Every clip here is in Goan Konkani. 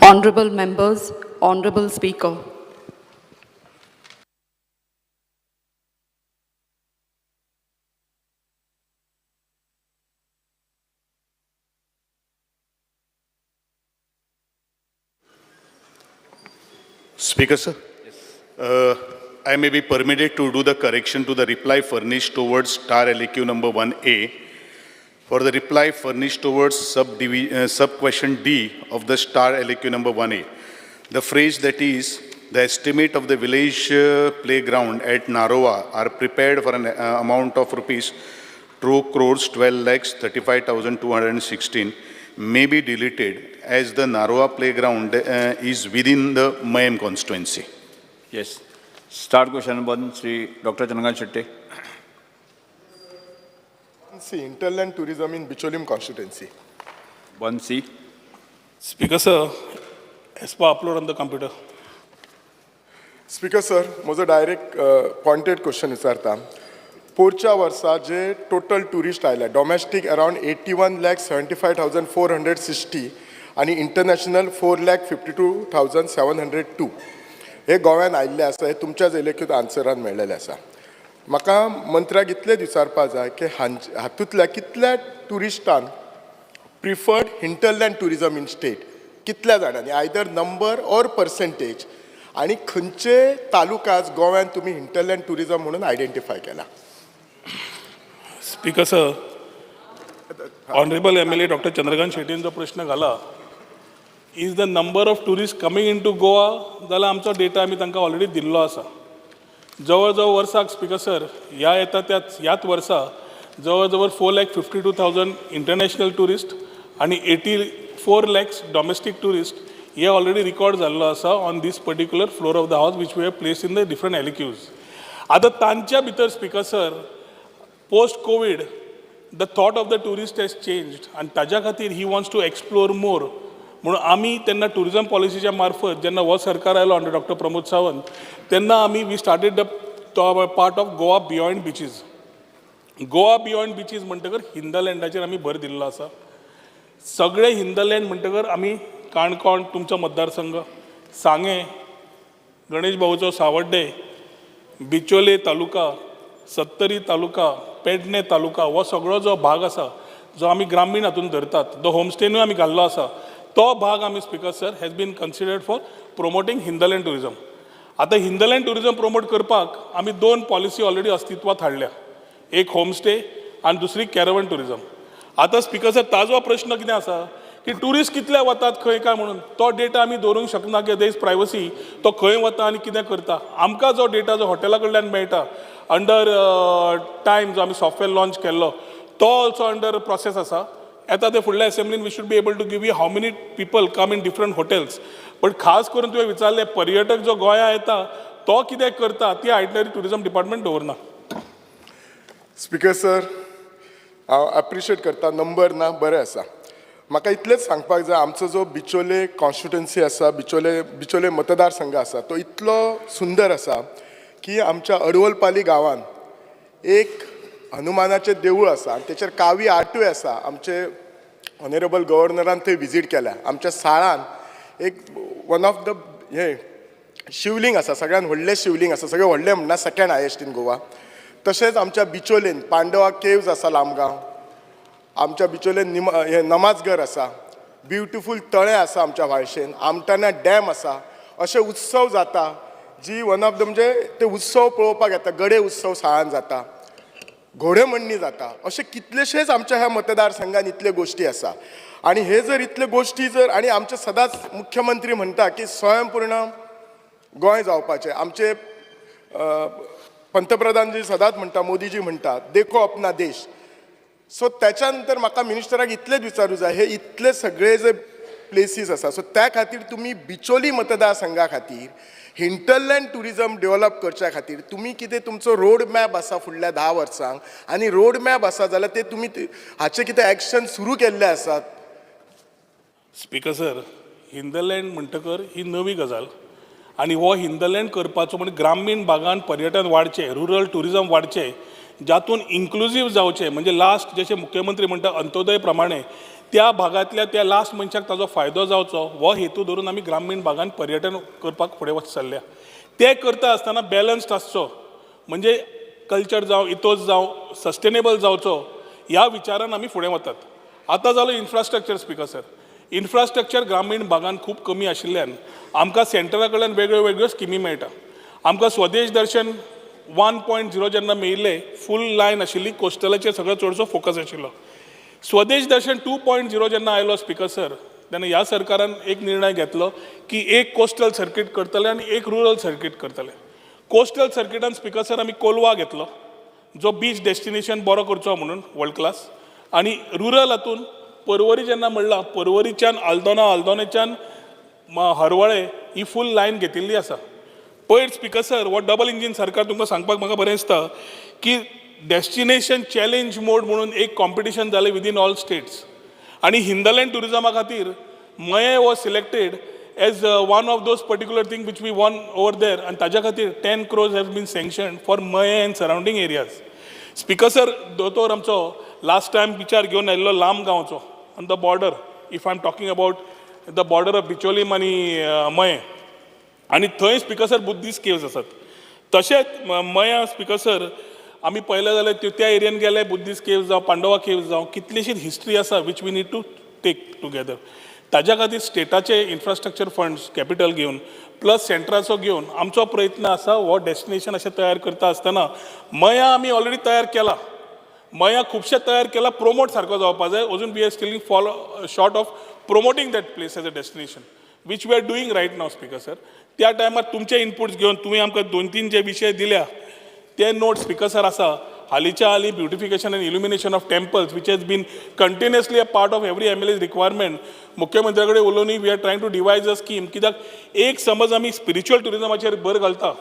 Honorable members, Honorable Speaker. Speaker, sir. I may be permitted to do the correction to the reply furnished towards star LAQ number 1A. For the reply furnished towards sub question D of the star LAQ number 1A. The phrase that is, the estimate of the village playground at Narova are prepared for an amount of rupees 2 crores 12 lakhs 35,216 may be deleted as the Narova playground is within the Mayem constituency. Yes. Start question 1, Sri Dr. Chandrakant Shetty. C, hinterland tourism in Bicholim constituency. 1C. Speaker sir, as per upload on the computer. Speaker sir, म्हजो डायरेक्ट पॉयंटेड क्वेश्चन विचारता. पोरच्या वर्सा जे टोटल ट्युरिस्ट आयले, domestic around 81,75,460 आनी international 4,52,702 हे गोव्यान आयिल्ले आसा. हे तुमच्याच एलेक्यूत आन्सरान मेळ्ळेले आसा. म्हाका मंत्र्याक इतलेंच विचारपा जाय की हातूंतल्या कितल्या ट्युरिस्टान preferred hinterland tourism in state, कितल्या जाणांनी, आयदर नंबर ऑर पर्सेंटेज, आनी खंयचे तालुकाज गोव्यान तुमी हिंटरलँड ट्युरिजम म्हणून आयडेंटिफाय केला? Speaker sir, honourable MLA doctor Chandrakant शेटीन जो प्रश्न घाला, is the number of tourist coming into Goa, जाल्यार आमचो डेटा आमी तांकां ऑलरेडी दिल्लो आसा. जवळ जवळ वर्साक, स्पीकर सर, ह्या येता त्याच ह्याच वर्सा जवळ जवळ 4,52,000 international tourist आनी 84 lakhs domestic tourist हे ऑलरेडी रिकॉर्ड जाल्लो आसा on this particular floor of the house, which we have placed in the different LAQs. आतां तांच्या भितर, speaker sir, post Covid the thought of the tourist has changed आनी ताज्या खातीर he wants to explore more. म्हणून आमी तेन्ना टुरिजम पॉलिसीच्या मार्फत, जेन्ना हो सरकार आयलो अंडर डॉक्टर प्रमोद सावंत, तेन्ना आमी we started the part of Goa beyond beaches. Goa beyond beaches म्हणटकर हिंदलँडाचेर आमी भर दिल्लो आसा. सगळे हिंदलँड म्हणटकर आमी काणकोण तुमचो मतदारसंघ, सांगें, गणेश भाऊचो सावड्डे, बिचोले तालुका, सत्तरी तालुका, पेडणे तालुका, हो सगळो जो भाग आसा जो आमी ग्रामीण हातून धरतात, जो होमस्टेनूय आमी घाल्लो आसा, तो भाग आमी, speaker sir, has been considered for promoting hinterland tourism. आतां हिंदलँड ट्युरिजम प्रमोट करपाक आमी दोन पॉलिसी ऑलरेडी अस्तित्वात हाडल्या, एक होमस्टे आनी दुसरी कॅरवन ट्युरिजम. आतां स्पीकर सर, ताजो प्रश्न कितें आसा की ट्युरिस्ट कितले वतात खंय काय म्हणून तो डेटा आमी दवरूंक शकना, की there is privacy, तो खंय वता आनी कितें करता. आमकां जो डेटा जो हॉटेला कडल्यान मेळटा अंडर टायम, जो आमी सॉफ्टवेअर लॉन्च केल्लो, तो ऑल्सो अंडर प्रोसेस आसा. येता ते फुडल्या असेंब्लीन we should be able to give you how many people come in different hotels. But खास करून तुवें विचारलें, पर्यटक जो गोंया येता तो कितें करता, ती आयटनरी ट्युरिजम डिपार्टमेंट दवरना. स्पीकर सर, हांव एप्रिशिएट करता, नंबर ना, बरें आसा. म्हाका इतलेंच सांगपाक जाय, आमचो जो बिचोले कॉन्स्टिट्युएन्सी आसा, बिचोले मतदारसंघ आसा, तो इतलो सुंदर आसा की आमच्या अडवलपाली गांवान एक हनुमानाचें देवूळ आसा आनी तेचेर कावी आर्टूय आसा. आमचे ऑनरेबल गव्हर्नरान थंय विजीट केल्या. आमच्या साळान एक वन ऑफ the हें शिवलिंग आसा, सगळ्यान व्हडलें शिवलिंग आसा, सगळें व्हडलें म्हणना, सेकंड हायेस्ट इन गोवा. तशेंच आमच्या बिचोलेन पांडवा केव्ज आसा लामगांव. आमच्या बिचोलेन निम हें नमाजघर आसा. ब्युटिफूल तळें आसा आमच्या व्हाळशेन. आमटाना डॅम आसा. अशे उत्सव जाता जी वन ऑफ the म्हणजे ते उत्सव पळोवपाक येता. गडे उत्सव साळान जाता, घोडेमोडणी जाता. अशे कितलेशेच आमच्या ह्या मतदारसंघान इतल्यो गोश्टी आसा. आनी हे जर इतल्यो गोश्टी जर, आनी आमचे सदांच मुख्यमंत्री म्हणटा की स्वयंपूर्ण गोंय जावपाचें. आमचे पंतप्रधान जी सदांच म्हणटा, मोदीजी म्हणटा, "देखो अपना देश". सो त्याच्या नंतर म्हाका मिनिस्टराक इतलेंच विचारूं जाय, हे इतले सगळे जे प्लेसीस आसा, सो त्या खातीर तुमी बिचोली मतदारसंघा खातीर हिंटरलँड ट्युरिजम डेव्हलप करच्या खातीर तुमी कितें तुमचो रोड मॅप आसा फुडल्या 10 वर्सांक? आनी रोड मॅप आसा जाल्यार ते तुमी हाचे कितें एक्शन सुरू केल्ले आसात? स्पीकर सर, हिंदलँड म्हणटकर ही नवी गजाल आनी हो हिंदलँड करपाचो म्हणजे ग्रामीण भागान पर्यटन वाडचें, रुरल ट्युरिजम वाडचें, जातून इन्क्लुजीव जावचें. म्हणजे लास्ट जशें मुख्यमंत्री म्हणटा अंत्योदय प्रमाणे ती त्या भागांतल्या त्या लास्ट मनशाक ताजो फायदो जावचो हो हेतू धरून आमी ग्रामीण भागान पर्यटन करपाक फुडें वच चल्ल्या. तें करता आसतना बॅलन्स्ड आसचो, म्हणजे कल्चर जावं, इतोस जावं, सस्टेनेबल जावचो ह्या विचारान आमी फुडें वतात. आतां जालो इन्फ्रास्ट्रक्चर स्पिकर सर. इन्फ्रास्ट्रक्चर ग्रामीण भागान खूब कमी आशिल्ल्यान आमकां सेंट्रला कडल्यान वेगळ्यो वेगळ्यो स्किमी मेळटा. आमकां स्वदेश दर्शन 1.0 जेन्ना मेळिल्लें, फूल लायन आशिल्ली, कोस्टलाचेर सगळो चडसो फोकस आशिल्लो. स्वदेश दर्शन 2.0 जेन्ना आयलो स्पिकर सर, तेन्ना ह्या सरकारान एक निर्णय घेतलो की एक कोस्टल सर्कीट करतले आनी एक रुरल सर्कीट करतले. कोस्टल सर्किटान स्पिकर सर आमी कोलवा घेतलो, जो बीच डेस्टिनेशन बरो करचो म्हणून वर्ल्ड क्लास, आनी रुरल हातून परवरी जेन्ना म्हणलां, परवरीच्यान आल्दोना, आल्दोनेच्यान हरवळे ही फूल लायन घेतिल्ली आसा. पयर स्पिकर सर हो डबल इंजीन सरकार, तुमकां सांगपाक म्हाका बरें दिसता की डेस्टिनेशन चॅलेंज मोड म्हणून एक कॉम्पिटिशन जालें विदीन ऑल स्टेट्स, आनी हिंदलँड ट्युरिजमा खातीर Mayem was selected as one of those particular thing which we won over there, आनी ताज्या खातीर 10 crores has been sanction for Mayem and surrounding areas. Speaker sir, दोतोर आमचो लास्ट टायम विचार घेवन आयिल्लो लांब गांवचो on the border, if I am talking about the border of Bicholim आनी मयें, आनी थंय स्पिकर सर बुद्धीस्ट केव्स आसात. तशेंच मयां स्पिकर सर आमी पळयलें जाल्यार त्या एरियन गेले, बुद्धीस्ट केव्स जावं, पांडवा केव्स जावं, कितलीशीच हिस्ट्री आसा which we need to take together. ताज्या खातीर स्टेटाचे इन्फ्रास्ट्रक्चर फंड्स कॅपिटल घेवन प्लस सेंट्राचो घेवन आमचो प्रयत्न आसा. हो डेस्टिनेशन अशें तयार करता आसतना मयां आमी ऑलरेडी तयार केला, मयां खुबशें तयार केला, प्रोमोट सारको जावपा जाय. अजून we are still fall short of promoting that place as a destination, which we are doing right now, Speaker sir. त्या टायमार तुमचे इनपुट्स घेवन तुमी आमकां दोन तीन जे विशय दिल्या ते नोट स्पिकर सर आसा. हालींच्या हालीं beautification and illumination of temples, which has been continuously a part of every MLA's requirement, मुख्यमंत्र्या कडेन उलोवनूय we are trying to devise a scheme. कित्याक एक समज आमी स्पिरिच्युअल ट्युरिजमाचेर भर घालता,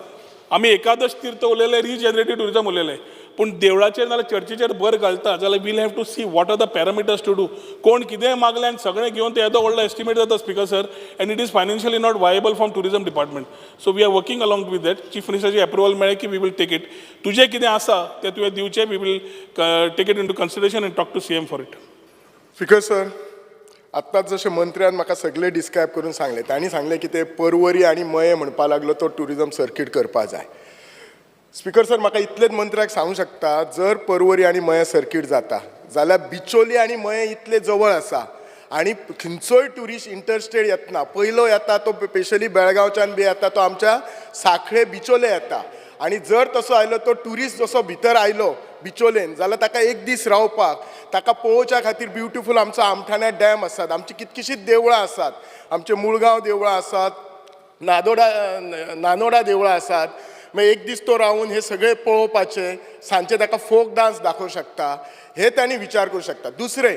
आमी एकादश तीर्थ उलयले, रिजनरेटीव ट्युरिजम उलयले, पूण देवळाचेर नाल्यार चर्चीचेर भर घालता जाल्यार we'll have to see what are the parameters to do. कोण कितेंय मागलें आनी सगळें घेवन ते येदो व्हडलो एस्टिमेट जाता, Speaker sir, and it is financially not viable from tourism department. So we are working along with that. Chief मिनिस्टराची approval मेळ्ळें की we will take it. तुजें कितें आसा तें तुवें दिवचें, we will take it into consideration and talk to CM for it. Speaker sir, आत्ताच जशें मंत्र्यान म्हाका सगळें डिस्क्रायब करून सांगलें, तांणी सांगलें की ते परवरी आनी मयें म्हणपा लागलो तो ट्युरिजम सर्कीट करपा जाय. स्पिकर सर, म्हाका इतलेंच मंत्र्याक सांगूंक शकता, जर परवरी आनी मयें सर्कीट जाता जाल्यार बिचोली आनी मयें इतले जवळ आसा आनी खंयचोय ट्युरिस्ट इंटरस्टेट येतना पयलो येता तो स्पेशली बेळगांवच्यान बी येता तो आमच्या साखळे बिचोले येता. आनी जर तसो आयलो तो ट्युरिस्ट, जसो भितर आयलो बिचोलेन जाल्यार ताका एक दीस रावपाक, ताका पळोवच्या खातीर ब्युटिफूल आमचो आमठाण्या डॅम आसात, आमची कितकीशींच देवळां आसात, आमचे मुळगांव देवळां आसात, नादोडा नानोडा देवळां आसात. मागीर एक दीस तो रावून हे सगळे पळोवपाचे, सांजचे ताका फोक डांस दाखोवंक शकता, हे तांणी विचार करूं शकता. दुसरें,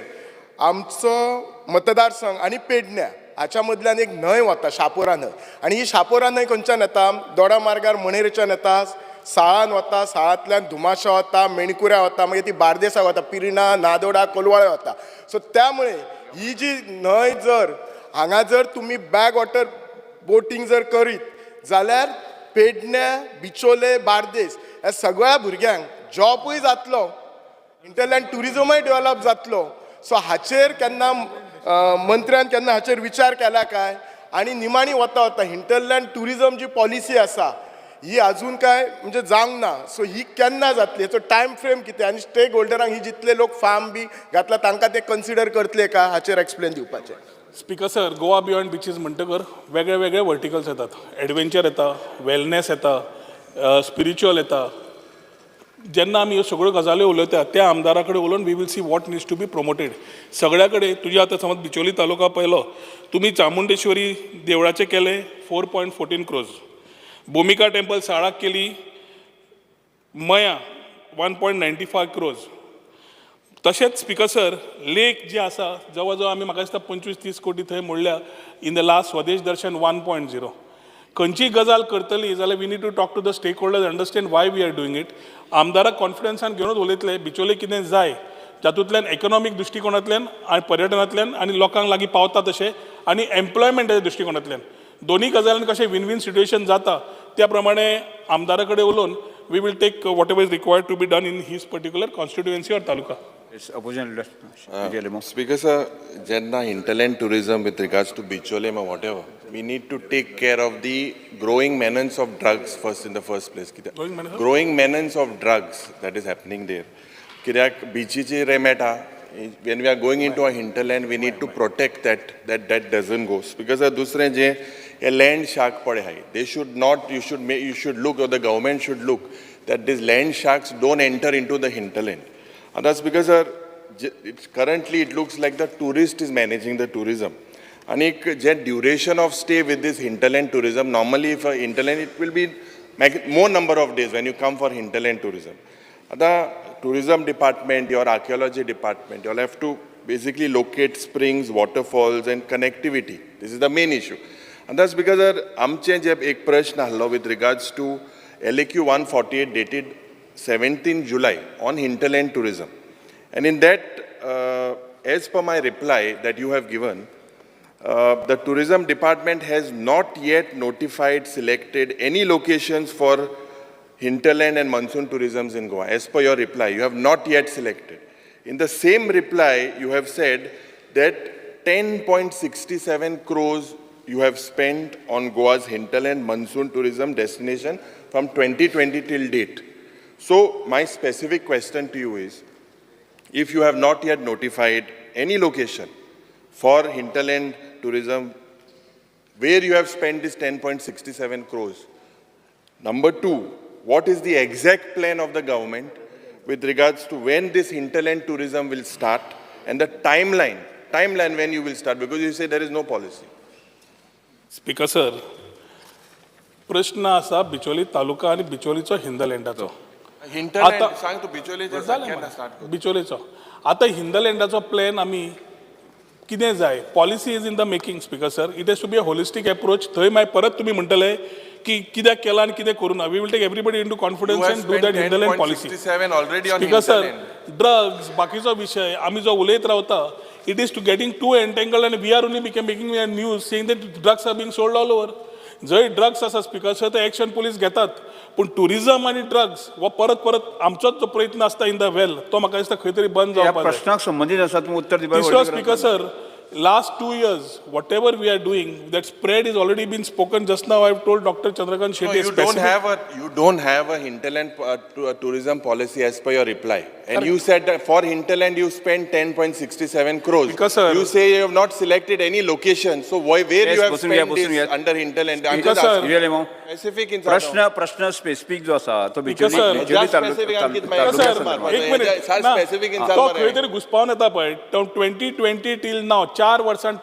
आमचो मतदारसंघ आनी पेडण्या हाच्या मदल्यान एक न्हंय वता, शापोरा न्हंय. आनी ही शापोरा न्हंय खंयच्यान येता? दोडा मार्गार मणेरेच्यान येता, साळान वता, साळांतल्यान धुमाशा वता, मेणकुऱ्या वता, मागीर ती बार्देसाक वता, पिर्णा, नादोडा, कोलवाळे वता. सो त्यामुळे ही जी न्हंय, जर हांगा जर तुमी बॅक वॉटर बोटींग जर करीत जाल्यार पेडण्या, बिचोले, बार्देस ह्या सगळ्या भुरग्यांक जॉबूय जातलो, हिंटरलँड ट्युरिजमूय डेव्हलप जातलो. सो हाचेर केन्ना मंत्र्यान केन्ना हाचेर विचार केला काय? आनी निमाणी वता वता हिंटरलँड ट्युरिजम जी पॉलिसी आसा ही अजून काय म्हणजे जावंक ना. सो ही केन्ना जातली, हेचो टायम फ्रेम कितें, आनी स्टेक होल्डरांक ही जितले लोक फार्म बी घातला तांकां ते कन्सिडर करतले का, हाचेर एक्सप्लेन दिवपाचें. स्पिकर सर, गोवा बियॉन्ड बिचीस म्हणटकर वेगळे वेगळे वर्टिकल्स येतात. एडवेंचर येता, वेलनेस येता, स्पिरिच्युअल येता. जेन्ना आमी ह्यो सगळ्यो गजाली उलयता, त्या आमदारा कडेन उलोवन we will see what needs to be promoted. सगळ्या कडेन तुज्या आतां समज बिचोली तालुका पळयलो तुमी, चामुंडेश्वरी देवळाचें केलें 4.14 क्रोर्स, भुमिका टेम्पल साळाक केली, मया 1.95 क्रोर्स. तशेंच स्पिकर सर, लेक जे आसा जवळ जवळ आमी म्हाका दिसता 25-30 कोटी थंय मोडल्या in the last Swadesh Darshan 1.0. खंयचीय गजाल करतली जाल्यार we need to talk to the stakeholders, understand why we are doing it. आमदाराक कॉन्फिडन्सान घेवनूच उलयतले. बिचोले कितें जाय जातूंतल्यान इकॉनॉमीक दृश्टिकोणांतल्यान आनी पर्यटनांतल्यान आनी लोकांक लागीं पावता तशें आनी एम्प्लॉयमेंटाच्या दृश्टिकोणांतल्यान, दोन्ही गजालीन कशें विन विन सिट्युएशन जाता त्या प्रमाणे आमदारा कडेन उलोवन we will take whatever is required to be done in his particular constituency or taluka. Opposition leader Alemao. Speaker sir, जेन्ना hinterland tourism with regards to Bicholim or whatever, we need to take care of the growing menace of drugs first in the first place. Growing menace? Growing menace of drugs that is happening there. कित्याक बिचीचेर हे मेळटा, when we are going into a hinterland, we need to protect that, that doesn't go. Speaker sir, दुसरें जें हे लँड शार्क पळय आहाय, they should not, you should look, or the government should look that these land sharks don't enter into the hinterland. आतां speaker sir, currently it looks like the tourist is managing the tourism. आनीक जे duration of stay with this hinterland tourism, normally if hinterland it will be more number of days when you come for hinterland tourism. आतां tourism department, your archaeology department, you have to basically locate springs, waterfalls and connectivity. This is the main issue. And that's because आमचे जे एक प्रश्न आहलो with regards to LAQ 148 dated 17 July on hinterland tourism. And in that, as per my reply that you have given, the tourism department has not yet notified, selected any locations for hinterland and monsoon tourisms in Goa. As per your reply, you have not yet selected. In the same reply, you have said that 10.67 crores you have spent on Goa's hinterland monsoon tourism destination from 2020 till date. So my specific question to you is, if you have not yet notified any location for hinterland tourism, where you have spent this 10.67 crores? Number two, what is the exact plan of the government with regards to when this hinterland tourism will start and the timeline when you will start, because you say there is no policy. Speaker sir, प्रश्न आसा बिचोली तालुका आनी बिचोलीचो हिंदलँडाचो. Hinterland, आता- सांग तू बिचोलीचे जालें केन्ना start मरे. बिचोलेचो आतां हिंदलँडाचो प्लॅन आमी कितें जाय, policy is in the making. Speaker sir, it has to be a holistic approach. थंय मागीर परत तुमी म्हणटले की कित्याक केलां आनी कितें करूं ना. We will take everybody into You confidence have and do spent that hinterland policy. 10.67 already on speaker sir, hinterland. Drugs बाकीचो विशय आमी जो उलयत रावता, it is to getting too entangled and we are only became making news saying that drugs are being sold all over. जंय ड्रग्स आसा स्पीकर सर, ते एक्शन पुलीस घेतात, पूण टुरिजम आनी ड्रग्स हो परत परत आमचोच जो प्रयत्न आसता इन the well, तो म्हाका दिसता खंय तरी बंद ह्या जावपाक जाय. प्रश्नाक संबंदीत आसा, तुमी उत्तर दिवपाक तिसरो, व्हडली गरज speaker sir, last 2 years, whatever we are doing, that spread is already been spoken. Just now I have told Doctor Chandrakant No, Shetye. you don't have a hinterland tourism policy as per your reply. And you said that for hinterland you spent 10.67 crores. Because, sir- You say you have not selected any location. So why, where Yes, you have बसून घ्या, spent बसून this घ्या. under hinterland? I'm Because, just sir- asking. Yuri Alemao. Specific in प्रश्न प्रश्न स्पेसिफीक जो आसा तो Bicholim sir. Bicholim Just specific आणखी माहिती सर, sir, मारपाचो. एक मिनिट सर, ना, specific in तो मार. खंय तरी घुसपावन येता पळय. 2020 till now 4 वर्सां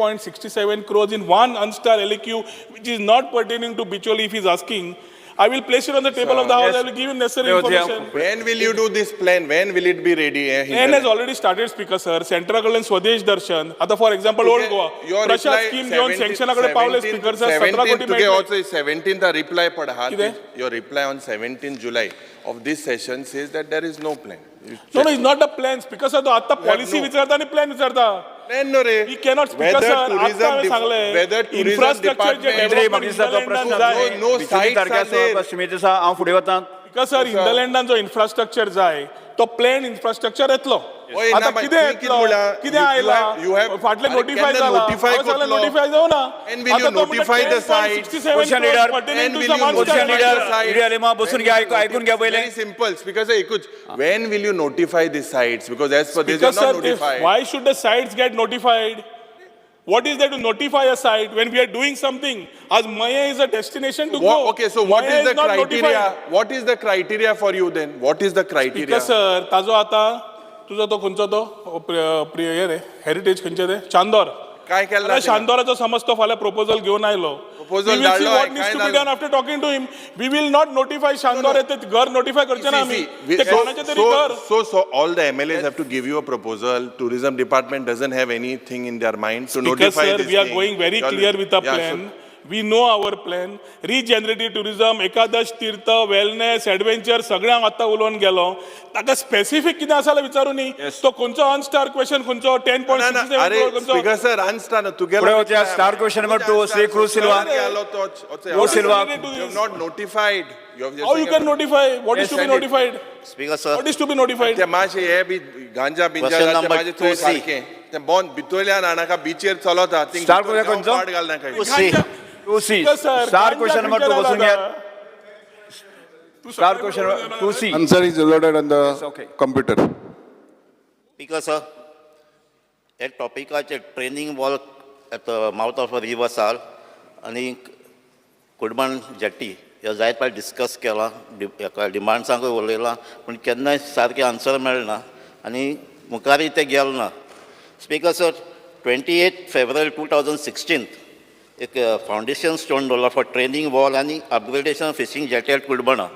10.67 crores in one unstarred LAQ which is not pertaining to Bicholim. If is asking, I will place it on the table of the house. Yes. I will give him necessary Yes, yeah. Information. When will you do this plan? When will it be ready? Plan has already started, speaker sir. सेंटरा कडल्यान स्वदेश दर्शन, आतां for example old Goa Your Prasad reply scheme घेवन 17 सँक्शना कडेन पावले स्पीकर सर, 17 17 कोटी तुगे मेळटले. also 17th reply पड हा. कितें? Your reply on 17 July of this session says that there is no plan. No, no, is not a plan, speaker sir. तो आतां पॉलिसी no. विचारता आनी प्लॅन विचारता. Plan no रे. We cannot, speaker Whether sir, आता tourism हांवें सांगलें, whether tourism infrastructure जे department- केंद्रीय development म्हाका दिसता तो hinterland प्रश्न जाय. No, no Bicholim sites are तारख्या there. सीमेत आसा, हांव फुडें वतां. स्पीकर सर, हिंदरलँडान जो इन्फ्रास्ट्रक्चर जाय तो प्लॅन इन्फ्रास्ट्रक्चर येतलो. ओय, ना आतां बाई, कितें तुवें कितें येतलो, म्हणलां? कितें You आयलां, have- फाटलें अरे, नोटिफाय केन्ना जाला, notify हांवें सांगलें करतलो? नोटिफाय जावं ना. And will you आतां तो म्हणटा notify the sites? 10.67 Opposition crores leader, pertaining And to will some you unstarred Opposition leader, structure. sites? Yuri Alemao, बसून घ्या, ऐकून घ्या पयलें. Very simple. Because एकूच, when will you notify the sites? Because as per this, you Because are not sir, if, notified. Why should the sites get notified? What is there to notify a site when we are doing something? As Maya is a destination to go. Okay, so what Maya is the not criteria? notified. What is the criteria for you then? What is the criteria? Because sir, ताजो आतां तुजो तो खंयचो तो हे रे हेरिटेज खंयचें ते चांदोर. काय केलां आतां तेणें? शांदोराचो समज तो फाल्यां प्रपोजल घेवन आयलो. Proposal We will see धाडलो what आहे, needs काय to be जालें? done after talking to him. We will not notify Chandor, ते घर नोटिफाय करचे ना आमी. See, see, ते कोणाचें तरी घर. So all the MLAs have to give you a proposal. Tourism department doesn't have anything in their mind to Because notify sir, this we are thing. going very Y'all- clear with the Yeah, so plan. We know our plan. Regenerative tourism, Ekadash Tirth, wellness, adventure, सगळें हांव आतां उलोवन गेलो. ताका स्पेसिफीक कितें आसा जाल्यार विचारूं न्ही. तो खंयचो अनस्टार क्वेश्चन, खंयचो टेन पॉयंट ना, सिक्स ना, अरे सेवन खंयचो? स्पीकर सर, अनस्टार तुगेलो. फुडें वचया, star question number 2, Shri Cruz Silva. What is Silva. related to You have this? Not notified. How you can notify? What is Yes, to be send it. Notified? Speaker sir, What is to be notified? ते मातशें हे बी गांजा बिंजा Question ते number मातशें थंय 2C. सारकें ते बॉन भितरल्यान हाणाका बिचेर चलता. Star question खंयचो? पाट घालनाका. 2C. 2C. Speaker sir, star question number 2 बसून घेयात. तूं स्टार सकाळी क्वेश्चन उलोवन 2C. Answer is loaded on the Yes, okay. Computer. Speaker sir, हे टॉपिकाचेर training wall at the mouth of a river Sal आनी कुडमण जेट्टी ह्यो जायत फावट डिस्कस केलां, हेका डिमांड्सांकूय उलयलां, पूण केन्नाय सारकें आन्सर मेळना आनी मुखारय तें गेलें ना. Speaker sir, 28 February 2016 एक फावंडेशन स्टोन दवरला फॉर ट्रेनींग वॉल आनी अपग्रेडेशन फिशींग जेटी एट कुडमणा.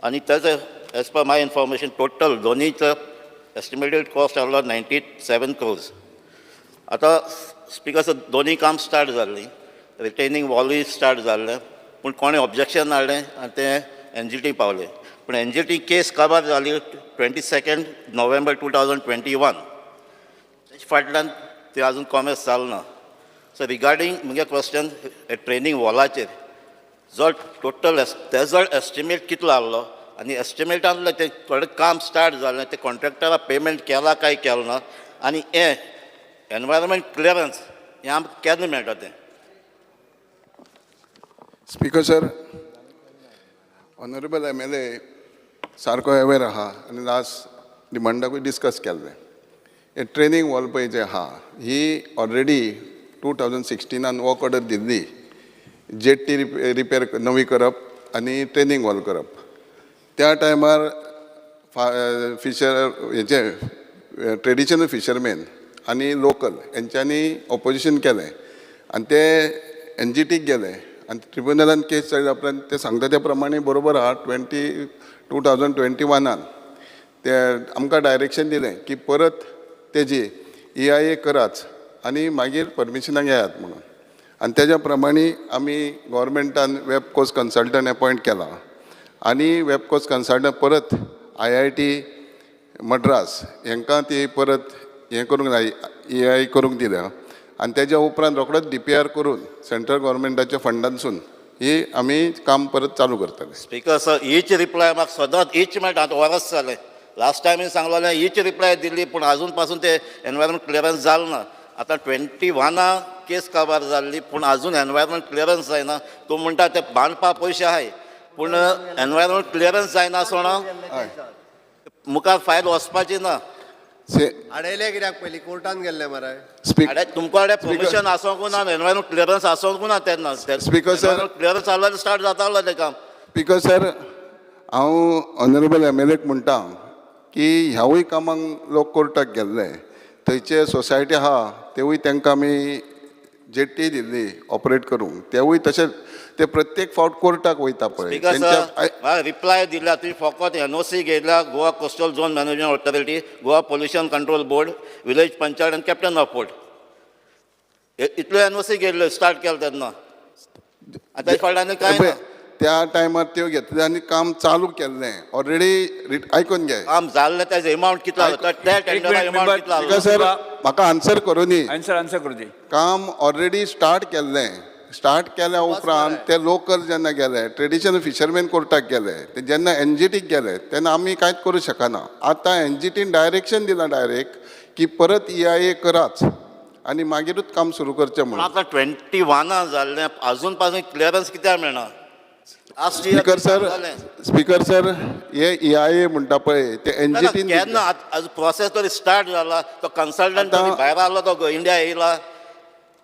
आनी ताजो as per my information total दोनीचो estimated cost आहलो 97 क्रोर्स. आतां स्पीकर सर, दोनी काम स्टार्ट जाल्लीं, रिटेनिंग वॉलूय स्टार्ट जाल्लें, पूण कोणें ऑब्जेक्शन हाडलें आनी तें एनजीटी पावलें. पूण एनजीटी केस काबार जाली 22 November 2021. तेजे फाटल्यान ते आजून कॉमेस जाल ना. सो रिगार्डींग मुगे क्वेश्चन, ट्रेनींग वॉलाचेर जो टोटल तेजो एस्टिमेट कितलो आहलो आनी एस्टिमेटांतलें तें थोडें काम स्टार्ट जालें, तें कॉन्ट्रॅक्टरा पेमेंट केला काय केलें ना, आनी हें एनवायरमेंट क्लियरन्स हें आमकां केन्ना मेळटा तें? Speaker sir, honourable MLA सारको अवेर आहा आनी लास्ट डिमांडाकूय डिस्कस केल्लें. हे ट्रेनींग वॉल पळय जे आहा, ही ऑलरेडी 2016नान वर्क ऑर्डर दिल्ली, जेट्टी रिपेर नवी करप आनी ट्रेनींग वॉल करप. त्या टायमार फिशर हेचे ट्रेडिशनल फिशरमॅन आनी लोकल हेंच्यांनी ऑपोजिशन केलें आनी ते एनजीटीक गेले आनी ट्रिब्युनलान केस चलयल्या उपरांत ते सांगता त्या प्रमाणे बरोबर आहा. 2021नान ते आमकां डायरेक्शन दिलें की परत तेजी ईआईए कराच आनी मागीर परमिशनाक येयात म्हणून. आनी तेज्या प्रमाणे आमी गोवोरमेंटान वेबकोस कन्सल्टंट एपॉयंट केला आनी वेबकोस कन्सल्टंट परत आयआयटी मड्रास हांकां ती परत हें करूंक जाय, ईआई करूंक दिल्या. आनी तेज्या उपरांत रोखडोच डीपीआर करून सेंट्रल गोवोरमेंटाच्या फंडांसून ही आमी काम परत चालू करतले. स्पीकर सर, हीच रिप्लाय म्हाका सदांच हीच मेळटा. आतां वरस जालें, लास्ट टायमूय सांगलोलें, हीच रिप्लाय दिल्ली, पूण आजून पासून ते एनवायरमेंट क्लियरन्स जालें ना. आतां 21आ केस काबार जाल्ली, पूण आजून एनवायरमेंट क्लियरन्स जायना. तूं म्हणटा ते बांदपा पयशे आहाय, पूण एनवायरमेंट क्लियरन्स जायना सोणा मुखार फायल वचपाची ना. से अडयले कित्याक पयलीं? कोर्टान गेल्ले मरे. स्पीक अरे, तुमकां कडेन परमिशन आसोंकू ना, एनवायरमेंट क्लियरन्स आसोंकू ना तेन्ना. Speaker, sir. Clearance जाल्यार स्टार्ट जातालो तें काम. स्पीकर सर, हांव ऑनरेबल एमएलएक म्हणटा की ह्यावूय कामांक लोक कोर्टाक गेल्ले. थंयचे सोसायटी आहा, तेवूय तांकां आमी जेट्टी दिल्ली ऑपरेट करूंक, तेवूय तशेंच ते प्रत्येक फावट कोर्टाक वयता पळय. स्पीकर तेंच्या सर, रिप्लाय दिल्या तुवें, फकत एनओसी घेतल्या Goa Coastal Zone Management Authority, Goa Pollution Control Board, village panchayat आनी कॅप्टन ऑफ पोर्ट, इतल्यो एनओसी घेतल्यो स्टार्ट केलें तेन्ना. आतां ताजे फाटल्यान कांय पळय, ना. त्या टायमार त्यो घेतले आनी काम चालू केल्लें ऑलरेडी. आयकून घे. काम जाल्लें, तेजो एमावंट कितलो आसलो? त्या टेंडरा minute, amount member. कितलो आसलो? स्पीकर सर, म्हाका आन्सर करूनी. आन्सर आन्सर करूं दी. काम ऑलरेडी स्टार्ट केल्लें. स्टार्ट केल्या उपरांत ते लोकल जेन्ना गेले, ट्रेडिशनल फिशरमॅन कोर्टाक गेले, ते जेन्ना एनजीटीक गेले तेन्ना आमी कांयच करूं शकना. आतां एनजीटीन डायरेक्शन दिलां डायरेक्ट की परत ईआईए कराच आनी मागीरूच काम सुरू करचें पूण म्हणून. आतां 21आ जाल्लें, अजून पासून क्लियरन्स कित्याक मेळना? Last year speaker sir, जालें. स्पीकर सर, हे ईआईए म्हणटा पळय ते ना, ना, एनजीटीन केन्ना आतां प्रोसेस तरी स्टार्ट जाला, तो कन्सल्टंट आतां- भायर आहलो, तो इंडिया येयला.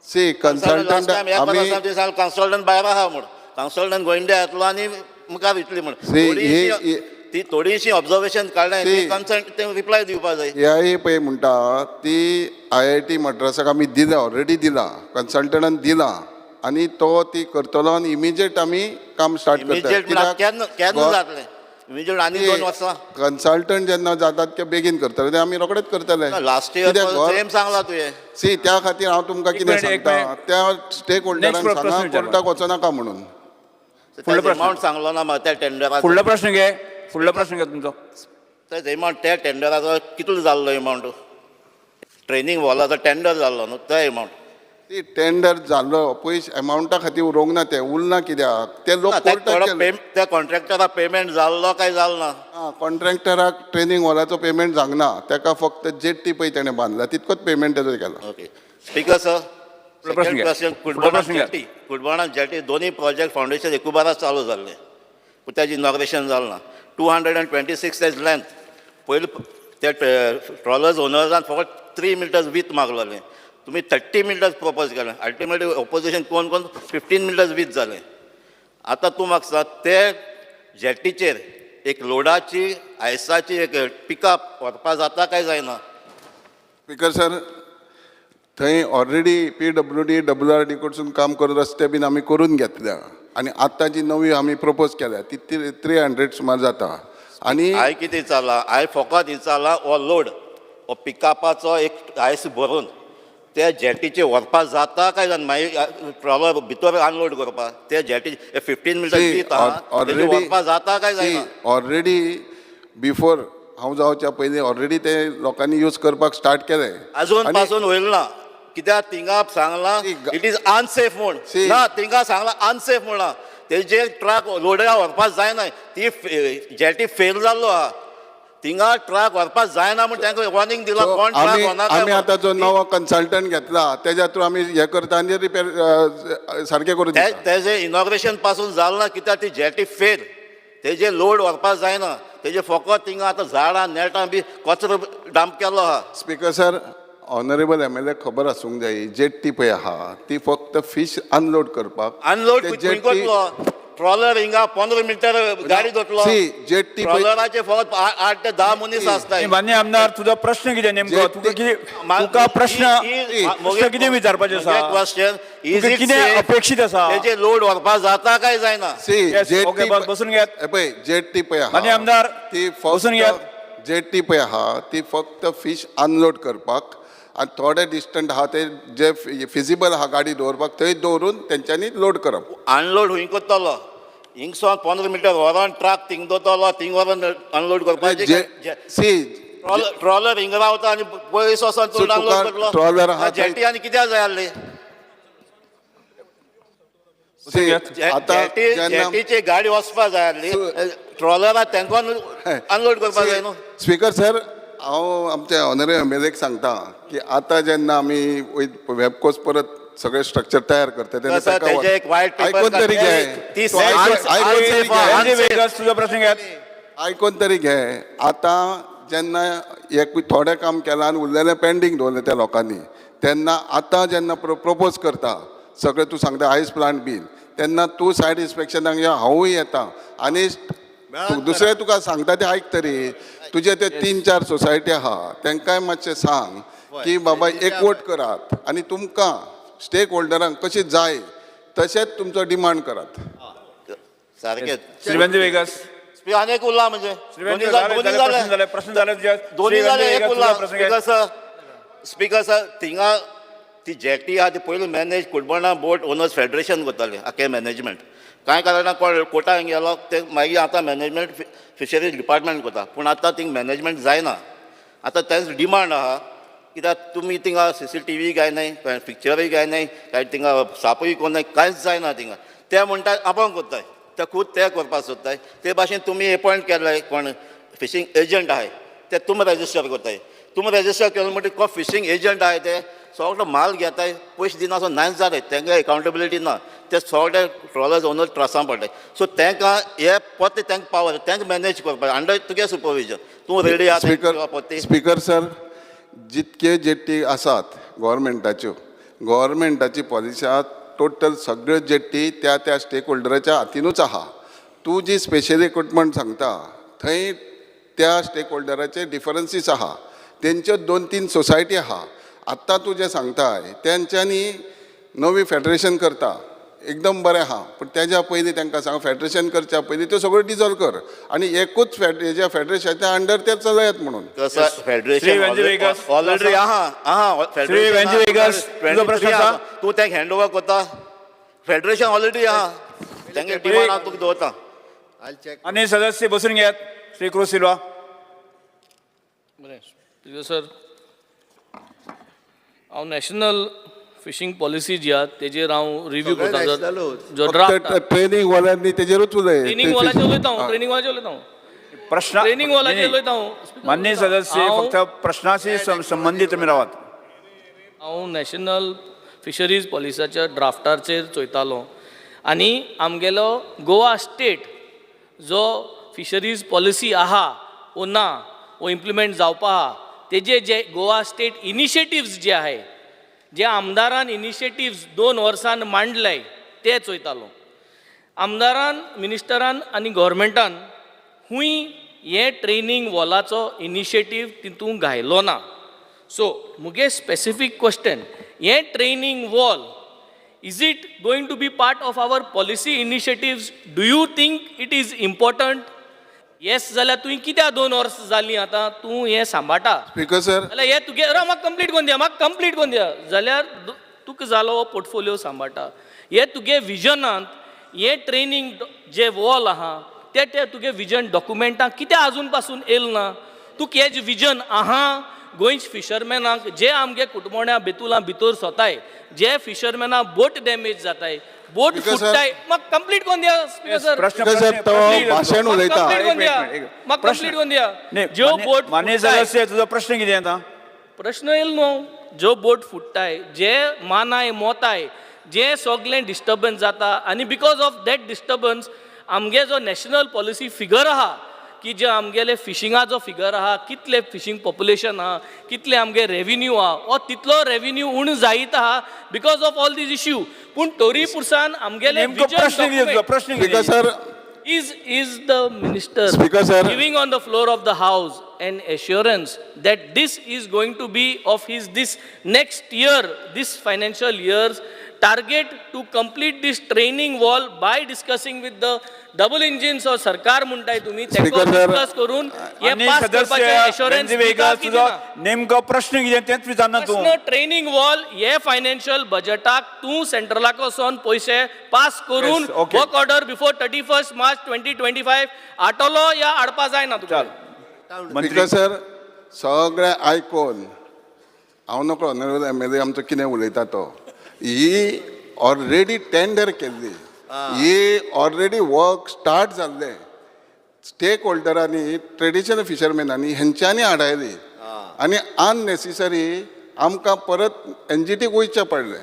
सी लास्ट कन्सल्टंट टायम ह्या आमी कन्सल्टंट भायर आहा म्हूण, कन्सल्टंट गोंयड्या येतलो आनी मुखार वयतली म्हूण. See, थोडीशी ती थोडीशी ऑब्जर्वेशन काडलें, See, consent ते रिप्लाय दिवपा जाय. ए पळय म्हणटा ती आयआयटी मद्रासाक आमी दिल्या, ऑलरेडी दिला, कन्सल्टंटान दिला आनी तो ती करतलो आनी इमिजिएट आमी काम स्टार्ट करता. इमिजिएट केन्ना केन्ना जातलें? इमिजिएट आनी 2 वर्सां. कन्सल्टंट जेन्ना जातात ते बेगीन करतले, ते आमी रोखडेच करतले. लास्ट इयर कित्याक सेम सांगला तुवें. सी, त्या खातीर हांव तुमकां एक कितें मिनिट, एक सांगता, मिनिट. त्या स्टेक होल्डरांक Next प्रश्न सांगा विचार. कोर्टाक वचनाका म्हणून. फुडलो प्रश्न. अमाउंट सांगलो ना म्हाका त्या टेंडराचो. फुडलो प्रश्न घे, फुडलो प्रश्न घे तुमचो. तेच एमाउंट, त्या टेंडराचो कितलो जाल्लो एमाउंट? ट्रेनींग वॉलाचो टेंडर जाल्लो न्हू तो एमाउंट. ती टेंडर जाल्लो पयस एमावंटा खातीर उरोवंक ना, ते उरना कित्याक ते लोक कोर्टाक गेले. त्या कॉन्ट्रॅक्टराक पेमेंट जाल्लो काय जालो ना? कॉन्ट्रॅक्टराक ट्रेनींग हॉलाचो पेमेंट जावंक ना. ताका फक्त जेट्टी पळय तेणें बांदला, तितकोच पेमेंट तेजो केला. Okay speaker sir. प्रश्न घ्या. प्रश्न. फुडलो कुडबणा प्रश्न घ्या. जेटी, कुडबणा जेटी दोन्ही प्रोजेक्ट फाउंडेशन एकूबाराच चालू जाल्ले, पूण ताजें इनॉग्रेशन जालें ना. 226 तेज लेंथ. पयलीं ते ट्रॉलर्स ओनर्सान फकत 3 मिटर्स वीथ मागलेलें, तुमी 30 मिटर्स प्रपोज केलें. अल्टिमेटली ओपोजिशन कोण कोण 15 मिटर्स वीथ जालें. आतां तूं म्हाका सांग, ते जेटीचेर एक लोडाची आयसाची एक पिकअप व्हरपा जाता काय जायना? स्पीकर सर, थंय ऑलरेडी पीडब्ल्यूडी, डब्ल्यूआरडी कडसून काम करून रस्ते बीन आमी करून घेतल्या आनी आतां जी नवी आमी प्रपोज केल्या ती 300 सुमार जाता आनी हांवें कितें विचारलां? हांवें फकत विचारलां, हो लोड हो पिकअपाचो एक आयस भरून ते जेटीचे व्हरपा जाता काय जायना? मागीर ट्रॉलर भितर अनलोड करपा ते जेटी 15 मिटर दीत आहा, तेजे व्हरपा जाता काय जायना? ऑलरेडी बिफोर हांव जावच्या पयलीं ऑलरेडी ते लोकांनी यूज करपाक स्टार्ट केलें. अजून पासून होईल ना कित्याक थिंगा सांगलां it is unsafe म्हूण. See. ना, थिंगा सांगलां अनसेफ म्हणलां. तेजे ट्रक लोडया व्हरपा जायना, ती जेटी फेल जाल्लो आहा. थिंगा ट्रक व्हरपा जायना म्हूण तांकां वॉर्निंग दिलां. So, कोण ट्रक आमी व्हरनाका. आमी आतां जो नवो कन्सल्टंट घेतला तेज्या थ्रू आमी हें करता आनी रिपेर सारकें करून दिता. तेजे इनॉग्रेशन पासून जालें ना कित्याक ती जेटी फेल, तेजे लोड व्हरपा जायना. तेजे फकत थिंगा आतां झाडां नेटां बी कचरो डंप केल्लो आहा. Speaker sir, honourable MLA खबर आसूंक जाय, जेट्टी पळय आहा ती फक्त फिश अनलोड करपाक. अनलोड ते खंय जेट्टी करतलो? ट्रॉलर हिंगा 15 मिटर गाडी दवरतलो. See, jetty पळय- ट्रॉलराचे फकत 8 ते 10 मनीस आसताय. मान्य आमदार, तुजो प्रश्न कितें नेमको? तुका कितें, तुका प्रश्न प्रश्न कितें विचारपाचें आसा? क्वेश्चन is, तुका कितें अपेक्षीत आसा? तेजे लोड व्हरपा जाता काय जायना? सी, Yes, jetty okay, बसून घेयात. हे पळय, जेट्टी पळय आहा मान्य आमदार, ती बसून घेयात. फक्त जेट्टी पळय आहा ती फक्त फिश अनलोड करपाक आनी थोडे डिस्टंट आहा ते जे फिजिबल आहा गाडी दवरपाक, थंय दवरून तेंच्यांनी लोड करप. अनलोड हुंय करतलो? हिंगसोन 15 मिटर व्हरोन ट्रक थिंग दवरतलो, थिंग व्हरोन अनलोड करपाचें? सी, ट्रॉलर हिंगा रावता आनी पयस वचोन तूं So, तुका अनलोड करतलो. ट्रॉलर आहा थंय- जेटी आनी कित्याक जाय आसली? सी, आतां जेटी जेन्ना जेटीची गाडी वचपा जाय आसली, ट्रॉलराक तांकां अनलोड करपा जाय न्हू. स्पीकर सर, हांव आमच्या ऑनरेबल एमएलएक सांगता की आतां जेन्ना आमी वॅबकोस परत सगळें स्ट्रक्चर तयार करता तेन्ना सर, ताका तेजें एक white paper आयकून तरी घे. ती तूं आयकून तरी unsafe घे. आहा. एनजी वेगस, तुजो प्रश्न घेयात. आयकून तरी घे. आतां जेन्ना एक थोडें काम केलां आनी उरलेलें पेंडींग दवरलें त्या लोकांनी, तेन्ना आतां जेन्ना प्रोपोज करता सगळें, तूं सांगता आयस प्लांट बीन, तेन्ना तूं सायड इन्स्पेक्शनाक यो, हांवूय येता आनी दुसरें तुका सांगता तें आयक तरी. तुजे ते तीन चार सोसायटी आहा तांकांय मातशें सांग की बाबा एकवट करात आनी तुमकां स्टेक होल्डरांक कशी जाय तशेंच तुमचो डिमांड करात. सारकें. श्री वेंजी वेगस. आनी एक उरला म्हणजे श्री वेंजी, दोन्ही जाले दोन्ही जाले, प्रश्न जाले. जाले, प्रश्न जाले तुजे. दोन्ही श्री जाले, वेंजी एक वेगस, उरला. तुजो प्रश्न घे. स्पीकर सर, स्पीकर सर, थिंगा ती जेटी आहा ती पयलू मॅनेज कुडबणा बोट ओनर्स फेडरेशन करताले आखे मॅनेजमेंट. कांय कारणां कोण कोटांक गेलो ते मागीर आतां मॅनेजमेंट फिशरीज डिपार्टमेंट करता, पूण आतां थिंग मॅनेजमेंट जायना. आतां तेंच डिमांड आहा कित्याक तुमी थिंगा सीसीटीव्ही काय न्हय, कांय पिक्चरूय काय न्हय, काय थिंगा सापूय कोण न्हय, कांयच जायना थिंगा. ते म्हणटा आपूण करताय, ते खूद ते करपाक सोदताय. ते भाशेन तुमी एपॉयंट केल्ले कोण फिशींग एजंट आहाय ते तुमी रजिस्टर करताय. तुमी रजिस्टर केले म्हणटकीर कोण फिशींग एजंट आहाय ते सगळो माल घेताय, पयशे दिना सो नायच जाले. तांकां एकाउंटेबिलिटी ना. ते सगळे ट्रॉलर्स ओनर त्रासान पडले. सो तांकां हे परते तांकां पावर तांकां मॅनेज करपाक अंडर तुगे सुपरविजन तूं रेडी आहा स्पीकर परती. स्पीकर सर, जितके जेट्टी आसात गोवोरमेंटाच्यो, गोवोरमेंटाची पॉलिसी आहा, टोटल सगळ्यो जेट्टी त्या त्या स्टेक होल्डराच्या हातीनूच आहा. तूं जी स्पेशल इक्विपमेंट सांगता थंय त्या स्टेक होल्डराचे डिफरन्सीस आहा, तेंच्यो दोन तीन सोसायटी आहा. आत्तां तूं जें सांगताय तेंच्यांनी नवी फेडरेशन करता. एकदम बरें आहा, पूण तेज्या पयलीं तांकां सांग, फेडरेशन करच्या पयलीं त्यो सगळ्यो डिजॉल्व कर आनी एकूच हेज्या फेडरेशनाच्या अंडर ते चलयात म्हणून. कसं श्री फेडरेशन वेंजी वेगस. ऑलरेडी आहा आहा. श्री वेंजी वेगस, तुजो प्रश्न आसा? तूं तेंक हँड ओवर करता, फेडरेशन ऑलरेडी आहा, तेंगे डिमांड हांव तुका दवरता. आयल चॅक. आनी सदस्य बसून घेयात. श्री क्रूज सिल्वा. बरें स्पीकर सर, हांव नॅशनल फिशींग पॉलिसी जी आहा तेजेर हांव रिव्यू सगळें करता. nationalूच. जो ड्राफ्ट ट्रेनींग वाल्यांनी तेजेरूच उलय. ट्रेनींग वॉलाचेर उलयता हांव, ट्रेनींग वॉलाचेर उलयता हांव, प्रश्न ट्रेनींग वॉलाचेर नाही, उलयता हांव. माननीय सदस्य, फक्त प्रश्नाशी संबंधित तुमी रावात. हांव नॅशनल फिशरीज पॉलिसीच्या ड्राफ्टाचेर चोयतालो आनी आमगेलो गोवा स्टेट जो फिशरीज पॉलिसी आहा वो ना, वो इम्प्लिमेंट जावपा आहा, तेजे जे गोवा स्टेट इनिशिएटिव्स जे आहाय, जे आमदारान इनिशिएटिव्स 2 वर्सान मांडले ते चोयतालो. आमदारान, मिनिस्टरान आनी गव्हर्मेंटान खूंय हे ट्रेनींग वॉलाचो इनिशिएटीव तितूंत घायलो ना. सो मुगे स्पेसिफीक क्वेश्चन, हे training wall is it going to be part of our policy initiatives? Do you think it is important? Yes जाल्यार तुवें कित्याक 2 वर्सां जालीं आतां तूं हें सांबाळटा? स्पीकर सर, जाल्यार हे तुगे म्हाका कंप्लीट करून दिया, म्हाका कंप्लीट करून दिया. जाल्यार तुका जालो हो पोर्टफोलियो सांबाळटा, हे तुगे विजनांत हे ट्रेनींग जे वॉल आहा ते ते तुगे विजन डॉक्युमेंटाक कित्याक आजून पासून येयल ना? तुका हेजें विजन आहा गोंयच्या फिशरमॅनाक जे आमगे कुटमोण्या बेतुलां भितर सोताय, जे फिशरमॅना बोट डॅमेज जाताय, बोट फुट्टाय, म्हाका कंप्लीट करून दिया स्पीकर सर. प्रश्न स्पीकर सर, तो भाशण उलयता. कंप्लीट करून दिया, म्हाका कंप्लीट करून दिया. ज्यो बोट माननीय सदस्य, तुजो प्रश्न कितें आतां? प्रश्न येयल न्हू, ज्यो बोट फुट्टाय, जे मानाय मोताय, जे सगलें डिस्टर्बन्स जाता आनी because of that disturbance आमगे जो नॅशनल पॉलिसी फिगर आहा की जे आमगेले फिशिंगाचो फिगर आहा, कितले फिशींग पॉप्युलेशन आहा, कितले आमगे रेविन्यू आहा, हो तितलो रेविन्यू उणो जायत आहा because of all these issue. पूण तरी पुरसान आमगेले नेमको प्रश्न कितें तुजो? प्रश्न स्पीकर कितें? Sir, Is the minister Speaker, sir. Giving on the floor of the house an assurance that this is going to be of his this next year, this financial year's target to complete this training wall by discussing with the double engines or सरकार म्हणटाय तुम्ही तेका Speaker, sir. Discuss करून हे माननीय पास करपाचें सदस्य assurance वेंजी दिता वेगस, की तुजो दिना? नेमको प्रश्न कितें तेंच विचारना तूं. प्रश्न ट्रेनिंग वॉल हे फायनान्शियल बजेटाक तूं सेंट्रलाक वचोन पयशे पास करून Yes, okay. Work order before 31 March 2025 आटोलो या हाडपा जायना तुका? चल मंत्री. स्पीकर सर, सगळें आयकोन हांव नकळो ऑनरेबल एम एल ए आमचो कितें उलयता तो. ही ऑलरेडी टेंडर केल्ली, ही ऑलरेडी वर्क स्टार्ट जाल्लें. स्टेक होल्डरांनी, ट्रेडिशनल फिशरमॅनांनी हेंच्यांनी आडायली आनी अननेसेसरी आमकां परत एनजीटीक वयचें पडलें.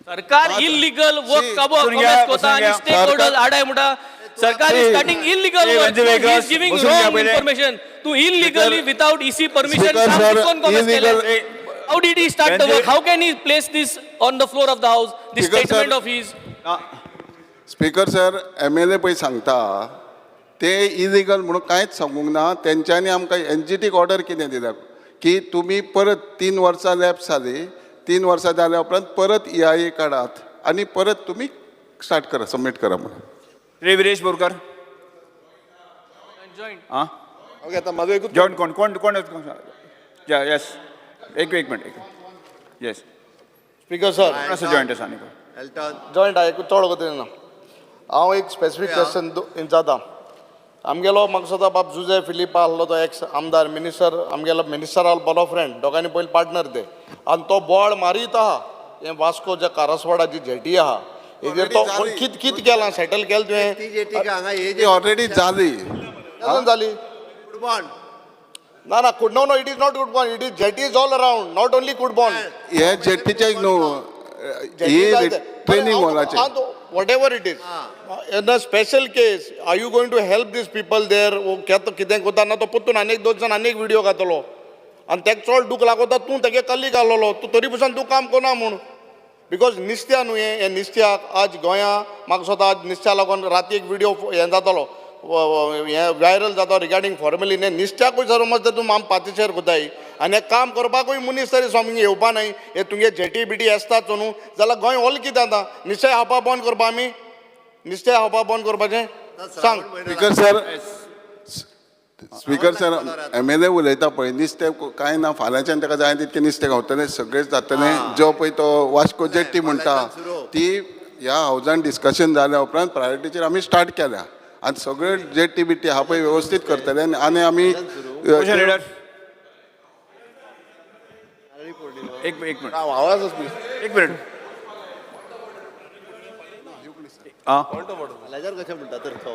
सरकार इलिगल वर्क See, काबो बसून घ्या, कॉमेस बसून कोता आनी घ्या. स्टेक होल्डर्स आडाय म्हणटा. सरकार is See. Starting illegal See, work. Venzy Vegas, is giving बसून घ्या रॉंग पयलें. इन्फॉर्मेशन. तूं illegally without EC permission Speaker, काम sir, कितकोन कॉमेस illegal- केलें? How did he start the Venzy- work? How can he place this on the floor of the house, this Speaker, sir. Statement of his? Speaker sir, MLA पळय सांगता ते इलिगल म्हणून कांयच सांगूंक ना. तेंच्यांनी आमकां एनजीटीक ऑर्डर कितें दिल्या की तुमी परत 3 वर्सां लॅप्स जाली, 3 वर्सां जाल्या उपरांत परत ईआईए काडात आनी परत तुमी स्टार्ट करा, सबमीट करा म्हणून. श्री विरेश बोरकर. आं, ओके, आतां म्हाजो एकूच जॉईंट कोण कोण कोण? येस, एक एक मिनट, एक. येस. स्पीकर सर, कोण आसा जॉईंट आसा आनी कोण? एल्टन. जॉयंट एक चड वगत ना. हांव एक स्पेसिफीक क्वेश्चन विचारता. आमगेलो म्हाका दिसता बाब जुजे फिलीप आहलो, तो एक्स आमदार, मिनिस्टर, आमगेलो मिनिस्टर आहलो बरो फ्रेंड, दोगांनी पयलीं पार्टनर ते. आनी तो बोवाळ मारीत आहा हें वास्को जे कारसवाडा जी जेटी आहा हेजेर तो Already जाली. कित कित केलां सेटल केलें तुवें? ती जेटी हांगा हे ती ऑलरेडी जाली. केन्ना जाली? कुडबोन. ना ना, no no, it is not Cudbond, it is jetty is all around, not only Cudbond. हे जेटीचे न्हू, ही training वॉलाचे. Whatever it is, in a special case, are you going to help these people there? कितें कोता ना तो परतून आनी एक दोन जाण आनी एक व्हिडियो घातलो आनी तेका चड दूख लागोता. तूं तेगे कल्ली घालोलो, तूं तरी पसून तूं काम करना म्हूण, because निस्त्या न्हू हें, हें निस्त्याक आज गोंया म्हाका दिसता आज निस्त्या लागून राती एक व्हिडियो हें जातालो. हें व्हायरल जाता रिगार्डींग फॉर्मेलीन, हें निस्त्याकूय समज तर तूं आम पातिशेर कोताय आनी हें काम करपाकूय मनीस तरी सामकें येवपा नाय. हे तुगे जेटी बिटी आसतात न्हू, जाल्यार गोंय ऑल कितें जाता? निस्तें खावपा बंद करपा आमी? निस्तें खावपा बंद करपाचें सांग. Speaker sir, speaker sir, MLA उलयता पळय, नुस्तें कांय ना. फाल्यांच्यान ताका जाय तितकें नुस्तें गावतलें, सगळें जातलें. जो पळय तो वास्को जेट्टी म्हणटा, ती ह्या हावजान डिस्कशन जाल्या उपरांत प्रायोरिटीचेर आमी स्टार्ट केल्या आनी सगळे जेट्टी बिट्टी आहा पळय वेवस्थीत करतले आनी आनी आमी ऑपोजिशन लिडर, एक एक मिनिट. आवाज. एक मिनिट, आं. कशें म्हणटा तर तो?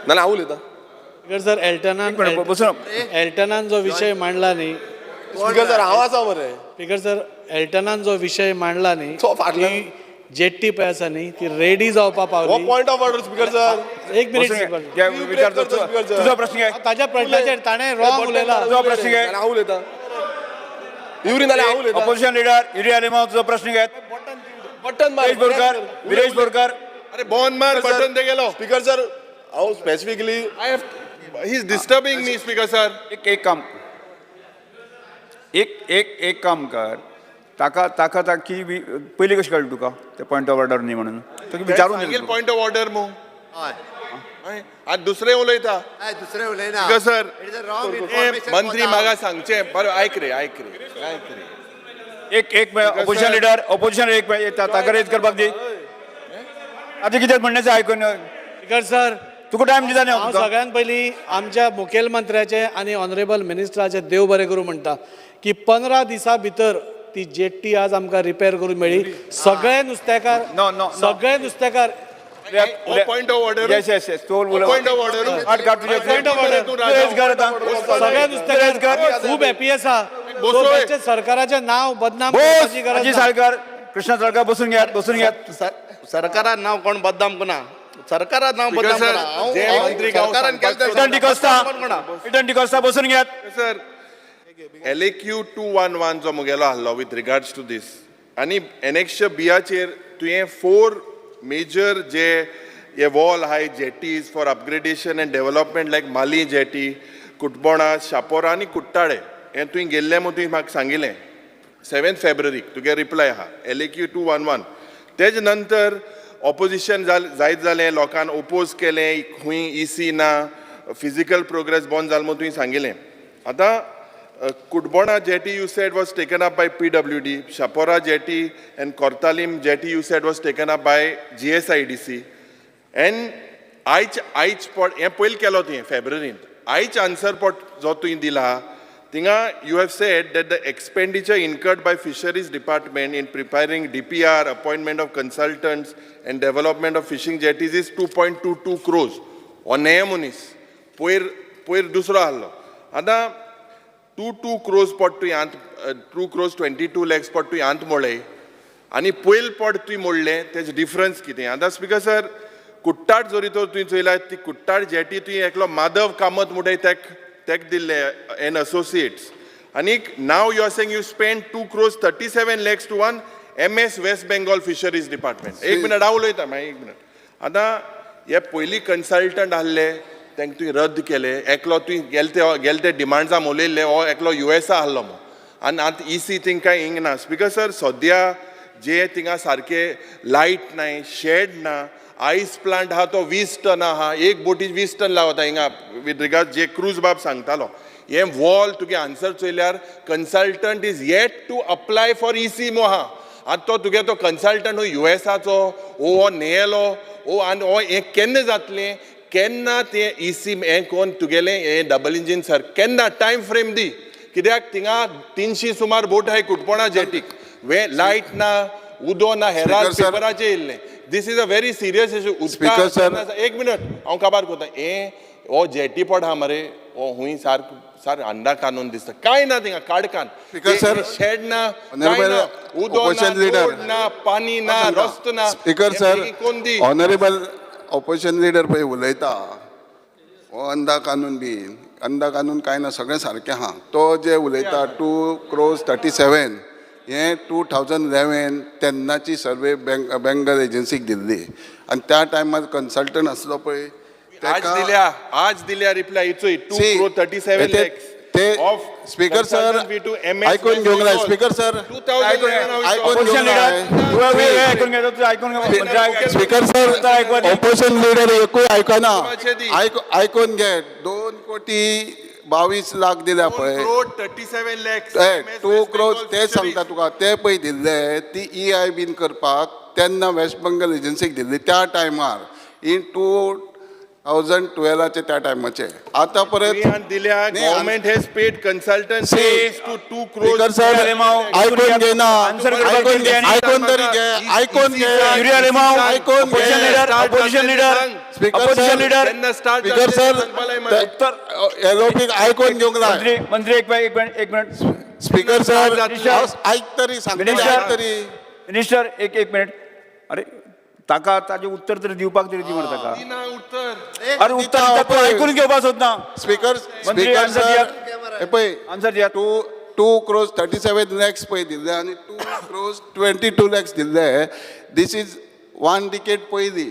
नाल्यार हांव उलयतां. स्पीकर सर, एल्टनान एक मिनिट, बसून. एल्टनान जो विशय मांडला न्ही. स्पीकर सर, हांव आसा मरे. स्पीकर सर, एल्टनान जो विशय मांडला न्ही, तो फाटल्यान. ती जेट्टी पळय आसा न्ही, ती रेडी जावपा हो पावली. Point of order, speaker sir. एक मिनिट. बसून स्पीकर. घे. विचारतो. तुझो प्रश्न काय? ताज्या प्रश्नाचेर ताणें रॉंग उलयला. तुझो प्रश्न काय? हांव उलयतां युरी, नाल्यार हांव उलयतां. ऑपोजिशन लिडर युरी आलेमाव, तुझो प्रश्न काय? बटन मार. विरेश बोरकर, विरेश बोरकर. अरे, बोन मार बटन ते गेलो. स्पीकर सर, हांव specifically I have he is disturbing me, speaker sir. एक एक काम, एक एक एक काम कर. ताका ताका ताकी पयली कशी कळ्ळी तुका ते पॉयंट ऑफ ऑर्डर न्ही म्हणून? तुका विचारून सांगील दिलें. पॉयंट ऑफ ऑर्डर मू. हय. आनी दुसरें उलयता. हय, दुसरें उलयना. Speaker sir, It is a wrong information. मंत्री म्हाका सांगचें बरें. आयक रे, आयक रे, आयक रे. एक एक ऑपोजिशन लिडर, ऑपोजिशन एक ताका रेज करपाक दी. आतां कितें म्हणण्याचें आयकून. स्पीकर सर, तुका टायम दिता न्ही. हांव सगळ्यांत पयलीं आमच्या मुखेलमंत्र्याचें आनी ऑनरेबल मिनिस्टराचें देव बरें करूं म्हणटा की 15 दिसां भितर ती जेट्टी आज आमकां रिपेर करून मेळ्ळी. सगळे नुस्तेकार No, no, no. सगळे नुस्तेकार हो पॉयंट ऑफ ऑर्डर. येस, तो पॉयंट ऑफ ऑर्डर. काट काट तुझे. Point of order. तू रेज कर आतां. सगळे नुस्तेकार खूब हॅपी आसा. बसोय. सो बेश्टें सरकाराचें नांव बदनाम बोस करपाची गरज अजी ना. साळकर, कृष्णा साळकर, बसून घेयात, बसून घेयात. सरकारान नांव कोण बदनाम करना, सरकारान नांव Speaker बदनाम sir, करना. हांव जे हांव मंत्री हांव सरकारान केलें तें इटन डिकोस्ता. कोण कोणा. इटन डिकोस्ता, बसून घेयात. Sir, LAQ 211 जो मुगेलो आहलो विथ रिगार्ड्स टू दीस आनी एनेक्शर बियाचेर तुवें फोर मेजर जे हे वॉल आहाय, jetties for upgradation and development like Mali jetty, Cutbona, Chapora आनी कुट्टाळे, हें तुवें गेल्लें म्हूण तुवें म्हाका सांगिल्लें 7 फेब्रुवारीक. तुगे रिप्लाय आहा LAQ 211. तेज नंतर ऑपोजिशन जायत जालें, लोकान ओपोज केलें, खंय इसी ना, फिजिकल प्रोग्रेस बंद जालो म्हूण तुवें सांगिल्लें. आतां Cutbona jetty, you said, was taken up by PWD. Chapora jetty and Cortalim jetty, you said, was taken up by GSIDC. And आयज आयज पट हें पयलीं केलो तुवें फेब्रुवारीन. आयज आन्सर पट जो तुवें दिला, थिंगा you have said that the expenditure incurred by fisheries department in preparing DPR, appointment of consultants and development of fishing jetties is 2.22 crores. हो न्हय मनीस, पयर पयर दुसरो आहलो. आतां 2 2 क्रोज पट तुवें आंत, 2 crores 22 lakhs पट तुवें आंत मोळ्ळे आनी पयल पट तुवें मोडलें, तेजे डिफरन्स कितें? आतां स्पिकर सर, कुट्टाट जरी तर तुवें चोयल्यार ती कुट्टाट जेटी तुवें एकलो माधव कामत म्हणटाय तेक तेक दिल्ले एन असोसिएट्स आनीक now you are saying you spend 2 crores 37 lakhs to one M S West Bengal fisheries department. एक मिनट, हांव उलयता मागीर, एक मिनट. आतां हे पयलीं कन्सल्टंट आहले, तांकां तुवें रद्द केले. एकलो तुवें गेले ते गेले ते डिमांड्सा उलयल्ले, हो एकलो युएसा आहलो म्हूण आनी आतां इसी थिंग हिंग ना. स्पिकर सर, सद्या जे थिंगा सारके लायट नाय, शेड ना, आयस प्लांट आहा तो 20 टन आहा, एक बोटी 20 टन लावता हिंगा. विथ रिगार्ड जे क्रूज बाब सांगतालो, हे वॉल तुगे answer चोयल्यार consultant is yet to apply for EC मो आहा. आतां तो तुगे तो कन्सल्टंट हो युएसाचो ओ हो न्हेलो ओ आनी हो हें केन्ना जातलें, केन्ना तें इसी हें कोन्न तुगेलें हें डबल इंजीन सर केन्ना टायम फ्रेम दी, कित्याक थिंगा 300 सुमार बोट आहाय कुटपणा जेटीक, वे लायट ना, उदो ना, हेराल Speaker sir. पेपराचेर येयल्लें. This is a very serious issue. Speaker sir. एक मिनट, हांव काबार कोता. हें हो जेटी पड आहा मरे, हो हुंय सारको सार अंडा कानून दिसता, कांय ना थिंगा, काडकान. Speaker sir. Shed ना, कांय Honorable ना, उदो ना, opposition leader. रोड ना, पाणी ना, रस्तो ना. स्पीकर हें सर, बेगीन कोण दी? ऑनरेबल ऑपोजिशन लिडर पळय उलयता, हो अंदा कानून बी अंदा कानून कांय ना, सगळें सारकें आहा. तो जे उलयता 2 क्रोज 37, हें 2011 तेन्नाची सर्वे बँक बेंगल एजन्सीक दिल्ली. आनी त्या टायमार कन्सल्टंट आसलो पळय आज तेका दिल्या, आज दिल्या रिप्लाय इचोय टू See, crore thirty seven ते- लॅक्स ते स्पीकर सर आयकून घेवंक जाय स्पीकर सर आयकून अपोजिशन घेवंक लिडर जाय आयकून घे तूं आयकून घे स्पीकर सर आयकून ऑपोजिशन लिडर एकूय आयकना मातशें दी. आयकून घे 2 कोटी 22 लाख दिल्या पळय. Crore 37 lakhs. 2 crore ते सांगता तुका. ते पळय दिल्ले ती ईआय बीन करपाक तेन्ना वेस्ट बंगाल एजन्सीक दिल्ली त्या टायमार इन 2012आचे त्या टायमाचे. आतां परत दिल्या. न्ही, Government has paid consultant See, to 2 crore. Speaker sir, आयकून घे ना. Answer करपाक आयकून घे. दिली आनी- आयकून तरी घे, आयकून घे. युरी आलेमाव, आयकून घे. Opposition leader, opposition leader, speaker opposition sir, leader. केन्ना स्टार्ट स्पीकर सर, एलओपी आयकून घेवंक जाय. मंत्री, मंत्री, एक एक मिनिट, एक मिनिट. Speaker sir, minister. हांव आयक तरी, सांगतले. मिनिस्टर. आयक तरी. मिनिस्टर, एक एक मिनिट. अरे, ताका ताजें उत्तर तरी दिवपाक तरी दी मरे ताका. उत्तर. अरे, उत्तर दिता तूं, आयकून घेवपाक सोदना. स्पीकर मंत्री, स्पीकर answer sir, दियात. हे पळय. आन्सर दियात. 2 crores 37 lakhs पळय दिल्ले आनी 2 crores 22 lakhs दिल्ले. This is one decade पयलीं,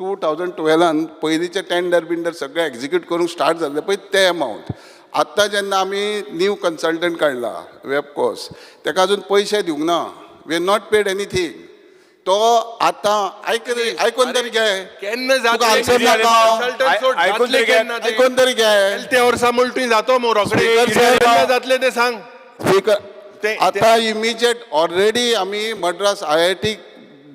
2012आन पयलींचे टेंडर बिंडर सगळे एक्झिक्यूट करूंक स्टार्ट जाल्ले पळय ते अमावंट. आत्तां जेन्ना आमी न्यू कन्सल्टंट काडला वेबकोस, तेका अजून पयशे दिवंक ना. We are not paid anything. तो आतां आयक रे, आयकून तरी घे. केन्ना तुका जातले? आन्सर नाका. कन्सल्टंट सोड, आयकून जातले तरी घे. केन्ना ते? आयकून तरी घे. ते वर्सा मुलटी जातो मो रोखडे. Speaker sir. केन्ना जातले ते सांग. स्पीकर, ते- आता इमिजिएट ऑलरेडी आमी मद्रास आयआयटी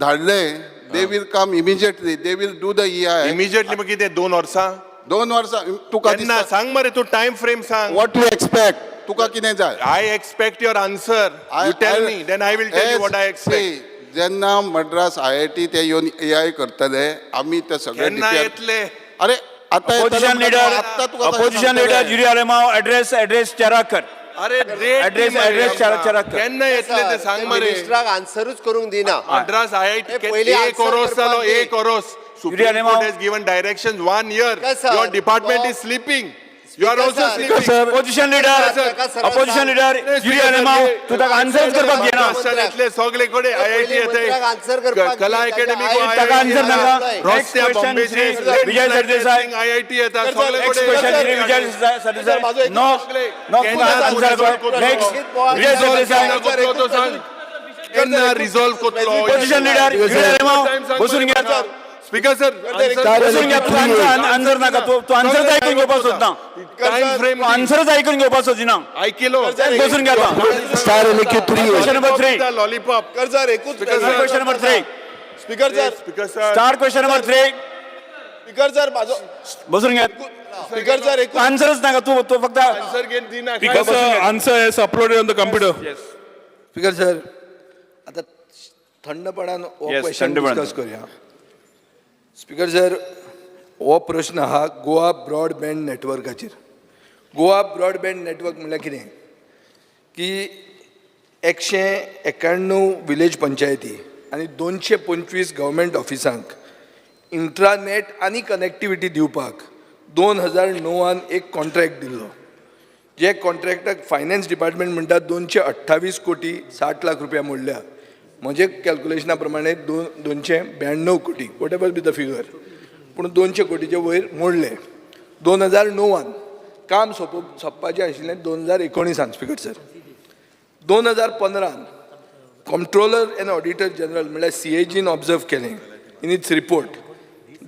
धाडले. They will come immediately, they will do the EI. Immediately मग कितें, 2 वर्सां? 2 वर्सां तुका केन्ना सांग मरे तूं, टायम फ्रेम सांग. What you expect? तुका कितें जाय? I expect your answer. You tell me, then I will tell you what I expect. जेन्ना मद्रास आयआयटी ते येवन ईआय करतले, आमी ते सगळे केन्ना DPR येतले? अरे, आता अपोजिशन लिडर, आत्ता तुका opposition leader Yuri Alemao, address address चेराक कर. अरे, रेट Address, चेराक कर. केन्ना येतले ते सांग मरे. मिनिस्टराक आन्सरूच करूंक दिना. मद्रास आयआयटी ए, पयलीं एक answer ओरोस करपाक जालो दी. एक ओरोस. Yuri Supreme Alemao. Court has given direction one year. Speaker sir, your department तो- is sleeping. You are also sir. Sleeping. Sir. Opposition leader, ताका सरळ अपोजिशन सांग. लिडर युरी आलेमाव, तूं ताका आन्सरच करपाक घेना. येतले सगळे कडेन आयआयटी मंत्र्याक answer येते, करपाक कला दी, अकॅडमी. ताच्या ताका आन्सर नाका. Next रस्त्या question, बॉम्बेचे श्री विजय सरदेसाय. आयआयटी येता सगळे. Next question, Shri Vijay Sardesai. No no, तुका आन्सर कर. नेक्स्ट, विजय सरदेसाय. केन्ना रिझॉल्व करतलो? अपोजिशन लिडर युरी आलेमाव, बसून घे. स्पीकर सर, बसून घे. तूं आन्सर आन्सर नाका. तूं तूं आन्सरच आयकून घेवपाक सोदना. Time frame. तूं आन्सरच आयकून घेवपाक सोदिना. आयकिलो. बसून घे आतां. Star LAQ three. Question number three. Lollipop. Speaker sir, एकूच. Question number three. Speaker sir. Speaker sir. Star question number three. Speaker sir, माझो बसून घे. स्पीकर सर, एकूच. आन्सरच नाका. तूं तूं फक्त आन्सर घेन दिना. Speaker sir, answer is uploaded on the computer. Speaker sir, आता थंडपणान हो Yes, question थंडपणान. डिस्कस करूया. स्पीकर सर, हो प्रश्न आहा गोवा ब्रॉडबँड नेटवर्काचेर. गोवा ब्रॉडबँड नेटवर्क म्हणल्यार कितें की 191 विलेज पंचायती आनी 225 गव्हर्मेंट ऑफिसांक इंट्रानेट आनी कनेक्टिविटी दिवपाक 2009आन एक कॉन्ट्रॅक्ट दिल्लो, जे कॉन्ट्रॅक्टाक फायनान्स डिपार्टमेंट म्हणटा 228 कोटी 60 लाख रुपया मोडल्या. म्हजे कॅल्कुलेशना प्रमाणे 292 कोटी, whatever be the figure, पूण 200 कोटीचे वयर मोडले 2009आन. काम सोंपपाचें आशिल्लें 2019आन. स्पीकर सर, 2015आन कॉम्प्ट्रोलर एंड ऑडिटर जनरल म्हणल्यार सीएजीन ऑब्जर्व केलें in its report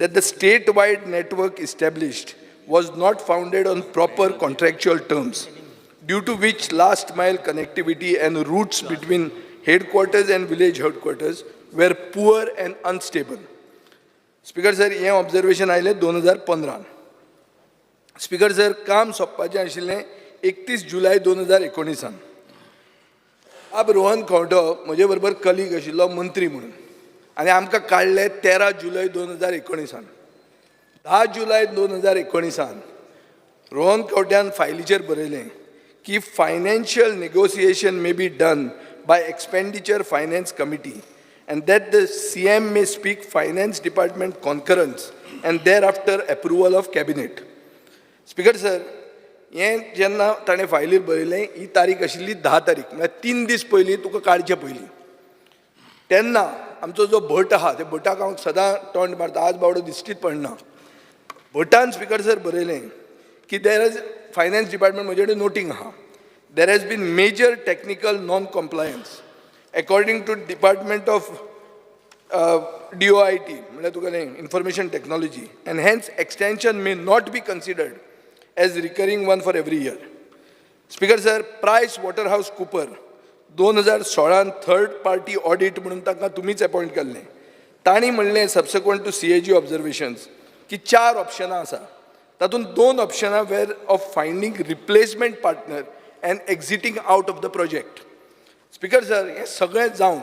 that the statewide network established was not founded on proper contractual terms, due to which last mile connectivity and routes between headquarters and village headquarters were poor and unstable. Speaker sir, हें ऑब्जर्वेशन आयलें 2015. स्पीकर सर, काम सोंपपाचें आशिल्लें 31 जुलय 2019. अब रोहन खंवटो म्हजे बरोबर कलीग आशिल्लो मंत्री म्हणून आनी आमकां काडले 13 जुलय 2019. 10 जुलय 2019 रोहन खंवट्यान फायलीचेर बरयलें की financial negotiation may be done by expenditure finance committee and that the CM may seek finance department concurrence and thereafter approval of cabinet. Speaker sir, हें जेन्ना ताणें फायलीर बरयलें, ही तारीख आशिल्ली 10 तारीख, म्हळ्यार 3 दीस पयलीं, तुका काडचे पयलीं. तेन्ना आमचो जो भट आहा, ते भटाक हांव सदां तोंड मारता, आज बावडो दिश्टीच पडना. भटान स्पिकर सर बरयलें की there is finance department, म्हजे कडेन नोटींग आहा, there has been major technical non compliance according to department of DOIT, म्हणल्यार तुका न्ही information technology, and hence extension may not be considered as recurring one for every year. Speaker sir, Price Waterhouse Cooper 2016 third party audit म्हणून तांकां तुमीच अपॉयंट केल्लें. तांणी म्हणलें subsequent to CAG observations की चार ऑप्शनां आसा, तातूंत दोन ऑप्शनां were of finding replacement partner and exiting out of the project. Speaker sir, हें सगळें जावन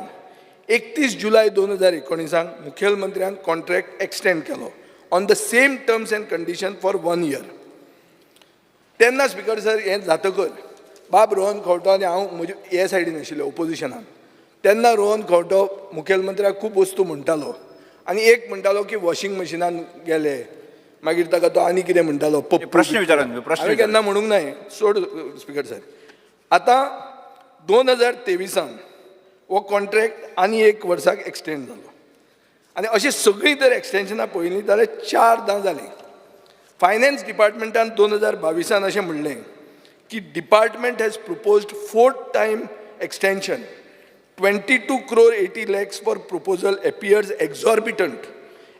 31 जुलय 2019 मुखेलमंत्र्यान कॉन्ट्रॅक्ट एक्सटेंड केलो on the same terms and condition for one year. तेन्ना स्पिकर सर, हें जातकर बाब रोहन खंवटो आनी हांव म्हजे हे सायडीन आशिल्ले ओपोजिशनान. तेन्ना रोहन खंवटो मुखेलमंत्र्याक खूब वस्तू म्हणटालो आनी एक म्हणटालो की वॉशिंग मशिनान गेले, मागीर ताका तो आनी कितें म्हणटालो. पप्पू. प्रश्न विचारा न्हू, प्रश्न हांवें विचारा. केन्ना म्हणूंक ना हें. सोड स्पिकर सर. आतां 2023 हो कॉन्ट्रॅक्ट आनी एक वर्साक एक्सटेंड जालो आनी अशीं सगळीं जर एक्सटेन्शनां पळयलीं जाल्यार चारदां जालीं. फायनान्स डिपार्टमेंटान 2022 अशें म्हणलें की department has proposed fourth time extension, 22 crore 80 lakhs for proposal appears exorbitant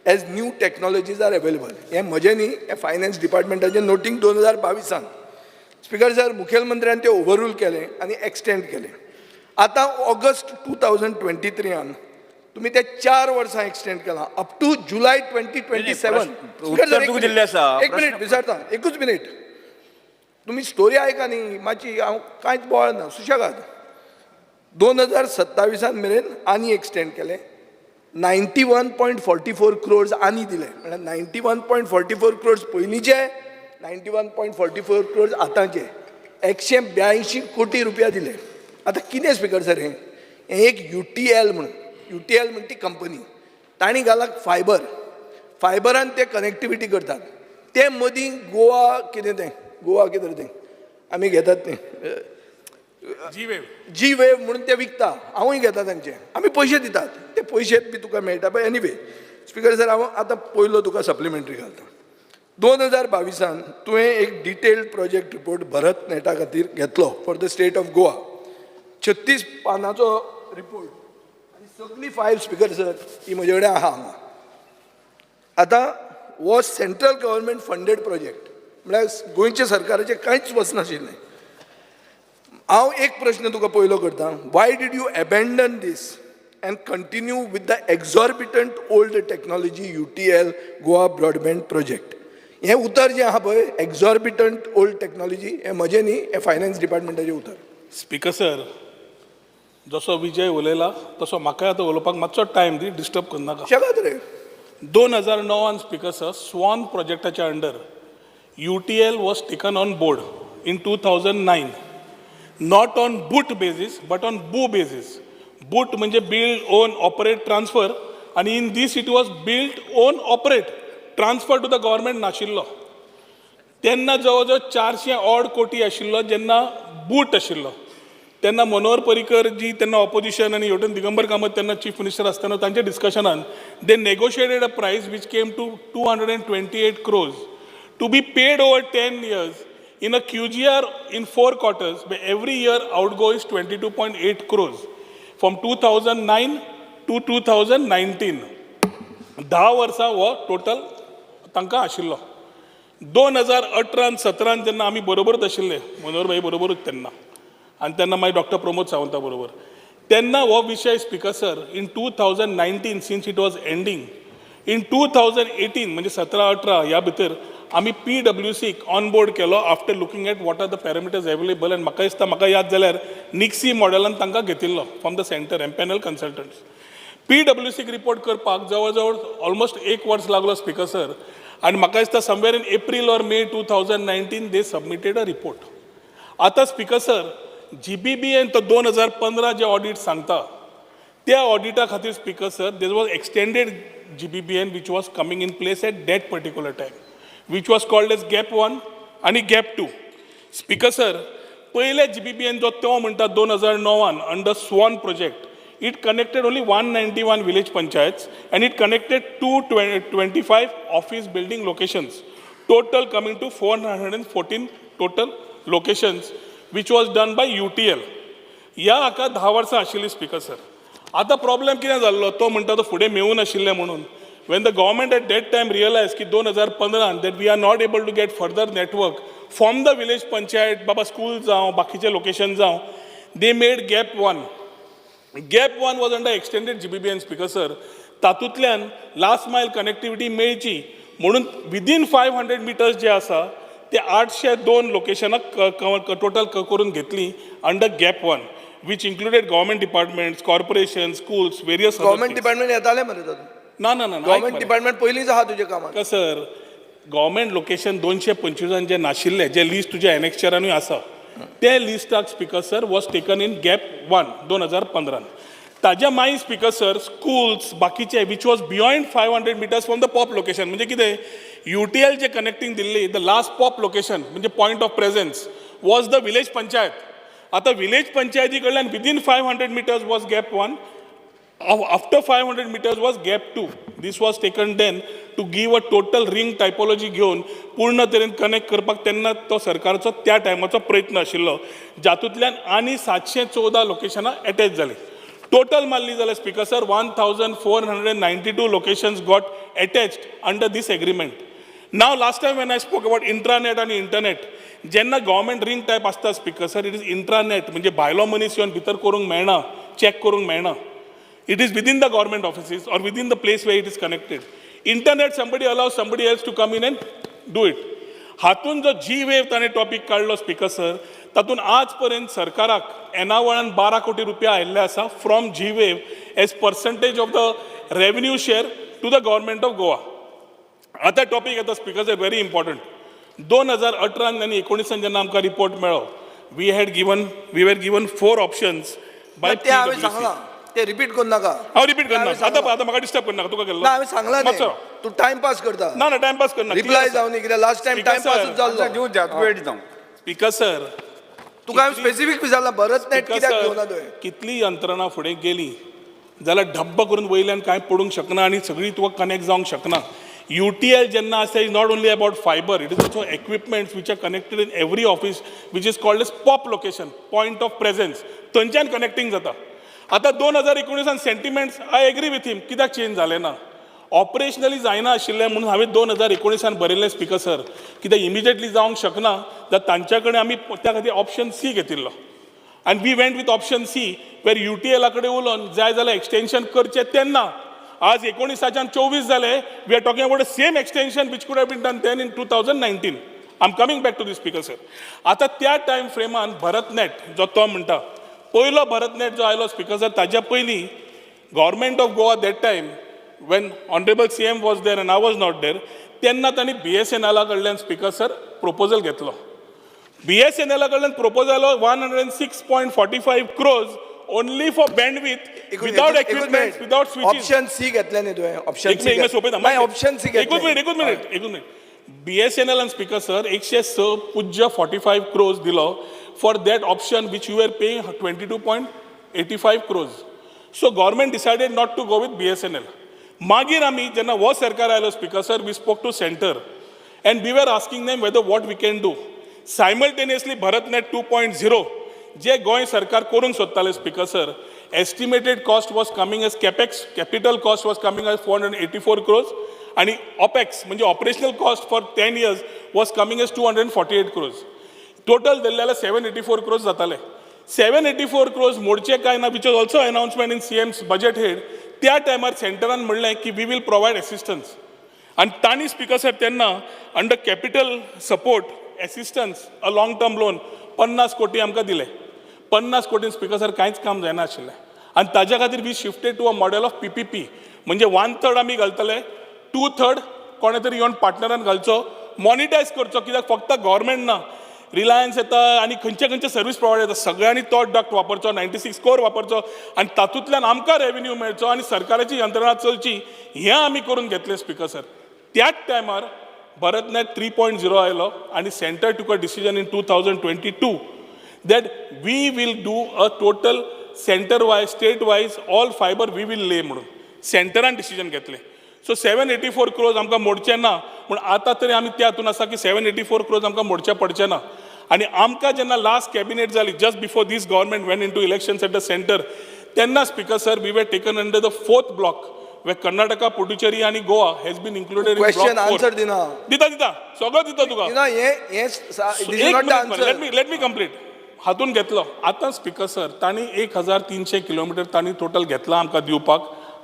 as new technologies are available. हें म्हजें न्ही, हें फायनान्स डिपार्टमेंटाचें नोटींग 2022. स्पिकर सर, मुखेलमंत्र्यान तें ओवररूल केलें आनी एक्सटेंड केलें. आतां ऑगस्ट 2023 तुमी ते 4 वर्सां एक्सटेंड केलां up to July 2027. उत्तर तुका दिल्लें आसा. एक मिनीट, विचारता, एकूच मिनीट. तुमी स्टोरी आयका न्ही मातशी, हांव कांयच बोवाळ ना, सुशेगाद. 2027 मेरेन आनी एक्सटेंड केलें, 91.44 crores आनी दिले. म्हळ्यार 91.44 crores पयलींचे, 91.44 crores आतांचे, 182 कोटी रुपया दिले. आतां कितें स्पिकर सर, हें हें एक यूटीएल म्हणून, यूटीएल म्हण ती कंपनी, तांणी घाला फायबर, फायबरान ते कनेक्टिविटी करतात. ते मदीं गोवा कितें तें, गोवा कितें तें आमी घेतात तें जी वेव. जी वेव म्हणून ते विकता. हांवूय घेता तांचे, आमी पयशे दितात, ते पयशे बी तुका मेळटा. बट एनिवे स्पिकर सर, हांव आतां पयलो तुका सप्लिमेंटरी घालता. 2022 तुवें एक डिटेल्ड प्रोजेक्ट रिपोर्ट भरत नेटा खातीर घेतलो for the state of Goa, 36 पानाचो report आनी सगळी फायल स्पिकर सर ही म्हजे कडेन आहा हांगा. आतां हो सेंट्रल गव्हर्मेंट फंडेड प्रोजेक्ट, म्हळ्यार गोंयच्या सरकाराचें कांयच वचनाशिल्लें. हांव एक प्रश्न तुका पयलो करता, why did you abandon this and continue with the exorbitant old technology UTL Goa broadband project? हें उतर जें आहा पळय, एक्झॉर्बिटंट ओल्ड टॅक्नॉलॉजी, हें म्हजें न्ही, हें फायनान्स डिपार्टमेंटाचें उतर. स्पिकर सर, जसो विजय उलयला तसो म्हाकाय आतां उलोवपाक मातसो टायम दी, डिस्टर्ब करनाका. शेगात रे. 2009 स्पिकर सर, स्वान प्रोजेक्टाच्या under UTL was taken on board in 2009, not on BOOT basis but on BOO basis. BOOT म्हणजे बिल्ड, ओन, ऑपरेट, ट्रान्सफर आनी in this it was build, own, operate, transfer to the government नाशिल्लो. तेन्ना जवळ जवळ 400 ऑड कोटी आशिल्लो. जेन्ना बूट आशिल्लो तेन्ना मनोहर पर्रीकर जी तेन्ना ऑपोजिशन आनी हेवटेन दिगंबर कामत तेन्ना चीफ मिनिस्टर आसतना तांच्या डिस्कशनान they negotiated a price which came to 228 crores to be paid over 10 years in a QGR in four quarters. Every year outgo is 22.8 crores from 2009 to 2019. 10 वर्सां हो टोटल तांकां आशिल्लो. 2018 सतरान जेन्ना आमी बरोबरूच आशिल्ले, मनोहर भाई बरोबरूच तेन्ना आनी तेन्ना मागीर डॉक्टर प्रमोद सावंता बरोबर, तेन्ना हो विशय speaker sir, in 2019, since it was ending in 2018, म्हणजे 17 18 ह्या भितर आमी पी डब्ल्यू सीक ऑन बोर्ड केलो after looking at what are the parameters available. आनी म्हाका दिसता, म्हाका याद जाल्यार निक्सी मॉडेलान तांकां घेतिल्लो from the centre empanel consultants. P W सीक रिपोर्ट करपाक जवळ जवळ ऑलमोस्ट एक वर्स लागलो स्पिकर सर. आनी म्हाका दिसता somewhere in April or May 2019 they submitted a report. आतां स्पिकर सर, जीबीबीएन तो 2015 जे ऑडिट सांगता त्या ऑडिटा खातीर, speaker sir, there was extended GBBN which was coming in place at that particular time, which was called as GAP one आनी गॅप टू. स्पिकर सर, पयले जीबीबीएन जो तो म्हणटा 2009 under SWAN project, It connected only 191 village panchayats and it connected 225 office building locations, total coming to 414 total locations, which was done by UTL. ह्या हाका 10 वर्सां आशिल्ली स्पीकर सर. आतां प्रॉब्लेम कितें जाल्लो, तो म्हणटा तो फुडें मेळूं नाशिल्लें म्हणून. When the government at that time realize की 2015 that we are not able to get further network from the village panchayat, Baba school जावं, बाकीचे लोकेशन जावं, they made GAP 1. GAP 1 was under extended GBBN, Speaker sir. तातूंतल्यान लास्ट मायल कनेक्टिविटी मेळची म्हणून विदीन 500 मिटर्स जे आसा ते 802 लोकेशनां टोटल करून घेतली under GAP 1, which included government departments, corporation, schools, various. Government department येताले मरे तातूंत. ना ना ना. गव्हर्मेंट डिपार्टमेंट पयलींच आहा तुज्या कामात. सर, गव्हर्मेंट लोकेशन 225 जे नाशिल्ले, जे लिस्ट तुज्या एनेक्चरानूय आसा, ते लिस्टाक, Speaker sir, was taken in GAP 1 2015. ताज्या मागीर, स्पीकर सर, स्कूल्स बाकीचे which was beyond 500 meters from the POP location. म्हणजे कितें, UTL J connecting Delhi, the last pop location म्हणजे point of presence was the village panchayat. आतां विलेज पंचायती कडल्यान within 500 meters was GAP 1, after 500 meters was GAP 2. This was taken then to give a total ring typology घेवन पूर्ण तरेन कनेक्ट करपाक तेन्ना तो सरकारचो त्या टायमाचो प्रयत्न आशिल्लो, जातूंतल्यान आनी 714 लोकेशनां एटॅच जालीं. टोटल मारली जाल्यार, Speaker sir, 1492 locations got attached under this agreement. Now, last time when I spoke about intranet आनी इंटरनेट, जेन्ना गव्हर्मेंट रिंग टायप आसता, Speaker sir, it is intranet म्हणजे भायलो मनीस येवन भितर करूंक मेळना, चॅक करूंक मेळना. It is within the government offices or within the place where it is connected. Internet, somebody allows somebody else to come in and do it. हातून जो जी वेव ताणें टॉपीक काडलो, स्पीकर सर, तातूंत आज पर्यंत सरकाराक येणावळान 12 कोटी रुपया आयिल्ले आसा from G Wave as percentage of the revenue share to the Government of Goa. आतां टॉपीक येता, स्पीकर सर, व्हेरी इम्पॉर्टंट. 2018 आनी 19 जेन्ना आमकां रिपोर्ट मेळ्ळो, we were given four options by ते हांवें सांगलां, ते रिपीट करू नाका. हांव रिपीट करना. आतां आतां म्हाका डिस्टर्ब करनाका. तुका केल्लो ना, हांवें सांगलां. मातसो. तें तूं टायमपास करता. ना ना, टायमपास करना. रिप्लाय जावन कित्याक लास्ट टायम Speaker टायमपासूच sir. जाल्लो. दिवं वेळ दिता. Speaker sir. तुका हांवें स्पेसिफीक विचारलां, भरत नेट कित्याक घेवना तुवें? कितली यंत्रणा फुडें गेली जाल्यार ढब्ब करून वयल्यान कांय पडूंक शकना आनी सगळी तुका कनेक्ट जावंक शकना. यूटीएल जेन्ना आसा, is not only about fiber, it is also equipments which are connected in every office, which is called as POP location, point of presence. थंयच्यान कनेक्टींग जाता. आतां 2019 sentiments, I agree with him, कित्याक चेंज जालें ना? ऑपरेशनली जायना आशिल्लें म्हणून हांवें 2019 बरयल्लें, स्पीकर सर, कित्याक इमिजिएटली जावंक शकना जाल्यार तांच्या कडेन आमी त्या खातीर ऑप्शन सी घेतिल्लो आनी we went with option C where युटीएला कडेन उलोवन जाय जाल्यार एक्सटेन्शन करचें. तेन्ना आज 19च्यान 24 जाले, we are talking about same extension which could have been done then in 2019. I am coming back to the, Speaker sir. आतां त्या टायम फ्रेमान भरतनेट जो तो म्हणटा, पयलो भरतनेट जो आयलो, स्पीकर सर, ताज्या पयलीं Government of Goa, that time when honourable CM was there and I was not there, तेन्ना तांणी बीएसएनएला कडल्यान, स्पीकर सर, प्रपोजल घेतलो. बीएसएनएला कडल्यान proposal 106.45 crores only for bandwidth, without equipment, without switches. Option C घेतलें न्ही तुवें? ऑप्शन एक मिनिट, एक सोपयता. नाही, ऑप्शन सी. एकूच मिनिट, एकूच मिनिट, एकूच मिनिट. बीएसएनएल आनी, स्पीकर सर, 106.45 क्रोज दिलो for that option, which you are paying 22.85 crores. So government decided not to go with BSNL. मागीर आमी जेन्ना हो सरकार आयलो, Speaker sir, we spoke to centre and we were asking them whether what we can do. Simultaneously BharatNet 2.0 जे गोंय सरकार करूंक सोदताले, Speaker sir, estimated cost was coming as capex, capital cost was coming as 484 crores आणि ऑपेक्स म्हणजे operational cost for 10 years was coming as 248 crores. Total धरले जाल्यार 784 क्रोज जाताले. 784 क्रोज मोडचे काय ना, which was also announcement in CM's budget head. त्या टायमार सेंटरान म्हणलें की we will provide assistance आनी तांणी, स्पीकर साहेब, तेन्ना under capital support assistance a long term loan 50 कोटी आमकां दिले. 50 कोटी, स्पीकर सर, कांयच काम जायना आशिल्लें आनी ताज्या खातीर we shifted to a model of PPP, म्हणजे वन थर्ड आमी घालतले, टू थर्ड कोणे तरी येवन पार्टनरान घालचो, मॉनिटायज करचो. कित्याक फक्त गव्हर्मेंट ना, रिलायन्स येता आनी खंयचे खंयचे सर्वीस प्रोवायडर येता, सगळ्यांनी तो डक्ट वापरचो, 96 कोर वापरचो आनी तातूंतल्यान आमकां रेवेन्यू मेळचो आनी सरकाराची यंत्रणा चलची, हें आमी करून घेतलें, स्पीकर सर. त्याच टायमार भरतनेट 3.0 आयलो आनी centre took a decision in 2022 that we will do a total Centre wise, state wise, all fibre we will lay म्हणून सेंटरान डिसिजन घेतलें. सो 784 क्रोर्स आमकां मोडचें ना, पूण आतां तरी आमी त्या हातून आसा की 784 क्रोर्स आमकां मोडचें पडचें ना. आनी आमकां जेन्ना लास्ट कॅबिनेट जाली, just before this government went into elections at the centre, तेन्ना, Speaker sir, we were taken under the fourth block, where Karnataka, Puducherry आनी Goa has been included. Question answer दिना. दिता, दिता, सगळो दिता तुका. दिना. हे हे this is not the answer. Let me complete. हातून घेतलो आतां, स्पीकर सर, तांणी 1300 किलोमिटर तांणी टोटल घेतला आमकां दिवपाक.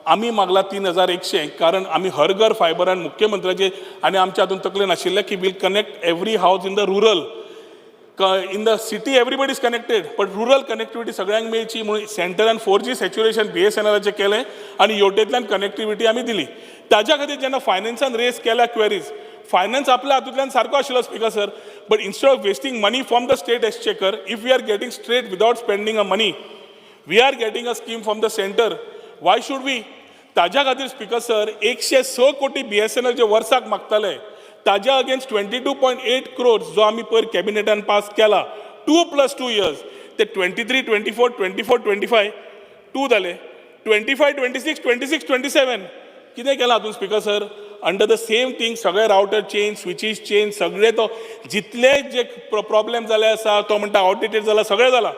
आमी मागला 3100, कारण आमी हर घर फायबरान मुख्यमंत्र्याचे आनी आमच्या हातून तकले नाशिल्लें की we'll connect every house in the rural. In the city everybody is connected, but rural connectivity सगळ्यांक मेळची म्हणून सेंटरान 4G saturation बीएसएनएलाचें केलें आनी योटेंतल्यान कनेक्टिविटी आमी दिली. ताज्या खातीर जेन्ना फायनान्सान रेज केल्या क्वेरीज, फायनान्स आपल्या हातूंतल्यान सारको आशिल्लो, Speaker sir, but instead of wasting money from the state exchequer, if we are getting straight without spending a money, we are getting a scheme from the centre, why should we? ताज्या खातीर, स्पीकर सर, 106 कोटी बीएसएनएल जे वर्साक मागताले, ताज्या against 22.8 crores जो आमी पयर कॅबिनेटान पास केला, 2 प्लस 2 इयर्स, ते 23 24, 24 25 2 जाले, 25 26, 26 27. कितें केलां हातून, Speaker sir? Under the same thing सगळे रावटर चेंज, स्विचीस चेंज, सगळे तो जितले जे प्रॉब्लेम जाले आसा, तो म्हणटा आउटडेटेड जाला, सगळें जाला.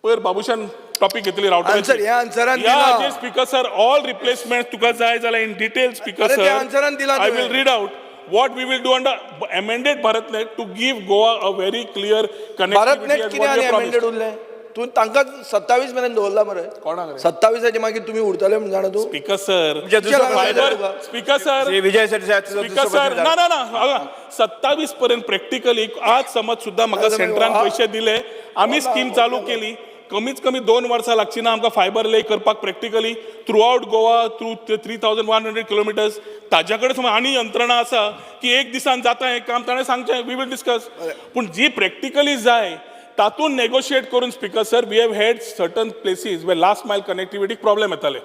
पयर बाबूशान टॉपीक घेतली रावटर. Answer, ह्या आन्सरान दिला. स्पीकर सर, ऑल रिप्लेसमेंट तुका जाय जाल्यार इन डिटेल, स्पीकर अरे, सर, त्या आन्सरान दिला I तुवें. will read out what we will do under amended BharatNet to give Goa a very clear Bharat net connectivity. कितें आनी अमेंडेड उरलें? तूं तांकां 27 मेरेन दवरला मरे. कोणाक रे? 27आचे मागीर तुमी उरतले म्हूण जाणा तूं. स्पीकर सर, दुसरो fibre, speaker sir, Shri Vijay Sardesai, तुजो स्पीकर दुसरो सर, प्रश्न. ना ना ना, 27 पर्यंत प्रॅक्टिकली आज समज सुद्दां म्हाका सेंटरान पयशे दिले, आमी स्कीम चालू केली, कमीत कमी 2 वर्सां लागची ना आमकां फायबर ले करपाक practically throughout Goa, through 3100 kilometers. ताज्या कडेन समज आनी यंत्रणा आसा की एक दिसान जाता हें काम, ताणें सांगचें, we will discuss. पूण जी प्रॅक्टिकली जाय तातूंत नेगोशिएट करून, Speaker sir, we have had certain places where last mile कनेक्टिविटीक problem येताले,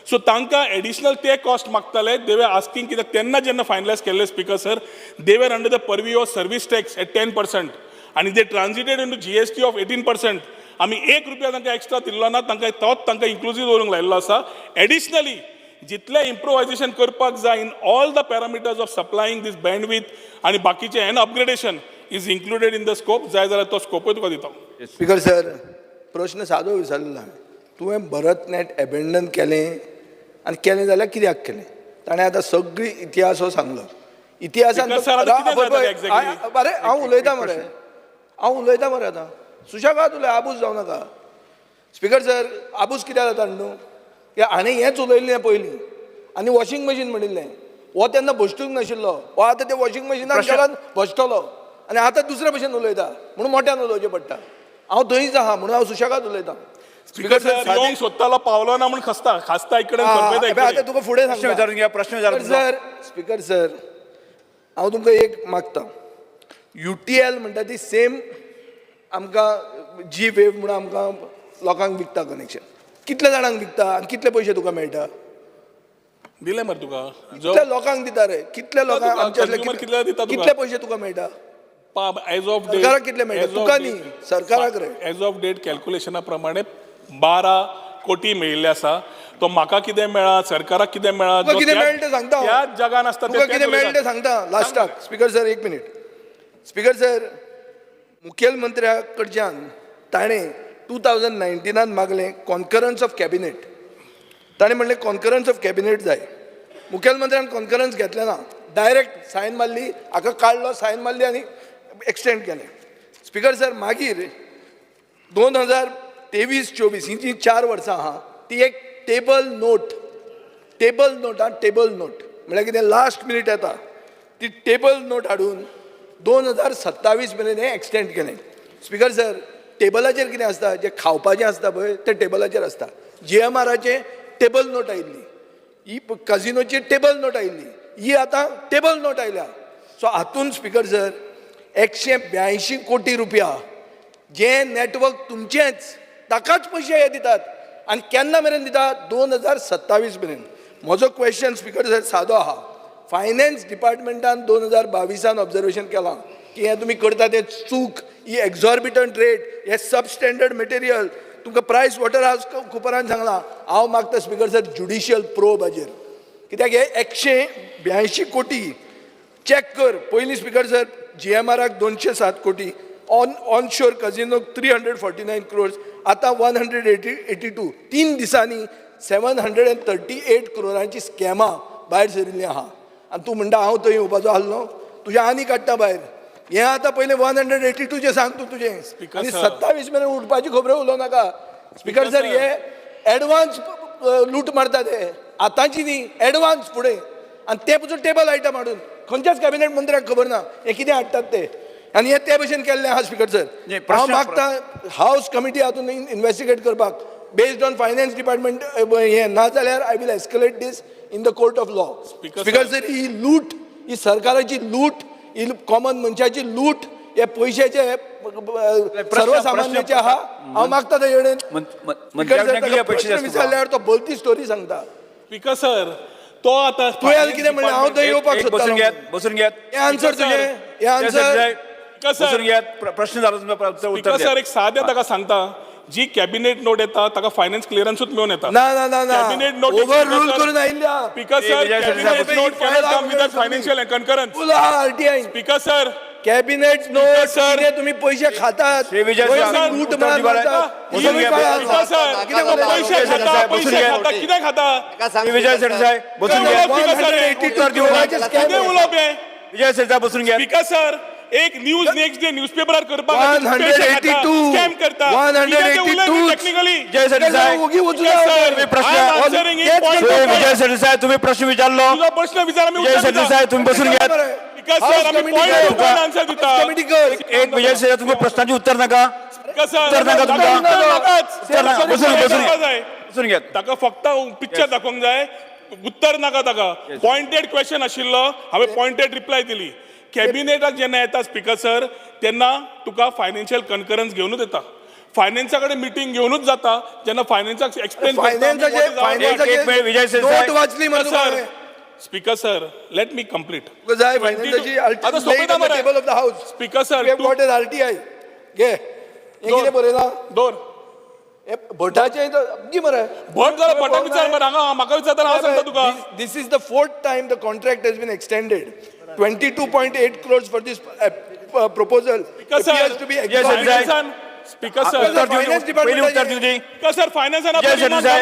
सो तांकां एडिशनल ते कॉस्ट मागताले. दे वर आस्किंग, कित्याक तेन्ना जेन्ना फायनलायज केल्ले, Speaker sir, they were under the purview of service tax at 10% आनी they transited into GST of 18%. आमी एक रुपया तांकां एक्स्ट्रा दिल्लो ना. तांकां तोच तांकां इन्क्लुजीव दवरूंक लायिल्लो आसा. एडिशनली जितलें इम्प्रोवायजेशन करपाक जाय in all the parameters of supplying this bandwidth आनी बाकीचें and upgradation is included in the scope. जाय जाल्यार तो स्कोपूय तुका दिता. स्पीकर सर, प्रश्न सादो विचारलेलो हांवें. तुवें भरत नेट एबेंडन केलें आनी केलें जाल्यार कित्याक केलें? ताणें आतां सगळी इतिहास हो सांगलो इतिहासान. Speaker sir, आतां कितें जाता exactly? अरे, हांव उलयतां मरे, हांव उलयतां मरे. आतां सुशेगाद उलय, आबूज जावं नाका. स्पीकर सर, आबूज कित्याक जाता न्हू? हाणें हेंच उलयल्लें पयलीं आनी वॉशिंग मशीन म्हणिल्लें. हो तेन्ना भश्टूंक नाशिल्लो. हो आतां ते वॉशिंग मशिनान गेला भश्टलो आनी आतां दुसरे भशेन उलयता म्हणून मोट्यान उलोवचें पडटा. हांव थंयच आहा म्हणून हांव सुशेगाद उलयतां. स्पीकर सर, येवंक सोदतालो, पावलो ना म्हूण खसता खासता इकडे, खरपेता आतां इकडे. तुका फुडें प्रश्न सांगता. विचारून घ्या, प्रश्न विचारून. सर, स्पीकर सर, हांव तुमकां एक मागता. यूटीएल म्हणटा ती सेम आमकां जी वेव म्हणून आमकां लोकांक विकता कनेक्शन. कितल्या जाणांक विकता आनी कितले पयशे तुका मेळटा? दिले मरे तुका जो कितल्या लोकांक दिता रे? कितल्या लोकांक? तुका, आमच्या consumer कितले दिता तुका? कितले पयशे तुका मेळटा? एज ऑफ डेट सरकाराक कितले मेळटा? तुका न्ही, सरकाराक रे. एज ऑफ डेट कॅल्क्युलेशना प्रमाणे 12 कोटी मेळिल्ले आसा. तो म्हाका कितें मेळ्ळा, सरकाराक कितें मेळ्ळा, तुका जो कितें मेळटा तें सांगता हांव. त्याच जगान आसता. तुका कितें मेळटा तें सांगता लास्टाक. स्पीकर सर, एक मिनीट. स्पीकर सर, मुखेलमंत्र्या कडच्यान ताणें 2019नान मागलें कॉन्करन्स ऑफ कॅबिनेट. ताणें म्हणलें कॉन्करन्स ऑफ कॅबिनेट जाय. मुखेलमंत्र्यान कॉन्करन्स घेतलें ना. डायरेक्ट सायन मारली, हाका काडलो, सायन मारली आनी एक्सटेंड केलें. स्पीकर सर, मागीर 2023-24 ही जी 4 वर्सां आहा, ती एक टेबल नोट, टेबल नोट आं, टेबल नोट म्हळ्यार कितें, लास्ट मिनीट येता ती टेबल नोट हाडून 2027 मेरेन हें एक्सटेंड केलें. स्पीकर सर, टेबलाचेर कितें आसता? जें खावपाचें आसता पळय, तें टेबलाचेर आसता. जीएमआराचें टेबल नोट आयिल्ली ही, कजिनोची टेबल नोट आयिल्ली ही, आतां टेबल नोट आयल्या. सो हातून, स्पीकर सर, 182 कोटी रुपया जे नेटवर्क तुमचेंच, ताकाच पयशे हे दितात आनी केन्ना मेरेन दितात? 2027 मेरेन. म्हजो क्वेश्चन, स्पीकर सर, सादो आहा. फायनान्स डिपार्टमेंटान 2022आन ऑब्जर्वेशन केलां की हें तुमी करता तें चूक, ही एक्झॉर्बिटंट रेट, हे सब स्टँडर्ड मटेरियल. तुमकां प्रायस वॉटर हावस कुपरान सांगलां. हांव मागता स्पिकर सर, ज्युडिशियल प्रोब हाजेर, कित्याक हे 182 कोटी चॅक कर पयलीं. स्पिकर सर, जीएमआराक 207 कोटी, ऑन शोर कजिनोक 349 क्रोर्स, आतां one hundred eighty eighty two. 3 दिसांनी 738 क्रोरांची स्कॅमां भायर सरिल्लीं आहा आनी तूं म्हणटा हांव थंय येवपाचो आसलो. तुजें आनी काडटा भायर हें. आतां पयलें 182चें सांग तूं तुजें आनी sir. 27 मेरेन उठपाची खबरो उलोवं नाका. स्पिकर सर, हे एडवान्स लूट मारता ते, आतांची न्ही, एडवान्स फुडें. आनी ते पसून टेबल आयटम हाडून खंयच्याच कॅबिनेट मंत्र्याक खबर ना हे कितें हाडटात ते आनी हे ते भशेन केल्लें आहा. स्पिकर सर, न्ही, हांव प्रश्न- मागता हावस कमिटी हातून इन्वेस्टिगेट करपाक बेस्ड ऑन फायनान्स डिपार्टमेंट हें. ना जाल्यार I will escalate this in the court of law. Speaker speaker sir. Sir, ही लूट, ही सरकाराची लूट, ही कॉमन मनशाची लूट, हे पयशाचे सर्वसामान्याचे आहा. हांव मागता तेजे कडेन. मंत्र्या कितें अपेक्षित आसा तुका? विचारल्यार तो भलती स्टोरी सांगता. स्पिकर सर, तो आतां तुवें कितें म्हणलें? हांव थंय येवपाक एक बसून सोदतालो. घेयात, बसून घेयात. हें आन्सर तुजें? हें आन्सर? स्पिकर सर, बसून घेयात. प्रश्न जालो तुमचो, उत्तर स्पिकर दियात. सर, एक सादें ताका सांगता, जी कॅबिनेट नोट येता ताका फायनान्स क्लियरन्सूच मेळून येता. ना ना ना ना. कॅबिनेट नोट ओव्हर रूल करून आयिल्ल्या. Speaker sir, Vijay Sardesai, cabinet note cannot come without financial concurrence. Full RTI. Speaker sir, cabinet note sir. कितें तुम्ही पैसे खातात? श्री विजय गोंय सर, लूट उत्तर मार दिवपाक मारतात. बसून तुम्ही घ्या. काय स्पिकर सर, कितें म्हणलें? पैसे खाता, बसून पैसे घ्या. खाता, कितें खाता? ताका सांग. श्री विजय सरदेसाय, बसून कितें घेयात. उलोवप स्पिकर सर? 182 करोडाचे स्कॅम. कितें उलोवप हें? विजय सरदेसाय, बसून घेयात. स्पिकर सर, एक न्यूज नेक्स्ट डे न्यूजपेपरार करपाक 182. स्कॅम करता. 182. टेक्निकली. विजय सरदेसाय, ओगी वचूं सर, तुम्ही प्रश्न प्रश्न विजय सरदेसाय, तुम्ही प्रश्न विचारलो. तुझा प्रश्न विचार, आमी विजय उत्तर दिता. सरदेसाय, तुम्ही बसून घेयात. स्पिकर सर, आमी पॉइंट टू पॉइंट आन्सर दिता. कमिटी कर. एक, विजय सरदेसाय, तुमकां प्रश्नाचें उत्तर नाका? स्पिकर सर, उत्तर नाका तुमकां? उत्तर नाकाच. उत्तर नाका. बसून बसून नाका जाय. बसून घेयात. ताका फक्त पिक्चर दाखोवंक जाय, उत्तर नाका ताका. पॉइंटेड क्वेश्चन आशिल्लो, हांवें पॉइंटेड रिप्लाय दिली. कॅबिनेटाक जेन्ना येता स्पिकर सर, तेन्ना तुका फायनान्शियल कन्करन्स घेवनूच येता. फायनान्सा कडेन मिटींग घेवनूच जाता. जेन्ना फायनान्साक एक्सप्लेन फायनान्साचे एक मिनिट, विजय सरदेसाय. नोट वाचली मरे तुका सर, हांवें. Speaker sir, let me complete. तुका जाय फायनान्साची? आतां सोंपयता मरे. Table of the house. Speaker sir, we have got an RTI. घे, हें कितें बरयलां? दवर. हे भटाचें गी मरे. भट जाल्यार भटाक विचार मरे. हांगा म्हाका विचारता, हांव सांगता तुका. This is the fourth time the contract has been extended. 22.8 crores for this proposal Speaker sir, appears to be Yes, sir. फायनान्सान, speaker sir, उत्तर फायनान्स दिवची, पयलीं उत्तर डिपार्टमेंटाचे दिवची. स्पिकर सर, फायनान्सान विजय सरदेसाय,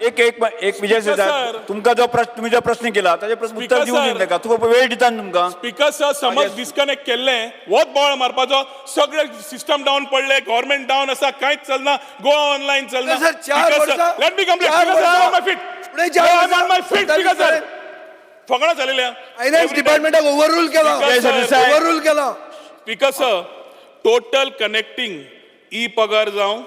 एक एक एक, विजय सरदेसाय, सर. तुमकां जो प्रश्न, तुम्ही जो प्रश्न केला ताजे प्रश्न उत्तर स्पीकर दिवंक सर. दी ताका. तुका वेळ दिता न्ही तुमकां. स्पिकर सर, समज डिस्कनेक्ट केल्लें, वत बोवाळ मारपाचो. सगळे सिस्टम डावन पडले, गव्हर्मेंट डावन आसा, कांयच चलना, गोवा ऑनलायन चलना. सर, 4 वर्सां let me complete. चार वर्सां माय फीट. फुडें 4 वर्सां माय फीट. स्पिकर सर, फकाणां जालेल्या. फायनान्स डिपार्टमेंटाक ओव्हररूल केला. विजय सरदेसाय. ओव्हररूल केला. Speaker sir, total connecting, E पगार जावं,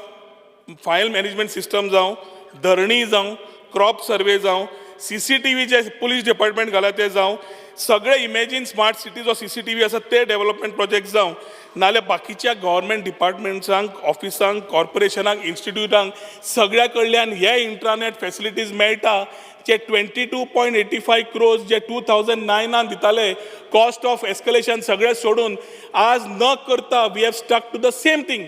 फायल मॅनेजमेंट सिस्टम जावं, धरणी जावं, क्रॉप सर्वे जावं, सीसीटीव्ही जे पुलीस डिपार्टमेंट घाला ते जावं, सगळे इमेजीन स्मार्ट सिटी जो सीसीटीव्ही आसा ते डेव्हलपमेंट प्रोजेक्ट जावं, नाल्यार बाकीच्या गव्हर्मेंट डिपार्टमेंट्सांक, ऑफिसांक, कॉर्पोरेशनांक, इन्स्टिट्यूटांक, सगळ्या कडल्यान हे इंट्रानेट फॅसिलिटीज मेळटा. जे 22.85 crores जे 2009 नान दिताले, कॉस्ट ऑफ एस्कलेशन सगळें सोडून आज न करता we have stuck to the same thing.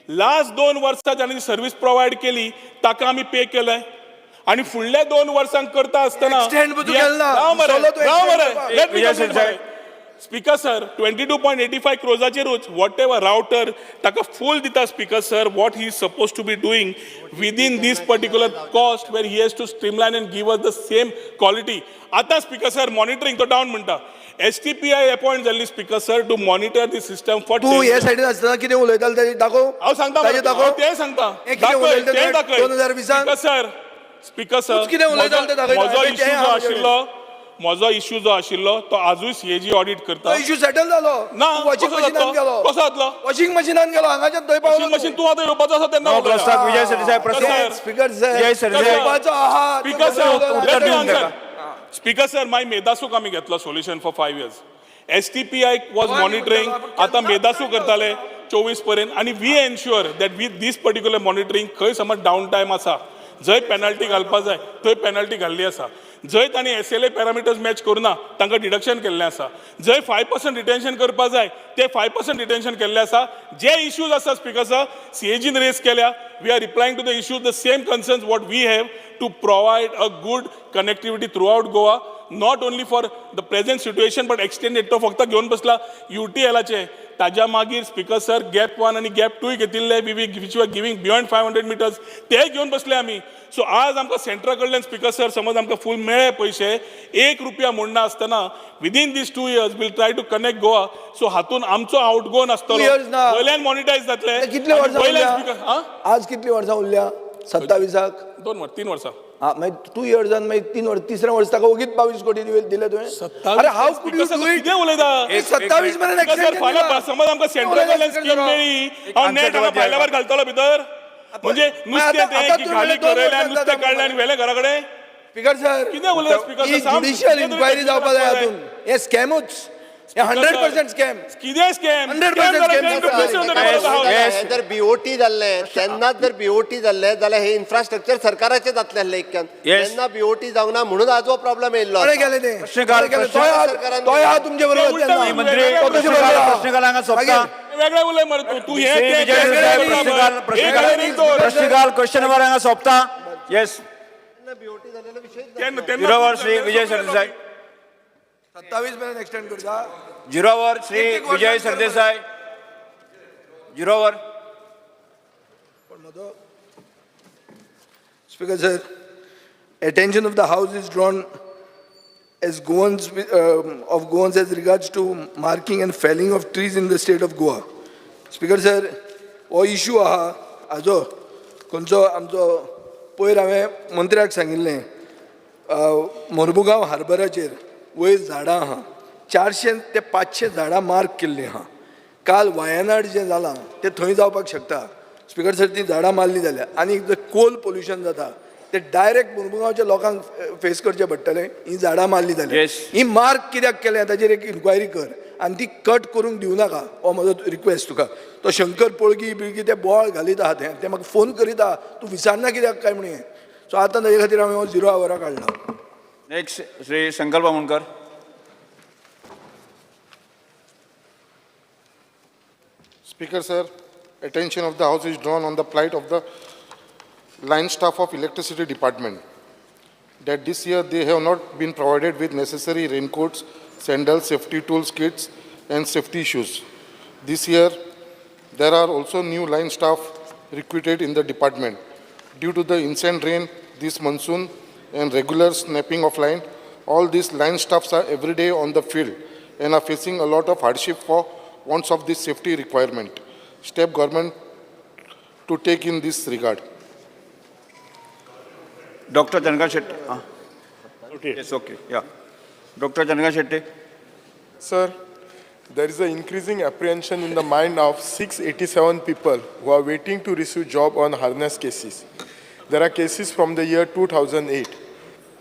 Last 2 वर्सां जांणी सर्वीस प्रोवायड केली ताका आमी पे केलंय आनी फुडल्या 2 वर्सांक करता आसतना Extend तूं केलें ना. राव मरे, सोलो तूं राव extend मरे. करपाक. Let me Vijay complete Sardesai. मरे. Speaker sir, 22.85 क्रोजाचेरूच what ever router ताका फूल दिता. Speaker sir, what he is suppose to be doing within this particular cost, where he has to streamline and give us the same quality. आतां स्पिकर सर, मॉनिटरींग तो डावन म्हणटा. एसटीपीआय अपॉयंट जाल्ली, speaker sir, to monitor the system for तूं हे सायडीन आसतना कितें उलयतालो तेजें दाखोव. हांव सांगता ताजें मरे, दाखोव. हांव तें सांगता. हें कितें दाखय, उलयलें तें दाखय. 2020? स्पिकर सर, स्पिकर सर, तूंच कितें उलयतालो तें दाखयता. म्हजो तें इश्यू जो हांव आशिल्लो, म्हजो इश्यू जो आशिल्लो तो आजूय सीएजी ऑडिट करता. तो इश्यू सेटल जालो. ना. वॉशिंग कसो मशिनान जातलो? गेलो. कसो जातलो? वॉशिंग मशिनान गेलो, हांगाच्यान थंय पावलो. वॉशिंग मशीन तूं आतां येवपाचो आसा तेन्ना नो उलया. प्रस्ताव विजय सरदेसाय, प्रश्न. Sir. Speaker sir, Vijay Sardesai. येवपाचो आहा. स्पिकर सर, उत्तर let me दिवंक answer. ताका. स्पिकर सर, मागीर मेदासूक आमी घेतलो solution for 5 years. STPI was monitoring, आतां मेदासू करताले 24 पर्यंत आनी we ensure that with this particular monitoring खंय समज डावन टायम आसा, जंय पेनल्टी घालपा जाय थंय पेनल्टी घाल्ली आसा. जंय तांणी एसएलए पॅरामिटर्स मॅच करुना तांकां डिडक्शन केल्लें आसा. जंय 5% रिटेन्शन करपा जाय ते 5% रिटेन्शन केल्लें आसा. जे इश्यूज आसा स्पिकर सर, सीएजीन रेज केल्या. We are replying to the issues, the same concerns what we have to provide a good connectivity throughout Goa, not only for the present situation but extended. तो फक्त घेवन बसला युटीएलाचे. ताज्या मागीर स्पिकर सर, गॅप 1 आनी गॅप 2 घेतिल्ले, we which are giving beyond 500 meters, ते घेवन बसले आमी. सो आज आमकां सेंट्रा कडल्यान स्पिकर सर, समज आमकां फूल मेळ्ळे पयशे, एक रुपया मोडना आसतना within these 2 years we'll try to connect Goa. So हातून आमचो आउट गो नासतलो. 2 years ना. वयल्यान मॉनिटायज जातले. कितले वर्सां वयल्यान उरल्या? स्पिकर हा आज कितली वर्सां उरल्या 27 ? 2 वर्स, 3 वर्सां. हा, मागीर 2 इयर्सान मागीर 3 वर्स, तिसऱ्या वर्स ताका ओगीच 22 कोटी दिले तुवें. अरे, how could you do it? कितें उलयता? 27 मेरेन सर, फाल्यां समज आमकां सेंट्रल कडल्यान स्कीम मेळ्ळी, हांव नेट हांगा भायल्या भायर घालतलो भितर. म्हणजे नुस्तें तें की घाली गरयलें, नुस्तें काडलें आनी व्हेलें घरा कडेन. स्पीकर सर, कितें उलयता स्पीकर ही सर? ज्युडिशियल इन्क्वायरी जावपा जाय हातून. हे स्कॅमूच, हे 100% स्कॅम. कितें स्कॅम? 100% scam. हे जर बीओटी जाल्लें तेन्नाच, जर बीओटी जाल्लें जाल्यार हे इन्फ्रास्ट्रक्चर सरकाराचें जातलें आसलें इतक्यान. तेन्ना बीओटी जावंक ना म्हणून आज हो प्रॉब्लेम येयल्लो कोणें आसा. केलें तें? प्रश्नकाल, कोणें केलें? तोय आहा तुमचे बरोबर उलटा तेन्ना. मंत्री, तो तुजे बरोबर आहा. प्रश्नकाल हांगा सोंपता. वेगळे उलय मरे तूं. तूं हे श्री ते विजय ते सरदेसाय, ते प्रश्नकाल एक आनी एक दोन. प्रश्नकाल क्वेश्चन वर हांगा सोंपता. येस. बीओटी जाल्लेलो विशय. तेन्ना झिरो वर श्री विजय सरदेसाय. 27 मेरेन एक्सटेंड करता. झिरो वर श्री एक एक विजय वर्सान. सरदेसाय, झिरो वर. Speaker sir, attention of the House is drawn as Goans of Goans as regards to marking and felling of trees in the state of Goa. Speaker sir, हो इशू आहा हाजो खंयचो आमचो. पयर हांवें मंत्र्याक सांगिल्लें, मोरमुगांव हार्बराचेर वयर झाडां आहा, 400 ते 500 झाडां मार्क केल्लीं आहा. काल वायनाड जें जालां तें थंय जावपाक शकता. स्पीकर सर, ती झाडां मारली जाल्यार आनी कोल पोल्युशन जाता, ते डायरेक्ट मुरमुगांवच्या लोकांक फेस करचें पडटलें ही झाडां मारली जाल्यार. ही मार्क कित्याक केल्या ताचेर एक इन्क्वायरी कर आनी ती कट करूंक दिवं नाका, हो म्हजो रिक्वेस्ट तुका. तो शंकर पोळगी बिळगी ते बोवाळ घालीत आहा, ते ते म्हाका फोन करीत आहा, तूं विचारना कित्याक काय म्हणून. सो आतां ताजे खातीर हांवें हो झिरो आवरा काडला. Next Shri Sankalp Amonkar. Speaker, sir, attention of the House is drawn on the plight of the line staff of Electricity Department, that this year they have not been provided with necessary raincoats, sandals, safety tools kits, and safety shoes. This year, there are also new line staff recruited in the department. Due to the incessant rain this monsoon and regular snapping of line, all these line staffs are every day on the field and are facing a lot of hardship for wants of this safety requirement. Step government to take in this regard. Doctor Chandrakant Shetty. Yes, okay, yeah. Doctor Chandrakant Shetty. Sir, there is an increasing apprehension in the mind of 687 people who are waiting to receive job on harness cases. There are cases from the year 2008.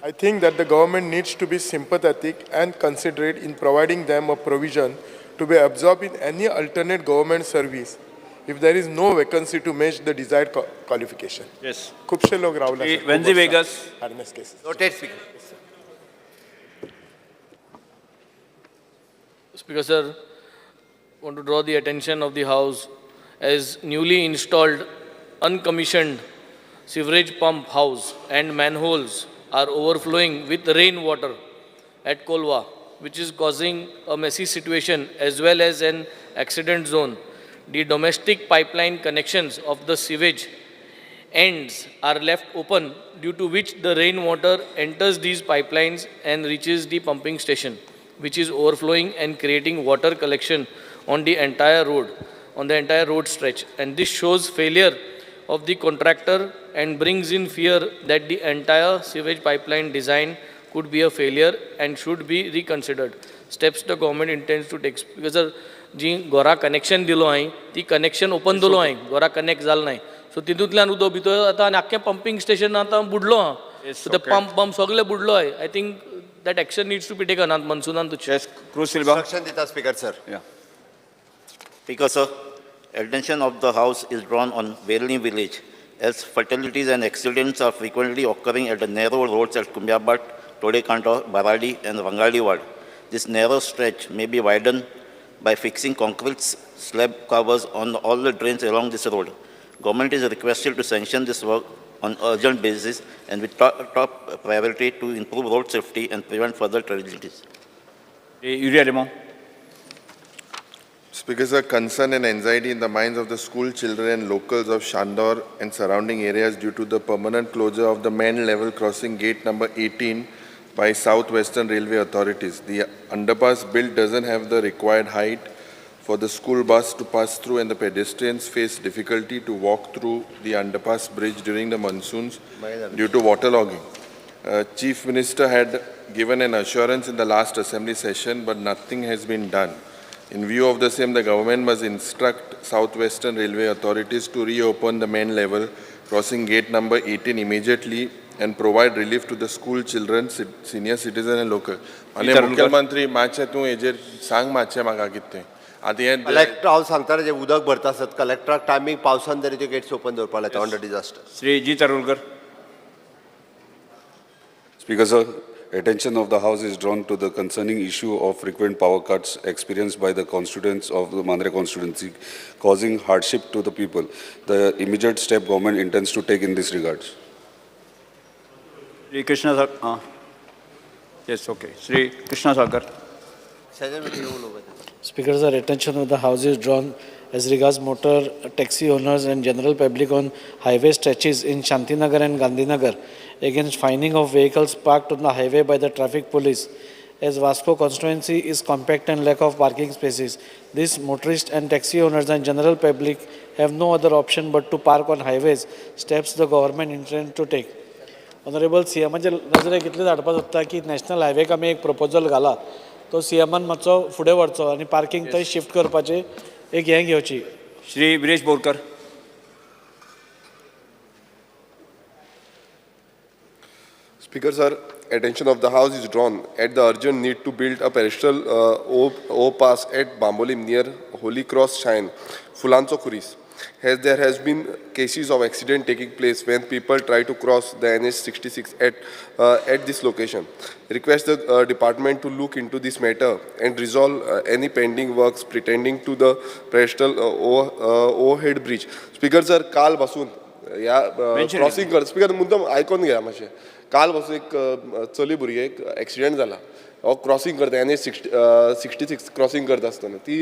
I think that the government needs to be sympathetic and considerate in providing them a provision to be absorbed in any alternate government service if there is no vacancy to match the desired qualification. Yes. खुबशे लोक रावले. Shri Venzy Vegas. Harness cases. Noted, Speaker. Speaker sir, want to draw the attention of the House as newly installed uncommissioned sewerage pump house and manholes are overflowing with rainwater at Kolwa, which is causing a messy situation as well as an accident zone. The domestic pipeline connections of the sewage ends are left open, due to which the rainwater enters these pipelines and reaches the pumping station, which is overflowing and creating water collection on the entire road, on the entire road stretch. And this shows failure of the contractor and brings in fear that the entire sewage pipeline design could be a failure and should be reconsidered. Steps the government intends to take. Because sir, जी घरा कनेक्शन दिलो हांवें, ती कनेक्शन ओपन दवरलो हांवें, घरा कनेक्ट जालें नाय. सो तितूंतल्यान उदक भितर जाता आनी आख्खें पंपींग स्टेशन आतां बुडलो आहा. सो ते पंप पंप सगळे बुडलो आहाय. I think that action needs to be taken आतां मनसुनान. Yes, Cruz Silva. Instruction दिता, Speaker sir. Speaker sir, attention of the House is drawn on Verli village as fatalities and accidents are frequently occurring at the narrow roads at Kumbiabat. Todekanto, Baradi and Vangali Ward. This narrow stretch may be widened by fixing concrete slab covers on all the drains along this road. Government is requested to sanction this work on urgent basis and with top priority to improve road safety and prevent further tragedies. Yuri Alemao. Speaker, sir, concern and anxiety in the minds of the school children and locals of Shandor and surrounding areas due to the permanent closure of the main level crossing gate number 18 by South Western Railway authorities. The underpass built doesn't have the required height for the school bus to pass through, and the pedestrians face difficulty to walk through the underpass bridge during the monsoons due to waterlogging. Chief Minister had given an assurance in the last assembly session, but nothing has been done. In view of the same, the government must instruct South Western Railway authorities to reopen the main level crossing gate number 18 immediately and provide relief to the school children, senior citizen and local. आनी मुख्यमंत्री मातशें तूं हेजेर सांग मातशें म्हाका कितें आतां हें कलेक्टर हांव सांगता रे, जे उदक भरता आसत कलेक्टराक टायमींग पावसान तरी त्यो गेट्स ओपन दवरपाक लायता on the disaster. Shri G Tarulkar. Speaker, sir, attention of the House is drawn to the concerning issue of frequent power cuts experienced by the constituents of the Mandre constituency, causing hardship to the people. The immediate step government intends to take in this regards. Shri Krishna sir. Yes, okay. Shri Krishna Sagar. Speaker, sir, attention of the House is drawn as regards motor taxi owners and general public on highway stretches in Shantinagar and Gandhinagar against fining of vehicles parked on the highway by the traffic police. As Vasco constituency is compact and lack of parking spaces, these motorists and taxi owners and general public have no other option but to park on highways, steps the government intends to take. Honorable CMाचे नजरेक इतलें धाडपाक सोदता की नॅशनल हायवेक आमी एक प्रपोजल घाला, तो सीएमान मातसो फुडें व्हरचो आनी पार्किंग थंय शिफ्ट करपाचें एक हें घेवची. Shri Viresh Borkar. Speaker, sir, attention of the House is drawn at the urgent need to build a pedestal overpass at Bambolim near Holy Cross Shrine, Fulanzo Kuris. As there has been cases of accident taking place when people try to cross the NH66 at this location. Request the department to look into this matter and resolve any pending works pertaining to the pedestal overhead bridge. Speaker, sir, काल बसून ह्या क्रॉसिंग कर. स्पीकर मुद्दम आयकोन घेया मातशें. काल बसून एक चली भुरगें एक एक्सिडेंट जाला. हो क्रॉसिंग करता NH 66 crossing करता आसतना ती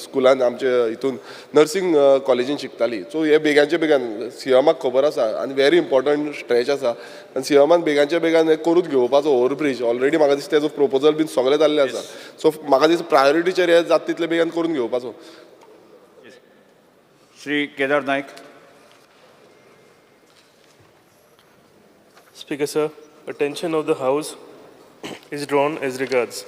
स्कुलान आमचे हितून नर्सिंग कॉलेजीन शिकताली. सो हे बेगानचे बेगान सीएमाक खबर आसा आनी व्हेरी इम्पॉर्टंट स्ट्रेच आसा आनी सीएमान बेगानच्या बेगान हें करून घेवपाचो ओवरब्रीज. ऑलरेडी म्हाका दिसता तेजो प्रपोजल बीन सगळें जाल्लें आसा. सो म्हाका दिसता प्रायोरिटीचेर हें जाता तितले बेगान करून घेवपाचो. Shri Kedar Naik. Speaker, sir, attention of the House is drawn as regards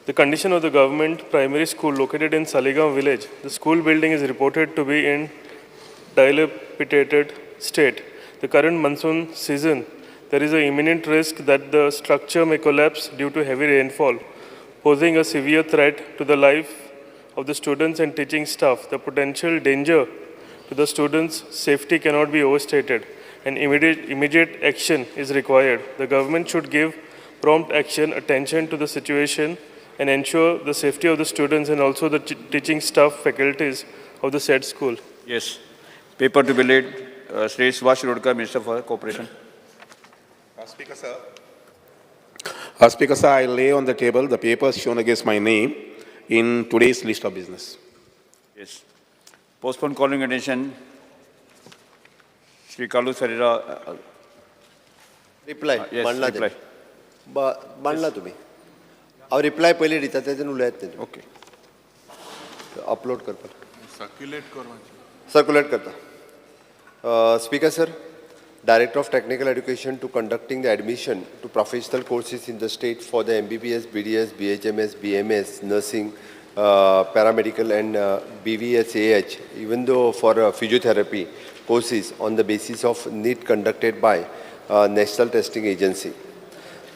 the condition of the government primary school located in Saligao village. The school building is reported to be in dilapidated state. The current monsoon season, there is an imminent risk that the structure may collapse due to heavy rainfall, posing a severe threat to the life of the students and teaching staff. The potential danger to the students' safety cannot be overstated, and immediate action is required. The government should give prompt action, attention to the situation, and ensure the safety of the students and also the teaching staff faculties of the said school. Yes. Paper to be laid, Shri Subhash Shirodkar, Minister for Cooperation. Speaker, sir. Speaker, sir, I lay on the table the papers shown against my name in today's list of business. Yes. Postpone calling attention. Shri Carlos Ferreira. Reply. Yes, मांडला reply. मांडला तुम्ही. हांव रिप्लाय पयलीं दिता तेजेर उलयात न्ही. ओके. अपलोड करपाक. सर्क्युलेट कर. सर्क्युलेट करता. Speaker sir, Director of Technical Education to conducting the admission to professional courses in the state for the MBBS, BDS, BHMS, BMS, nursing, paramedical and BVSAH, even though for physiotherapy courses on the basis of NEET conducted by National Testing Agency.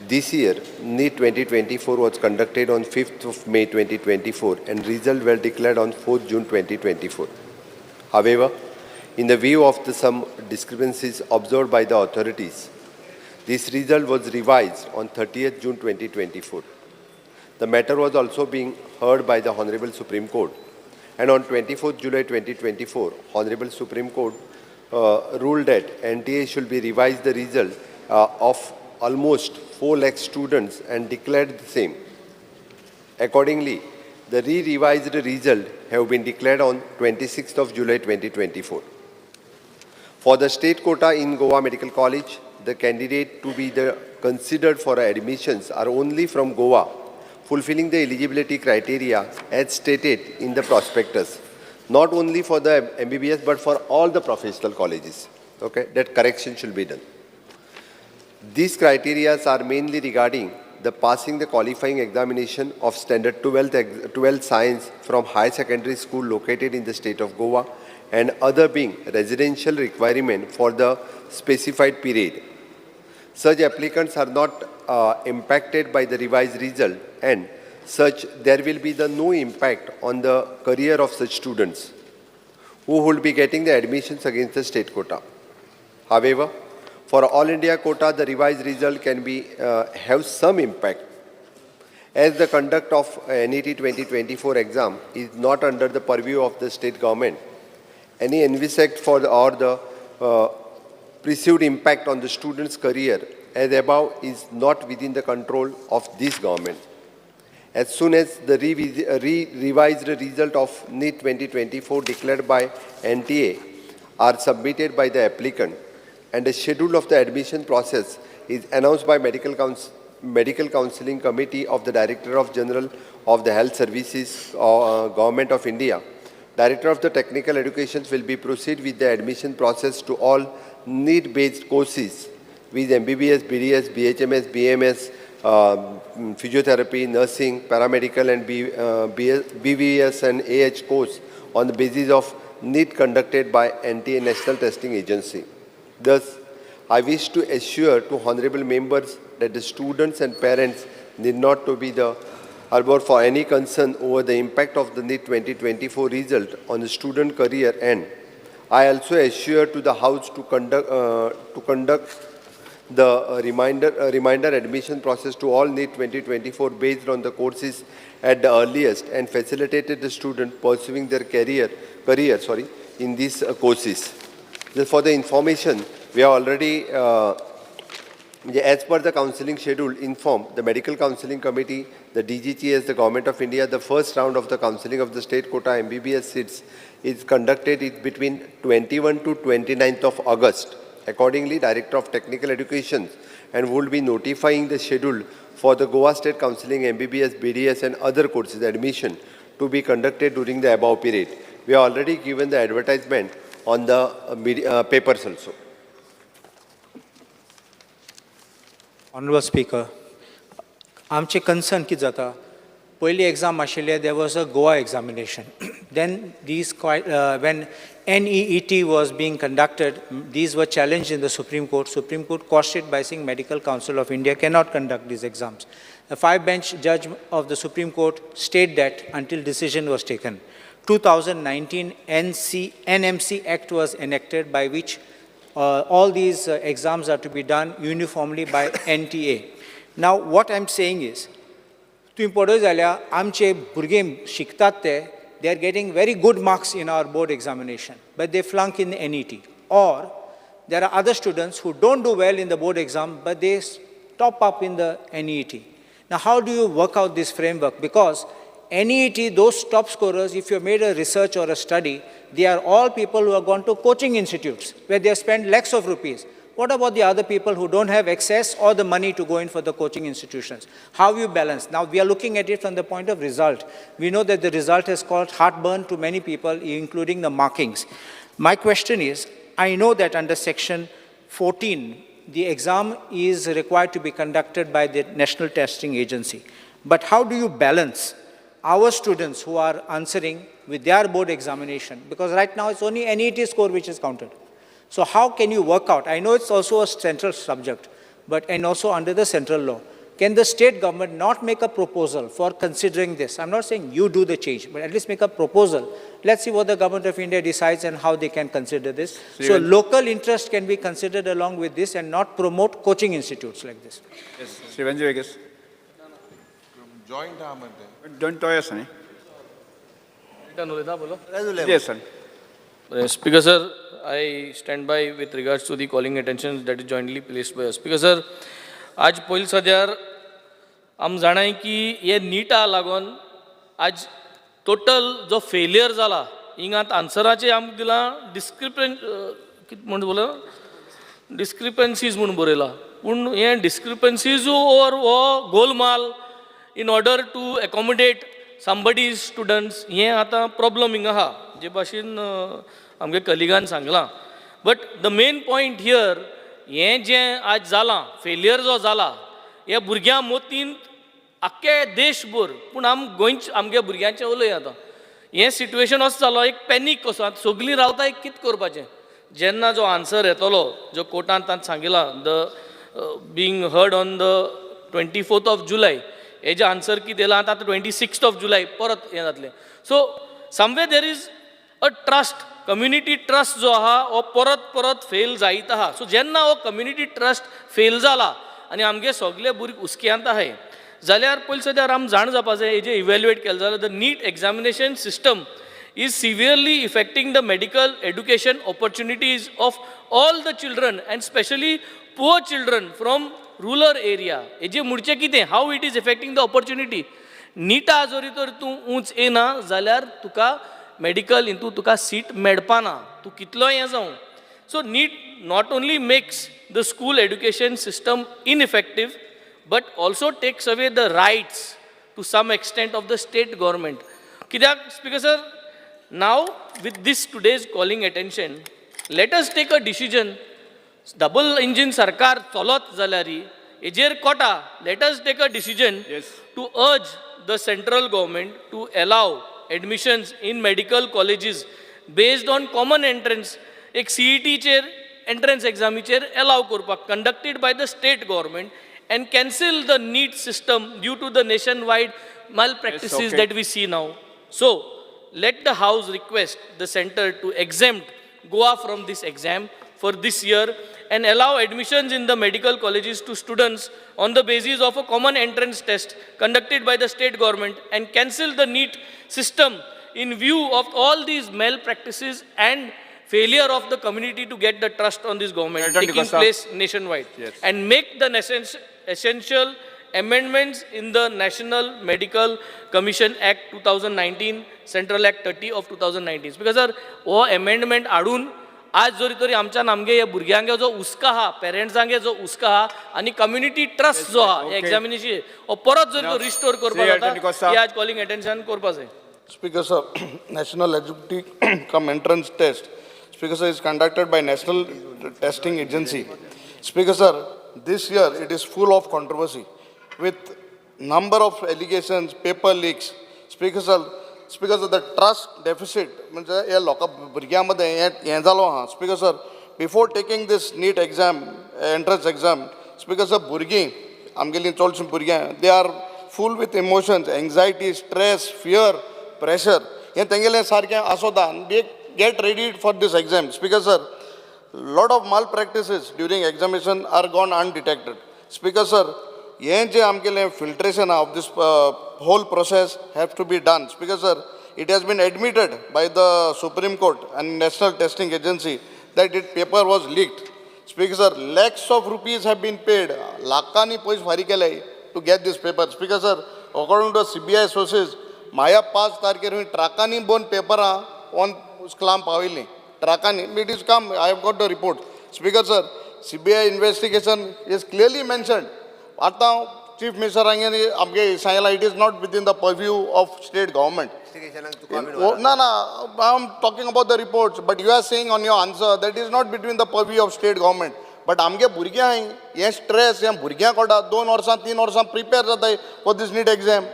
This year, NEET 2024 was conducted on 5th of May 2024 and results were declared on 4th June 2024. However, in the view of some discrepancies observed by the authorities, This result was revised on 30th June 2024. The matter was also being heard by the Honorable Supreme Court. And on 24th July 2024, Honorable Supreme Court ruled that NTA should be revised the result of almost 4 lakh students and declared the same. Accordingly, the re-revised result have been declared on 26th of July 2024. For the state quota in Goa Medical College, the candidate to be the considered for admissions are only from Goa, fulfilling the eligibility criteria as stated in the prospectus, not only for the MBBS but for all the professional colleges. Okay, that correction should be done. These criteria are mainly regarding the passing the qualifying examination of standard 12th science from high secondary school located in the state of Goa and other being residential requirement for the specified period. Such applicants are not impacted by the revised result, and such there will be the no impact on the career of such students who will be getting the admissions against the state quota. However, for All India quota, the revised result can be have some impact, as the conduct of NET 2024 exam is not under the purview of the state government. Any envisaged for the, or the perceived impact on the student's career as above is not within the control of this government. As soon as the revised result of NEET 2024 declared by NTA are submitted by the applicant and the schedule of the admission process is announced by Medical Counseling Committee of the Director of General of the Health Services, Government of India, Director of the Technical Education will be proceed with the admission process to all need-based courses with MBBS, BDS, BHMS, BMS, physiotherapy, nursing, paramedical and BVS and AH course on the basis of need conducted by NTA National Testing Agency. Thus, I wish to assure to honorable members that the students and parents need not to be the harbor for any concern over the impact of the NEET 2024 result on the student career, and I also assure to the House to conduct the reminder admission process to all NEET 2024 based on the courses at the earliest and facilitated the student pursuing their career in these courses. Just for the information, we are already, as per the counseling schedule, informed the Medical Counseling Committee, the DGTS, the Government of India, the first round of the counseling of the state quota MBBS seats is conducted between 21 to 29th of August. Accordingly, Director of Technical Education and will be notifying the schedule for the Goa State Counseling MBBS, BDS and other courses admission to be conducted during the above period. We have already given the advertisement on the media, papers also. Honorable Speaker, आमचे concern कितें जाता, पयली exam आशिल्ले there was a Goa examination. Then these when NEET was being conducted, these were challenged in the Supreme Court. Supreme Court quashed it by saying Medical Council of India cannot conduct these exams. The 5-bench judge of the Supreme Court stayed that until decision was taken. 2019 NMC Act was enacted by which all these exams are to be done uniformly by NTA. Now, what I'm saying is, तुमी पळयत जाल्यार आमचे भुरगे शिकतात ते, they are getting very good marks in our board examination, but they flunk in the NET. Or there are other students who don't do well in the board exam, but they top up in the NET. Now, how do you work out this framework? Because NET, those top scorers, if you made a research or a study, they are all people who have gone to coaching institutes where they have spent lakhs of rupees. What about the other people who don't have access or the money to go in for the coaching institutions? How you balance? Now, we are looking at it from the point of result. We know that the result has caused heartburn to many people, including the markings. My question is, I know that under Section 14, the exam is required to be conducted by the National Testing Agency. But how do you balance our students who are answering with their board examination? Because right now it's only NET score which is counted. So how can you work out? I know it's also a central subject, but and also under the central law. Can the state government not make a proposal for considering this? I'm not saying you do the change, but at least make a proposal. Let's see what the government of India decides and how they can consider this. So local interest can be considered along with this and not promote coaching institutes like this. Yes, Shri Venzy Viegas. Joint आहा मरे. जॉयंट तोय आसा न्ही? उलयता बोलो. Yes sir. Speaker sir, I stand by with regards to the calling attention that is jointly placed by us. Speaker sir, आज पयलीं सद्यार आम जाणाय की हे निटा लागून आज टोटल जो फेलियर जाला हिंगात आन्सराचे आमकां दिलां डिस्क्रिपन कितें म्हण बोला डिस्क्रिपन्सीज म्हूण बरयलां पूण हें डिस्क्रिपन्सीज ओवर हो Golmaal in order to accommodate somebody's students हें आतां प्रॉब्लम हिंगा आहा जे भाशेन आमगे कलिगान सांगलां. But the main point here हें जें आज जालां फेलियर जो जाला हे भुरग्यां मोतीन आख्खे देशभर पूण आम गोंयचे आमगे भुरग्यांचें उलय आतां हें सिट्युएशन असो जालो एक पॅनीक कसो आतां सगलीं रावता एक कितें करपाचें जेन्ना जो आन्सर येतलो जो कोर्टान तांकां सांगिलां the being heard on the 24th of July हेजें आन्सर कितें येयलां आतां 26th of जुलय परत हें जातलें. So somewhere there is a trust community trust जो आहा हो परत परत फेल जायत आहा. सो जेन्ना हो कम्युनिटी ट्रस्ट फेल जाला आनी आमगे सगले भुरगे हुस्क्यांत आहाय जाल्यार पयलीं सद्यार आम जाण जावपा जाय हेजें इवेल्युएट केलें जाल्यार the NEET examination system is severely affecting the medical education opportunities of all the children and specially poor children from rural area. हेजें म्हणचें कितें how it is affecting the opportunity. निटा जरी तर तूं उंच येना जाल्यार तुका मेडिकल हितून तुका सीट मेळपाना तूं कितलोय हें जावं. So NEET not only makes the school education system ineffective but also takes away the rights to some extent of the state government. कित्याक speaker sir, now with this today's calling attention let us take a decision. Double engine सरकार चलत जाल्यार हेजेर कोटा let us take a decision to urge the central government to allow admissions in medical colleges based on common entrance एक सीईटीचेर एंट्रन्स एग्जामीचेर एलाव करपाक conducted by the state government and cancel the NEET system due to the nation wide malpractices that we see now. So let the house request the center to exempt Goa from this exam for this year and allow admissions in the medical colleges to students on the basis of a common entrance test conducted by the state government and cancel the NEET system in view of all these malpractices and failure of the community to get the trust on this government taking place nationwide. Yes. And make the essential amendments in the National Medical Commission Act 2019, Central Act 30 of 2019. Because sir, हो amendment हाडून आज जरी तरी आमच्यान आमगे ह्या भुरग्यांगे जो हुस्को आहा, पेरेंट्सांगे जो हुस्को आहा आनी कम्युनिटी ट्रस्ट जो आहा एग्जामिनेशन हो परत जर तो रिस्टोर करपाक जाता, हे आज कॉलिंग अटेन्शन करपा जाय. Speaker sir, National Eligibility cum Entrance Test, Speaker sir, is conducted by National Testing Agency. Speaker sir, this year it is full of controversy with number of allegations, paper leaks. Speaker sir, the trust deficit, म्हणजे हे लोकां भुरग्यां मदें हें जालो आहा. Speaker sir, before taking this NEET exam, entrance exam, Speaker sir, भुरगीं आमगेलीं चडशीं भुरग्यां, they are full with emotions, anxiety, stress, fear, pressure, हें तेंगेलें सारकें आसोता. They get ready for this exam. Speaker sir, lot of malpractices during examination are gone undetected. Speaker sir, हें जें आमगेलें filtration of this whole process have to be done. Speaker sir, it has been admitted by the Supreme Court and National Testing Agency that it paper was leaked. Speaker sir, lakhs of rupees have been paid, लाखांनी पयशे फारीक केले to get this paper. Speaker sir, according to CBI sources, माया 5 तारखेर ट्रकांनी बोन पेपरां ऑन क्लाम पावयलीं ट्रकांनी. It is come, I have got the report. Speaker sir, CBI investigation is clearly mentioned. आतां चीफ मिनिस्टरांगे आमगे सांगलां it is not within the purview of state government. ना ना, I am talking about the reports, but you are saying on your answer that is not between the purview of state government. But आमगे भुरग्यांक हें स्ट्रेस, हें भुरग्यांक कोटा 2 वर्सां 3 वर्सां प्रिपेर जाताय for this NEET exam.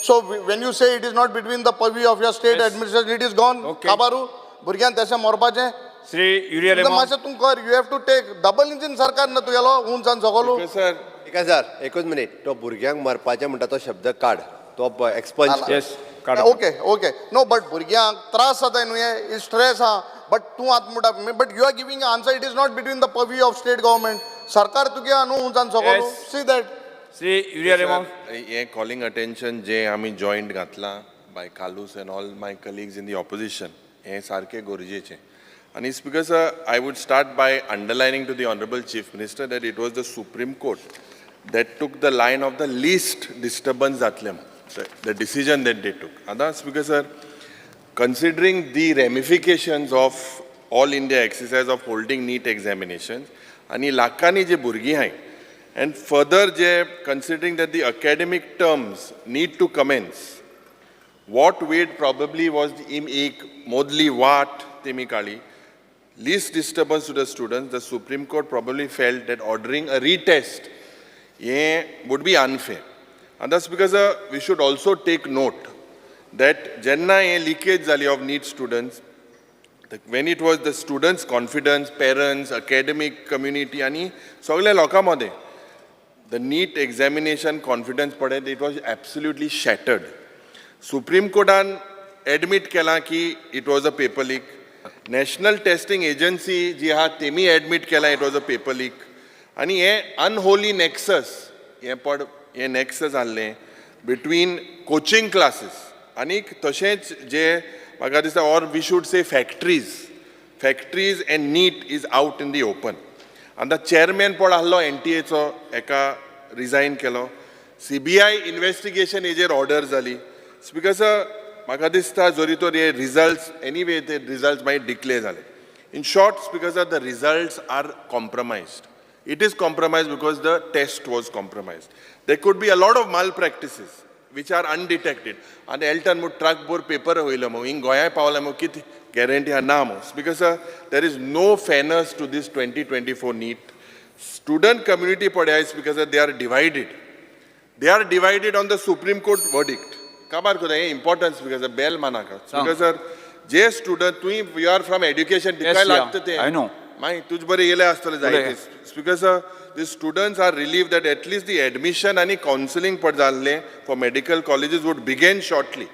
So when you say it is not between the purview of your state administration, it is gone. काबारू भुरग्यांक तशें मरपाचें. श्री युरिया मातशें तूं कर, you have to take double engine सरकार ना तुगेलो उंचान सगलो. सर, स्पीकर सर, एकूच मिनीट. तो भुरग्यांक मरपाचें म्हणटा तो शब्द काड, तो expunge. Yes. Okay okay, no, but भुरग्यांक त्रास जाता न्हू, हे स्ट्रेस आहा. बट तूं आतां म्हणटा, but you are giving answer, it is not between the purview of state government. सरकार तुगे न्हू उंचान सगळो see that. Shri Urea Remondo. हें कॉलिंग अटेन्शन जें आमी जॉयंट घातलां by Carlos and all my colleagues in the opposition, हें सारकें गरजेचें. आनी Speaker sir, I would start by underlining to the honourable Chief Minister that it was the Supreme Court that took the line of the least disturbance जातलें, the decision that they took. आतां Speaker sir, considering the ramifications of all India exercise of holding NEET examinations आनी लाखांनी जे भुरगीं आहाय, and further J considering that the academic terms need to commence, what weight probably was एक मोदली वाट तेमी काडली, least disturbance to the students, the Supreme Court probably felt that ordering a retest हें would be unfair. And that's because we should also take note that जेन्ना हें लिकेज जाली of NEET students, when it was the students' confidence, parents, academic community आनी सगल्या लोकां मदें the NEET examination confidence पळय, it was absolutely shattered. Supreme कोर्टान एडमीट केलां की it was a paper leak. National Testing Agency जी आहा तेमी एडमीट केलां it was a paper leak. आनी हें अनहोली नॅक्सस हें पड हें नॅक्सस आहलें बिटवीन कोचिंग क्लासीस आनीक तशेंच जे म्हाका दिसता, or we should say factories and NEET is out in the open. आतां चेअरमॅन पळ आहलो एनटीएचो, हेका रिजायन केलो. सीबीआय इन्वेस्टिगेशन हेजेर ऑर्डर जाली. स्पीकर सर, म्हाका दिसता जरी तर हे रिजल्ट्स एनीवे ते रिजल्ट्स मागीर डिक्लेर जाले. In short, Speaker sir, the results are compromised. It is compromised because the test was compromised. There could be a lot of malpractices which are undetected. आनी एल्टन मू ट्रक भर पेपर वयलो मू, हिंग गोंयांत पावला मू, कितें गॅरंटी आहा ना मू. Because there is no fairness to this 2024 NEET. Student community पळय, because they are divided. They are divided on the Supreme Court verdict. काबार करता हें importance, because bell मानाका. Because sir, J student तुवें, you are from education, तिकाय लागता तें. I know. मागीर तुज बरें येयले आसतले जायते. Speaker sir, the students are relieved that at least the admission आनी कावन्सिलींग पड जाल्लें for medical colleges would begin shortly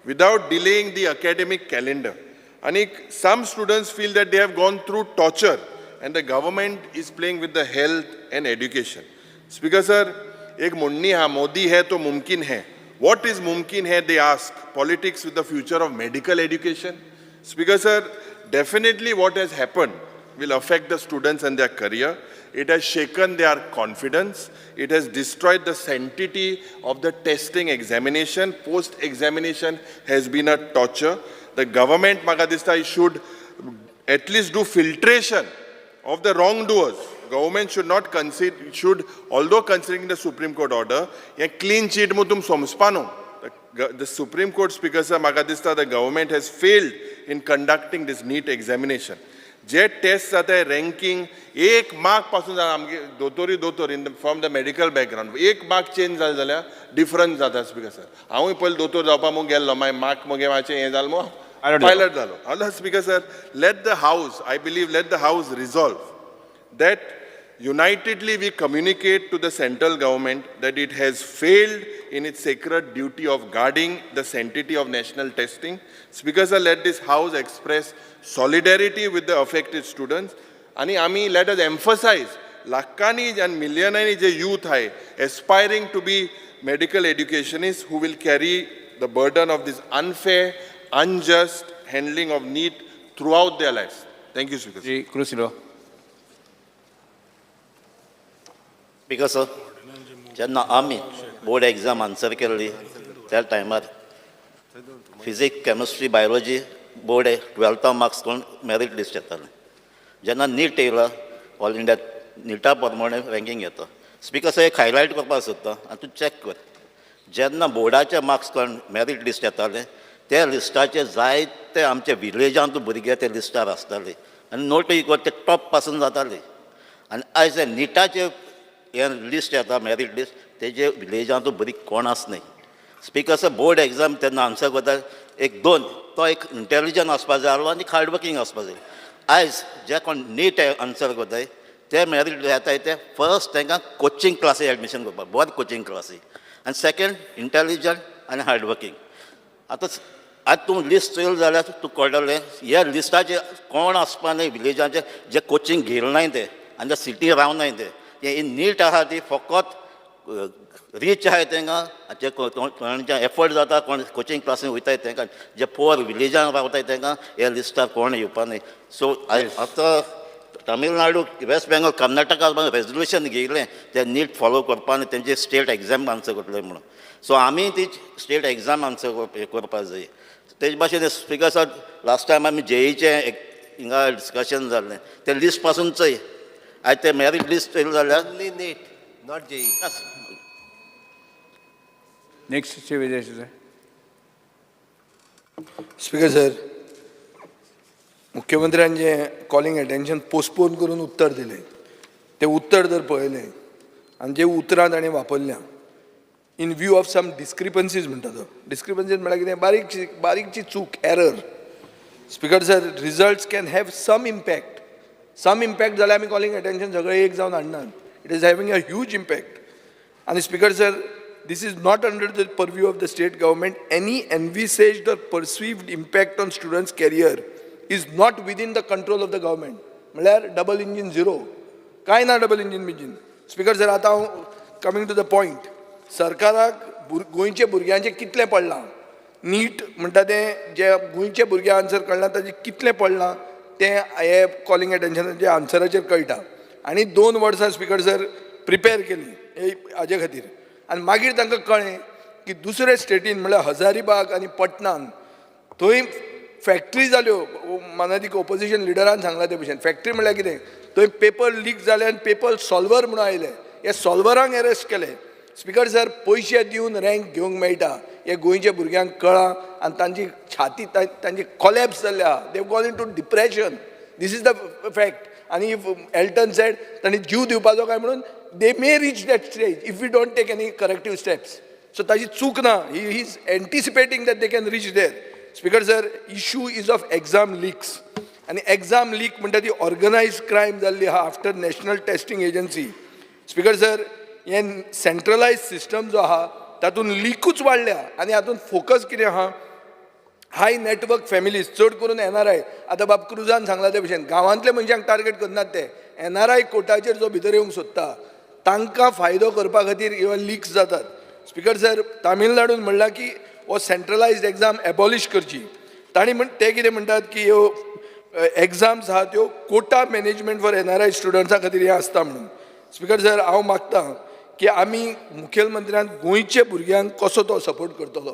without delaying the academic calendar. आनी some students feel that they have gone through torture and the government is playing with the health and education. Speaker sir, एक म्हणणी आहा, मोदी है तो मुमकिन है. What is मुमकिन है, they ask? Politics with the future of medical education? Speaker sir, definitely what has happened will affect the students and their career. It has shaken their confidence. It has destroyed the sanctity of the testing examination. Post-examination has been a torture. The government, म्हाका दिसता, should at least do filtration of the wrongdoers. Government should not consider, should, although considering the Supreme Court order, a clean chit mo tum समजपा न्हू. The Supreme Court, Speaker sir, म्हाका दिसता the government has failed in conducting this NEET examination. J test जाता रँकिंग एक मार्क पासून जाता. आमगे दोतोरी दोतोर in from the medical background, एक मार्क चेंज जालें जाल्यार डिफरन्स जाता. स्पीकर सर, हांवूय पयलीं दोतोर जावपा म्हूण गेल्लो, मागीर मार्क मगे मातशें हें जालें म्हूण पायलट जालो. आतां Speaker sir, let the house, I believe, let the house resolve that unitedly we communicate to the central government that it has failed in its sacred duty of guarding the sanctity of national testing. Speaker sir, let this house express solidarity with the affected students. आणि आमी let us emphasize लाखांनी and मिलियनांनी J youth आहे aspiring to be medical educationists who will carry the burden of this unfair, unjust handling of NEET throughout their lives. Thank you, Speaker. Shri Cruz Silva. Speaker sir, जेन्ना आमी board exam answer केल्ली त्या टायमार फिजिक्स, केमिस्ट्री, बायोलॉजी बोर्ड ट्वेल्था मार्क्स करून मेरीट लिस्ट येतालें. जेन्ना नीट येयला, ऑल इंडिया निटा प्रमाणे रँकींग येता. स्पीकर सर, एक हायलायट करपाक सोदता आनी तूं चॅक कर. जेन्ना बोर्डाचे मार्क्स काडून मेरीट लिस्ट येतालें, त्या लिस्टाचे जायते आमचे विलेजांत भुरगे ते लिस्टार आसताले आनी नोट इक्वल ते टॉप पासून जाताले. आनी आयज हे निटाचे हें लिस्ट येता, मेरीट लिस्ट, तेजे विलेजांत भुरगीं कोण आसनाय. स्पीकर सर, बोर्ड एग्जाम तेन्ना आन्सर करता एक दोन तो एक इंटेलिजंट आसपा जाय आसलो आनी हार्ड वर्किंग आसपा जाय. आयज जे कोण नीट आन्सर करताय ते मेरीट येताय ते फर्स्ट तांकां कोचिंग क्लासी एडमिशन करपाक, बरें कोचिंग क्लासी, आनी सेकंड इंटेलिजंट आनी हार्डवर्कींग. आतां आतां तूं लिस्ट चोयल जाल्यार तूं कळटलें ह्या लिस्टाचेर कोण आसपा न्हय विलेजाचे जे कोचिंग घेयनाय ते आनी जे सिटी रावनाय ते. हे नीट आहा ती फकत रीच आहाय तांकां, जे कोणाचे एफर्ट जाता, कोण कोचिंग क्लासीन वयताय तांकां, जे पुअर विलेजान रावताय तांकां ह्या लिस्टार कोण येवपा न्हय. सो आतां तमिळनाडू, वेस्ट बेंगॉल, कर्नाटका रेजोल्युशन घेयलें ते नीट फॉलो करपा आनी तेंचे स्टेट एग्जाम आन्सर करतले म्हणून. सो आमी ती स्टेट एग्जाम आन्सर करपा जाय. तेज भाशेन स्पिकर सर, लास्ट टायम आमी जेईचें हिंगा डिस्कशन जाल्लें, तें लिस्ट पासून चोय, आयज ते मेरीट लिस्ट चोयलें जाल्यार Only NEET, not JEE. Next Shri Vijay. Speaker sir, मुख्यमंत्र्यान जे कॉलिंग अटेन्शन पोस्टपोन करून उत्तर दिलें, तें उत्तर जर पळयलें आनी जे उतरां ताणें वापरल्या, in view of some discrepancies म्हणटा तो, डिस्क्रिपन्सीज म्हळ्यार कितें, बारीकशी बारीकची चूक, error. Speaker sir, results can have some impact. Some impact जाल्यार आमी कॉलिंग अटेन्शन सगळे एक जावन हाडनात. It is having a huge impact. आनी speaker sir, this is not under the purview of the state government. Any envisaged or perceived impact on students' career is not within the control of the government. म्हळ्यार डबल इंजीन झिरो, कांय ना डबल इंजीन बिंजीन. स्पिकर सर, आतां हांव कमींग टू the point, सरकाराक गोंयच्या भुरग्यांचें कितलें पडलां, नीट म्हणटा तें जे गोंयचे भुरगे आन्सर कळना ताजें कितलें पडलां तें हे कॉलिंग एटेन्शनाचे आन्सराचेर कळटा. आनी 2 वर्सां स्पिकर सर प्रिपेर केली हाजे खातीर, आनी मागीर तांकां कळ्ळें की दुसरे स्टेटीन म्हणल्यार हजारीबाग आनी पटनान थंय फॅक्टरी जाल्यो. मानादीक ओपोजिशन लिडरान सांगलां ते भशेन, फॅक्टरी म्हणल्यार कितें, थंय पेपर लीक जाले आनी पेपर सॉल्वर म्हणून आयले, हे सॉल्वरांक एरेस्ट केले. स्पिकर सर, पयशे दिवन रँक घेवंक मेळटा हे गोंयच्या भुरग्यांक कळ्ळां आनी तांची छाती तांची कॉलॅप्स जाल्ली आहा. They've gone into depression. This is the fact. आनी if Elton said तांणी जीव दिवपाचो काय म्हणून, they may reach that stage if we don't take any corrective steps. So ताजी चूक ना, he is anticipating that they can reach there. Speaker sir, issue is of exam leaks. आनी एक्झाम लीक म्हणटा ती ऑर्गनायज क्रायम जाल्ली आहा after National Testing Agency. Speaker sir, हे सेंट्रलायज सिस्टम जो आहा तातूंत लिकूच वाडल्या. आनी हातूंत फोकस कितें आहा, हाय नेटवर्क फॅमिलीज, चड करून एनआरआय. आतां बाब क्रुजान सांगला ते भशेन गांवांतल्या मनशांक टार्गेट करनात ते, एनआरआय कोटाचेर जो भितर येवंक सोदता तांकां फायदो करपा खातीर ह्यो लिक्स जातात. स्पिकर सर, तामिळनाडून म्हणलां की हो सेंट्रलायज्ड एग्जाम एबॉलिश करची. तांणी म्हण ते कितें म्हणटात की ह्यो एग्जाम्स आहा त्यो कोटा मॅनेजमेंट फॉर एनआरआय स्टुडंट्सां खातीर हें आसता म्हणून. स्पिकर सर, हांव मागता की आमी मुखेलमंत्र्यान गोंयच्या भुरग्यांक कसो तो सपोर्ट करतलो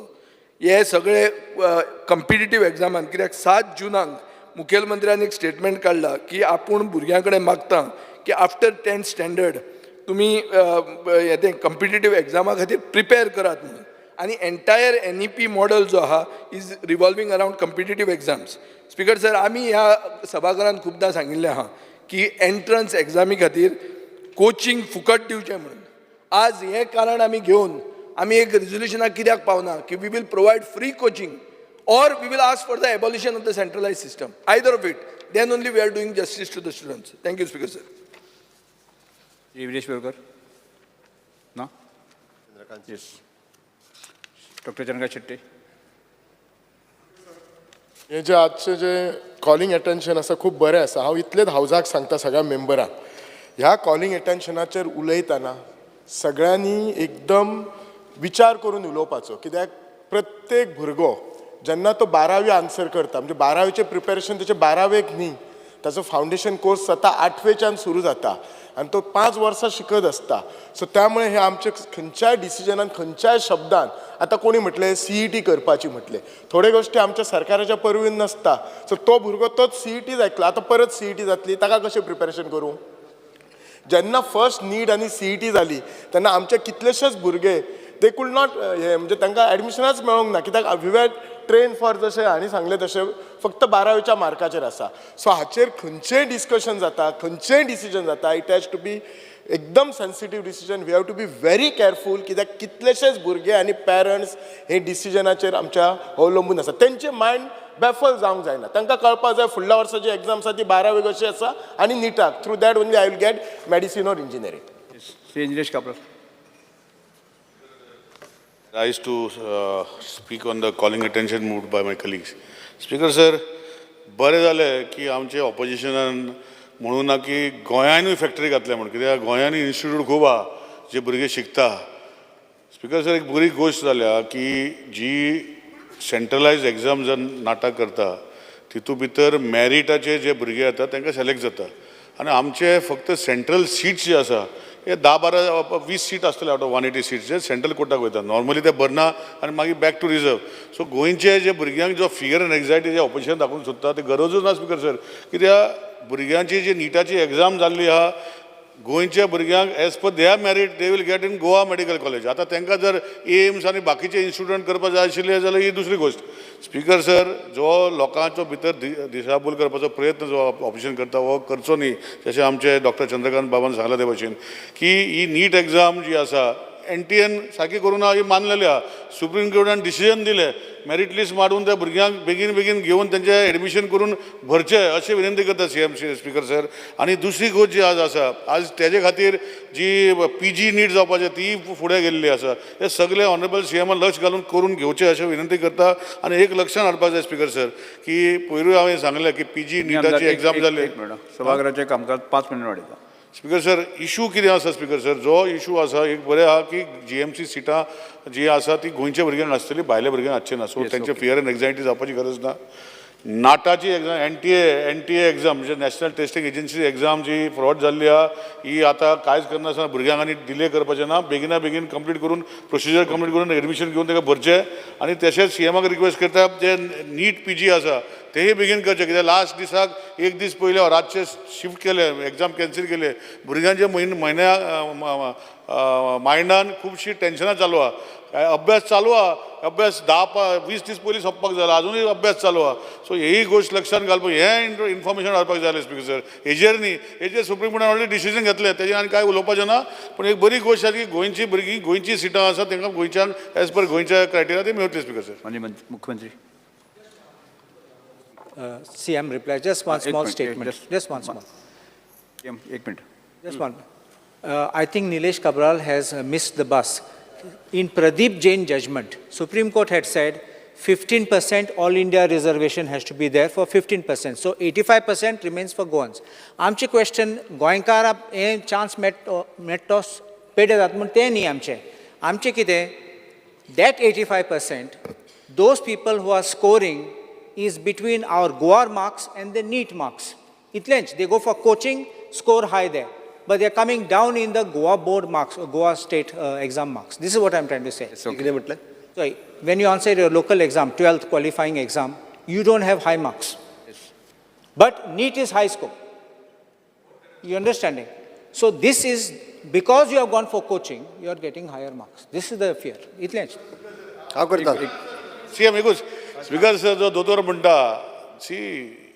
हे सगळे कम्पिटिटीव एग्जामान, कित्याक 7 जुनाक मुखेलमंत्र्यान एक स्टेटमेंट काडला की आपूण भुरग्यां कडेन मागता की आफ्टर 10th standard तुमी हें तें कम्पिटिटीव एग्जामा खातीर प्रिपेर करात म्हणून. आनी एंटायर एनईपी मॉडल जो आहा is revolving around competitive exams. Speaker sir, आमी ह्या सभाघरांत खुबदां सांगिल्लें आहा की एंट्रन्स एग्जामी खातीर कोचिंग फुकट दिवचें म्हणून. आज हें कारण आमी घेवन आमी एक रेजोल्युशनाक कित्याक पावना की we will provide free coaching or we will ask for the abolition of the centralized system, either of it. Then only we are doing justice to the students. Thank you, Speaker sir. Shri Viresh Borkar ना? येस, डॉक्टर चंद्रकांत शेट्टी. हे जे आजचे जे कॉलिंग एटेन्शन आसा, खूब बरें आसा. हांव इतलेंच हावजाक सांगता सगळ्या मेंबरांक, ह्या कॉलिंग एटेन्शनाचेर उलयतना सगळ्यांनी एकदम विचार करून उलोवपाचो, कित्याक प्रत्येक भुरगो जेन्ना तो बारावी आन्सर करता, म्हणजे बारावेचें प्रिपेरेशन तेचें बारावेक न्ही, ताचो फावंडेशन कोर्स जाता आठवेच्यान सुरू जाता आनी तो 5 वर्सां शिकत आसता. सो त्यामुळे हे आमचे खंयच्याय डिसिजनान, खंयच्याय शब्दान, आतां कोणी म्हटलें सीईटी करपाची म्हटलें, थोड्यो गोश्टी आमच्या सरकाराच्या परवीन नासता. सो तो भुरगो तोच सीईटी जातलो, आतां परत सीईटी जातली, ताका कशें प्रिपेरेशन करूं? जेन्ना फर्स्ट नीट आनी सीईटी जाली तेन्ना आमचे कितलेशेच भुरगे they could not हे, म्हणजे तांकां एडमिशनाच मेळोंक ना, कित्याक we were trained for, जशें हांणी सांगलें तशें, फक्त बारावेच्या मार्काचेर आसा. सो हाचेर खंयचेय डिस्कशन जाता, खंयचेय डिसिजन जाता, it has to be एकदम sensitive decision. We have to be very careful, कित्याक कितलेशेच भुरगे आनी पेरंट्स हे डिसिजनाचेर आमच्या अवलंबून आसा. तेंचे मायंड बेफल जावंक जायना. तांकां कळपाक जाय फुडल्या वर्सा जी एग्जाम आसा ती बारावी कशी आसा आनी निटाक through that only I will get medicine or engineering. Shri Nilesh Cabral. Rise to speak on the calling attention moved by my colleagues. Speaker sir, बरें जालें की आमचे ऑपोजिशनान म्हणूं ना की गोंयानूय फॅक्टरी घातल्या म्हूण, कित्याक गोंयांनी इन्स्टिट्यूट खूब आहा जे भुरगे शिकता. स्पीकर सर, एक बरी गोश्ट जाल्या की जी सेंट्रलायज एग्जाम जर नाटक करता तितू भितर मॅरिटाचे जे भुरगे येता तांकां सिलेक्ट जाता आनी आमचे फक्त सेंट्रल सीट्स जे आसा हे 10, 12, 20 सीट आसतले आवट ऑफ 180 सीट्स जे सेंट्रल कोटाक वयता. नॉर्मली ते भरना आनी मागीर बॅक टू रिजर्व. सो गोंयचे जे भुरग्यांक जो fear and anxiety J opposition दाखोवंक सोदता ते गरजूच ना स्पीकर सर, कित्याक भुरग्यांची जी निटाची एग्जाम जाल्ली आहा गोंयच्या भुरग्यांक as per their merit they will get in Goa medical college. आतां तांकां जर एम्स आनी बाकीचे इन्स्टिट्यूट करपाक जाय आशिल्ले जाल्यार ही दुसरी गोश्ट. स्पीकर सर, जो लोकांचो भितर दिशाभूल करपाचो प्रयत्न जो ऑपोजिशन करता हो करचो न्ही. जशें आमचे डॉक्टर चंद्रकांत बाबान सांगलां ते भशेन की ही नीट एग्जाम जी आसा एनटीएन सारकी करूं ना ही मानलेली आहा. सुप्रीम कोर्टान डिसिजन दिलें मेरीट लिस्ट मारून त्या भुरग्यांक बेगीन बेगीन घेवन तेंचें एडमिशन करून भरचें अशें विनंती करता सीएम स्पीकर सर. आनी दुसरी गोश्ट जी आज आसा, आज तेजे खातीर जी पीजी नीट जावपाचें ती फुडें गेल्ली आसा. हे सगळे ऑनरेबल सीएमान लक्ष घालून करून घेवचें अशें विनंती करता. आनी एक लक्षान हाडपाक जाय स्पीकर सर की पयरूय हांवें सांगलें की पीजी निटाची एग्जाम जाली. सभाघराचें कामकाज 5 मिनट वाडयता. स्पीकर सर, इशू कितें आसा स्पीकर सर, जो इशू आसा एक बरें आहा की जीएमसी सिटां जी आसा ती गोंयच्या भुरग्यांक आसतली, भायल्या भुरग्यांक आसची ना. सो तेंचे फियर एंड एन्जायटी जावपाची गरज ना. नाटाची एग्जाम, एनटीए एग्जाम म्हणजे नॅशनल टेस्टिंग एजन्सी एग्जाम जी फ्रॉड जाल्ली आहा ही आतां कांयच करनासतना भुरग्यांक आनी डिले करपाचें ना. बेगिना बेगीन कंप्लीट करून प्रोसिजर कंप्लीट करून एडमिशन घेवन ताका भरचें. आनी तशेंच सीएमाक रिक्वेस्ट करता जे नीट पीजी आसा तेही बेगीन करचें, कित्याक लास्ट दिसाक एक दीस पयलीं रातचे शिफ्ट केले, एग्जाम कॅन्सील केले, भुरग्यांच्या म्हयन्या मायंडान खुबशीं टेन्शनां चालू आहा. अभ्यास चालू आहा, अभ्यास 10, 20 दीस पयलीं सोंपपाक जाला, आजुनूय अभ्यास चालू आहा. सो हेही गोश्ट लक्षान घालपाक हें इन्फॉर्मेशन हाडपाक जाय स्पीकर सर. हेजेर न्ही, हेजेर सुप्रीम कोर्टान ऑलरेडी डिसिजन घेतलें, तेजेर आनी कांय उलोवपाचें ना. पूण एक बरी गोश्ट आसा की गोंयची भुरगीं गोंयची सिटां आसा तांकां गोंयच्यान एज पर गोंयच्या क्रायटेरिया ती मेळटली स्पीकर सर. माननीय मुख्यमंत्री. CM reply. Just one small statement. Just one small. एक minute. Just one. I think Nilesh Cabral has missed the bus. In Pradeep Jain judgment, Supreme Court had said 15% all India reservation has to be there for 15%. So 85% remains for Goans. आमचे question गोंयकार हे चान्स मेट्टो पेडे जाता म्हूण तें न्ही आमचें. आमचें कितें, that 85%, those people who are scoring is between our Goa marks and the NEET marks. Itlench, they go for coaching, score high there. But they are coming down in the Goa board marks, or Goa state exam marks. This is what I am trying to say. Okay. So, when you answer your local exam, 12th qualifying exam, you don't have high marks. Yes. But NEET is high score. You understanding? So this is, because you have gone for coaching, you are getting higher marks. This is the fear. Itlench. How could that? CM एकूच स्पीकर सर, जो दोतोर म्हणटा सी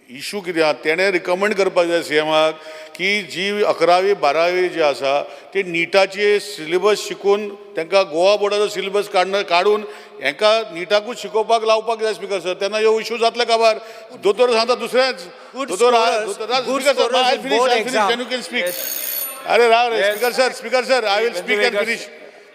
इशू कितें आहा तेणें रिकमेंड करपाक जाय सीएमाक की जी 11वी 12वी जी आसा ती निटाची सिलेबस शिकून तांकां गोवा बोर्डाचो सिलेबस काडून हेंकां निटाकूच शिकोवपाक लावपाक जाय स्पीकर सर. तेन्ना ह्यो इशू जातले काबार. दोतोर सांगता दुसरेंच. दोतोर you can speak. अरे राव रे speaker sir, I will speak and finish.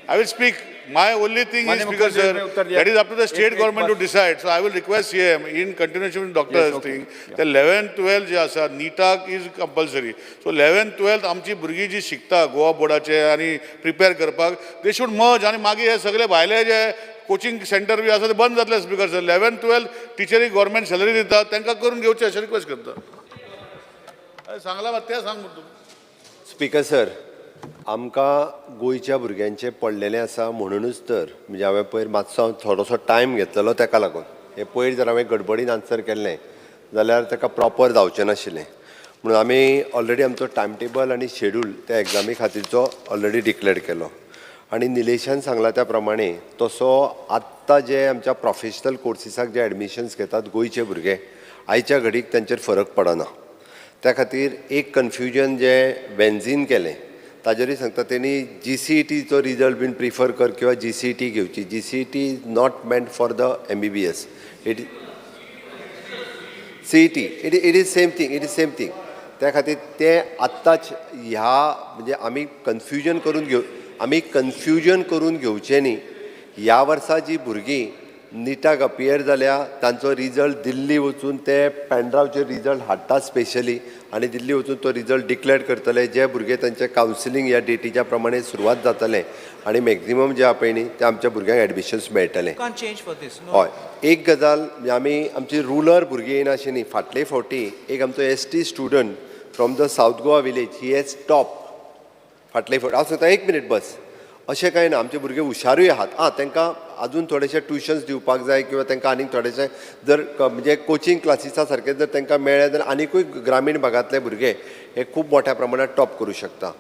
I will speak. My only thing is, Speaker sir, that is up to the state government to decide. So I will request CM in continuation with doctor's thing. The 11th, 12th जे आसा निटाक is compulsory. So 11th, 12th आमची भुरगीं जी शिकता गोवा बोर्डाचे आनी प्रिपेर करपाक, they should merge. आनी मागीर हे सगळे भायले जे कोचिंग सेंटर बी आसा ते बंद जातले स्पीकर सर. 11th, 12th टिचरी गव्हर्मेंट सॅलरी दिता तांकां करून घेवचें अशें रिक्वेस्ट करता. अरे सांगला मात तें सांग तूं. स्पीकर सर, आमकां गोंयच्या भुरग्यांचें पडलेलें आसा म्हणुनूच तर म्हणजे हांवें पयर मातसो हांव थोडोसो टायम घेतलेलो तेका लागून. हे पयर जर हांवें गडबडीन आन्सर केल्लें जाल्यार तेका प्रॉपर जावचें नाशिल्लें. म्हणून आमी ऑलरेडी आमचो टायम टेबल आनी शेड्यूल त्या एग्जामी खातीरचो ऑलरेडी डिक्लेअर केलो. आनी निलेशान सांगला त्या प्रमाणे तसो आत्तां जे आमच्या प्रोफेशनल कोर्सिसाक जे एडमिशन्स घेतात गोंयचे भुरगे आयच्या घडीक तांचेर फरक पडना. त्या खातीर एक कन्फ्युजन जें वेन्झीन केलें ताजेरूय सांगता तेणी जीसीईटीचो रिजल्ट बीन प्रिफर कर किंवा जीसीईटी घेवची. GCET is not meant for the MBBS. It CET it is same thing, it is same thing. त्या खातीर ते आत्ताच ह्या म्हणजे आमी कन्फ्युजन करून घेवचें न्ही. ह्या वर्सा जी भुरगीं निटाक अपियर जाल्या तांचो रिजल्ट दिल्ली वचून ते पेनड्रायवाचेर रिजल्ट हाडटा स्पेशली आनी दिल्ली वचून तो रिजल्ट डिक्लेर करतले. जे भुरगे तांचे कावन्सिलींग ह्या डेटीच्या प्रमाणे सुरवात जातलें आनी मॅक्झिमम जे आहा पळय न्ही ते आमच्या भुरग्यांक एडमिशन्स मेळटलें. Can't change for this, no. हय, एक गजाल म्हणजे आमी आमची रुरल भुरगीं येयना अशें न्ही. फाटले फावटी एक आमचो ST student from the South Goa village, he has top फाटले फावटी. हांव सांगता, एक मिनीट बस. अशें कांय ना, आमचे भुरगे हुशारूय आहात. आं, तांकां अजून थोडेशे ट्युशन्स दिवपाक जाय किंवा तांकां आनीक थोडेशे जर म्हणजे कोचिंग क्लासीसा सारके जर तांकां मेळ्ळे जाल्यार आनिकूय ग्रामीण भागांतले भुरगे हे खूब मोठ्या प्रमाणात टॉप करूं शकता.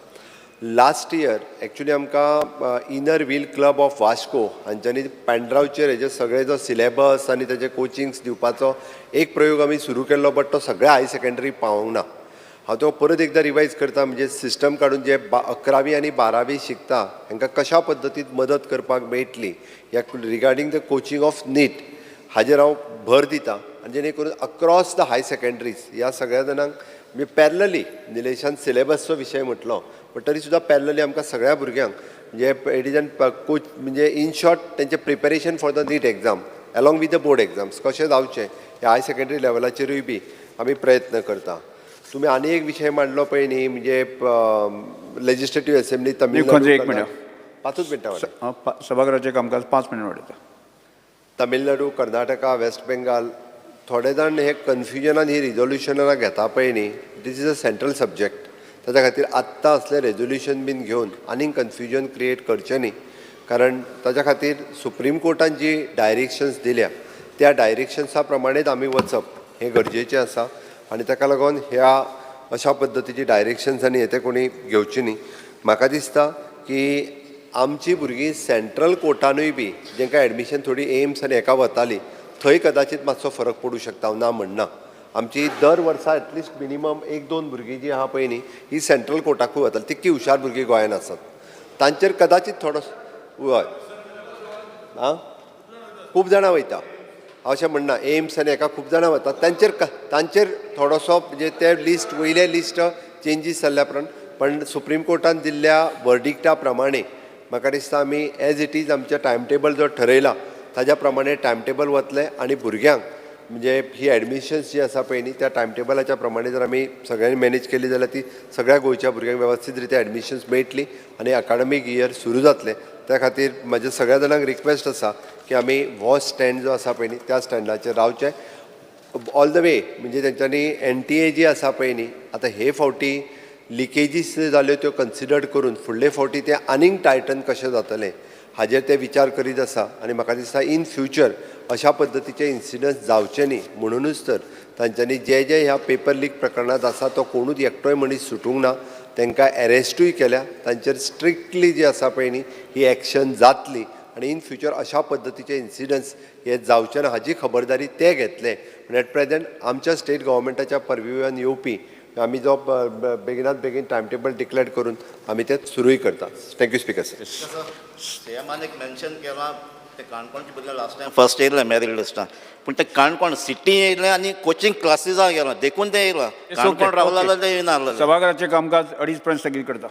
लास्ट इयर एक्चुली आमकां inner wheel club of Vasco हांच्यांनी पेनड्रायवचेर हेजे सगळे जो सिलेबस आनी तेजे कोचिंग्स दिवपाचो एक प्रयोग आमी सुरू केल्लो, बट तो सगळ्या हायर सेकंडरी पावोंक ना. हांव तो परत एकदां रिवायज करता, म्हणजे सिस्टम काडून जे 11वी आनी 12वी शिकता हांकां कशा पद्दतीन मदत करपाक मेळटली ह्या regarding the coaching of NEET हाजेर हांव भर दिता आनी जेणे करून अक्रॉस the higher secondaries ह्या सगळ्या जाणांक म्हणजे पॅरलली निलेशान सिलेबसचो विशय म्हटलो, पण तरी सुद्दां पॅरलली आमकां सगळ्या भुरग्यांक म्हणजे it is an coach म्हणजे इन शॉर्ट तेंचें preparation for the NEET exam along with the board exams कशें जावचें हे हायर सेकंडरी लेवलाचेरूय बी आमी प्रयत्न करता. तुमी आनी एक विशय मांडलो पळय न्ही, म्हणजे लेजिस्लेटीव असेंब्ली खंयचो, एक तमिळनाडू. मिनट. 5च मिनटां वाडय. सभाघराचें कामकाज 5 मिनट वाडयता. तमिळनाडू, कर्नाटका, वेस्ट बेंगाल, थोडे जाण हे कन्फ्युजनान ही रिजोल्युशनां घेता पळय न्ही. This is a central subject. ताच्या खातीर आत्तां असलें रेजोल्युशन बीन घेवन आनीक कन्फ्युजन क्रिएट करचें न्ही, कारण ताच्या खातीर सुप्रीम कोर्टान जी डायरेक्शन्स दिल्या त्या डायरेक्शन्सा प्रमाणेच आमी वचप हें गरजेचें आसा आनी ताका लागून ह्या अशा पद्दतीची डायरेक्शन्स आनी हे ते कोणी घेवची न्ही. म्हाका दिसता की आमची भुरगीं सेंट्रल कोर्टानूय बी जेंकां एडमिशन थोडी एम्स आनी हेका वताली थंय कदाचीत मातसो फरक पडूं शकता, हांव ना म्हणना. आमची दर वर्सा एटलिस्ट मिनिमम एक दोन भुरगीं जी आहा पळय न्ही ही सेंट्रल कोर्टाकूय वताली, तितकी हुशार भुरगीं गोंयान आसात. तांचेर कदाचीत थोडो हय आं खूब जाणां वयता, हांव अशें म्हणना, एम्स आनी हेका खूब जाणां वता, तांचेर थोडोसो म्हणजे ते लिस्ट वयले लिस्ट चेंजीस जाल्ल्या उपरांत, पण सुप्रीम कोर्टान दिल्ल्या वर्डिक्टा प्रमाणे म्हाका दिसता आमी एज it is आमचें टायम टेबल जो ठरयला ताज्या प्रमाणे टायम टेबल वतलें आनी भुरग्यांक म्हणजे ही एडमिशन्स जी आसा पळय न्ही त्या टायम टेबलाच्या प्रमाणे जर आमी सगळ्यांनी मॅनेज केली जाल्यार ती सगळ्या गोंयच्या भुरग्यांक वेवस्थीत रित्या एडमिशन्स मेळटली आनी अकाडमीक इयर सुरू जातलें. त्या खातीर म्हज्या सगळ्या जाणांक रिक्वेस्ट आसा की आमी हो स्टँड जो आसा पळय न्ही त्या स्टँडाचेर रावचें ऑल the वे. म्हणजे तेंच्यांनी NTA जी आसा पळय न्ही आतां हे फावटी लिकेजीस जाल्यो त्यो कन्सिडर करून फुडले फावटी ते आनीक टायटन कशें जातलें हाजेर ते विचार करीत आसा आनी म्हाका दिसता इन फ्युचर अशा पद्दतीचे इन्सिडंट्स जावचे न्ही म्हणुनूच तर तांच्यांनी जे जे ह्या पेपर लीक प्रकरणांत आसा तो कोणूच एकटोय मनीस सुटूंक ना, तांकां एरेस्टूय केल्या, तांचेर स्ट्रिक्टली जी आसा पळय न्ही ही एक्शन जातली आनी इन फ्युचर अशा पद्दतीचे इन्सिडंट्स हे जावचे ना हाजी खबरदारी ते घेतले. पूण एट प्रेजेंट आमच्या स्टेट गव्हर्मेंटाच्या परव्यूवान येवपी आमी जो बेगिनात बेगीन टायम टेबल डिक्लेअर करून आमी ते सुरूय करता. Thank you speaker sir. सीएमान एक मेन्शन केलां ते काणकोणचे भुरगे लास्ट टायम फर्स्ट येयले मेरीट लिस्टान, पूण ते काणकोण सिटी येयले आनी कोचिंग क्लासीसाक गेला देखून ते येयला. काणकोण रावला जाल्यार ते येयना. सभाघराचें कामकाज 2:30 पर्यंत स्थगीत करता.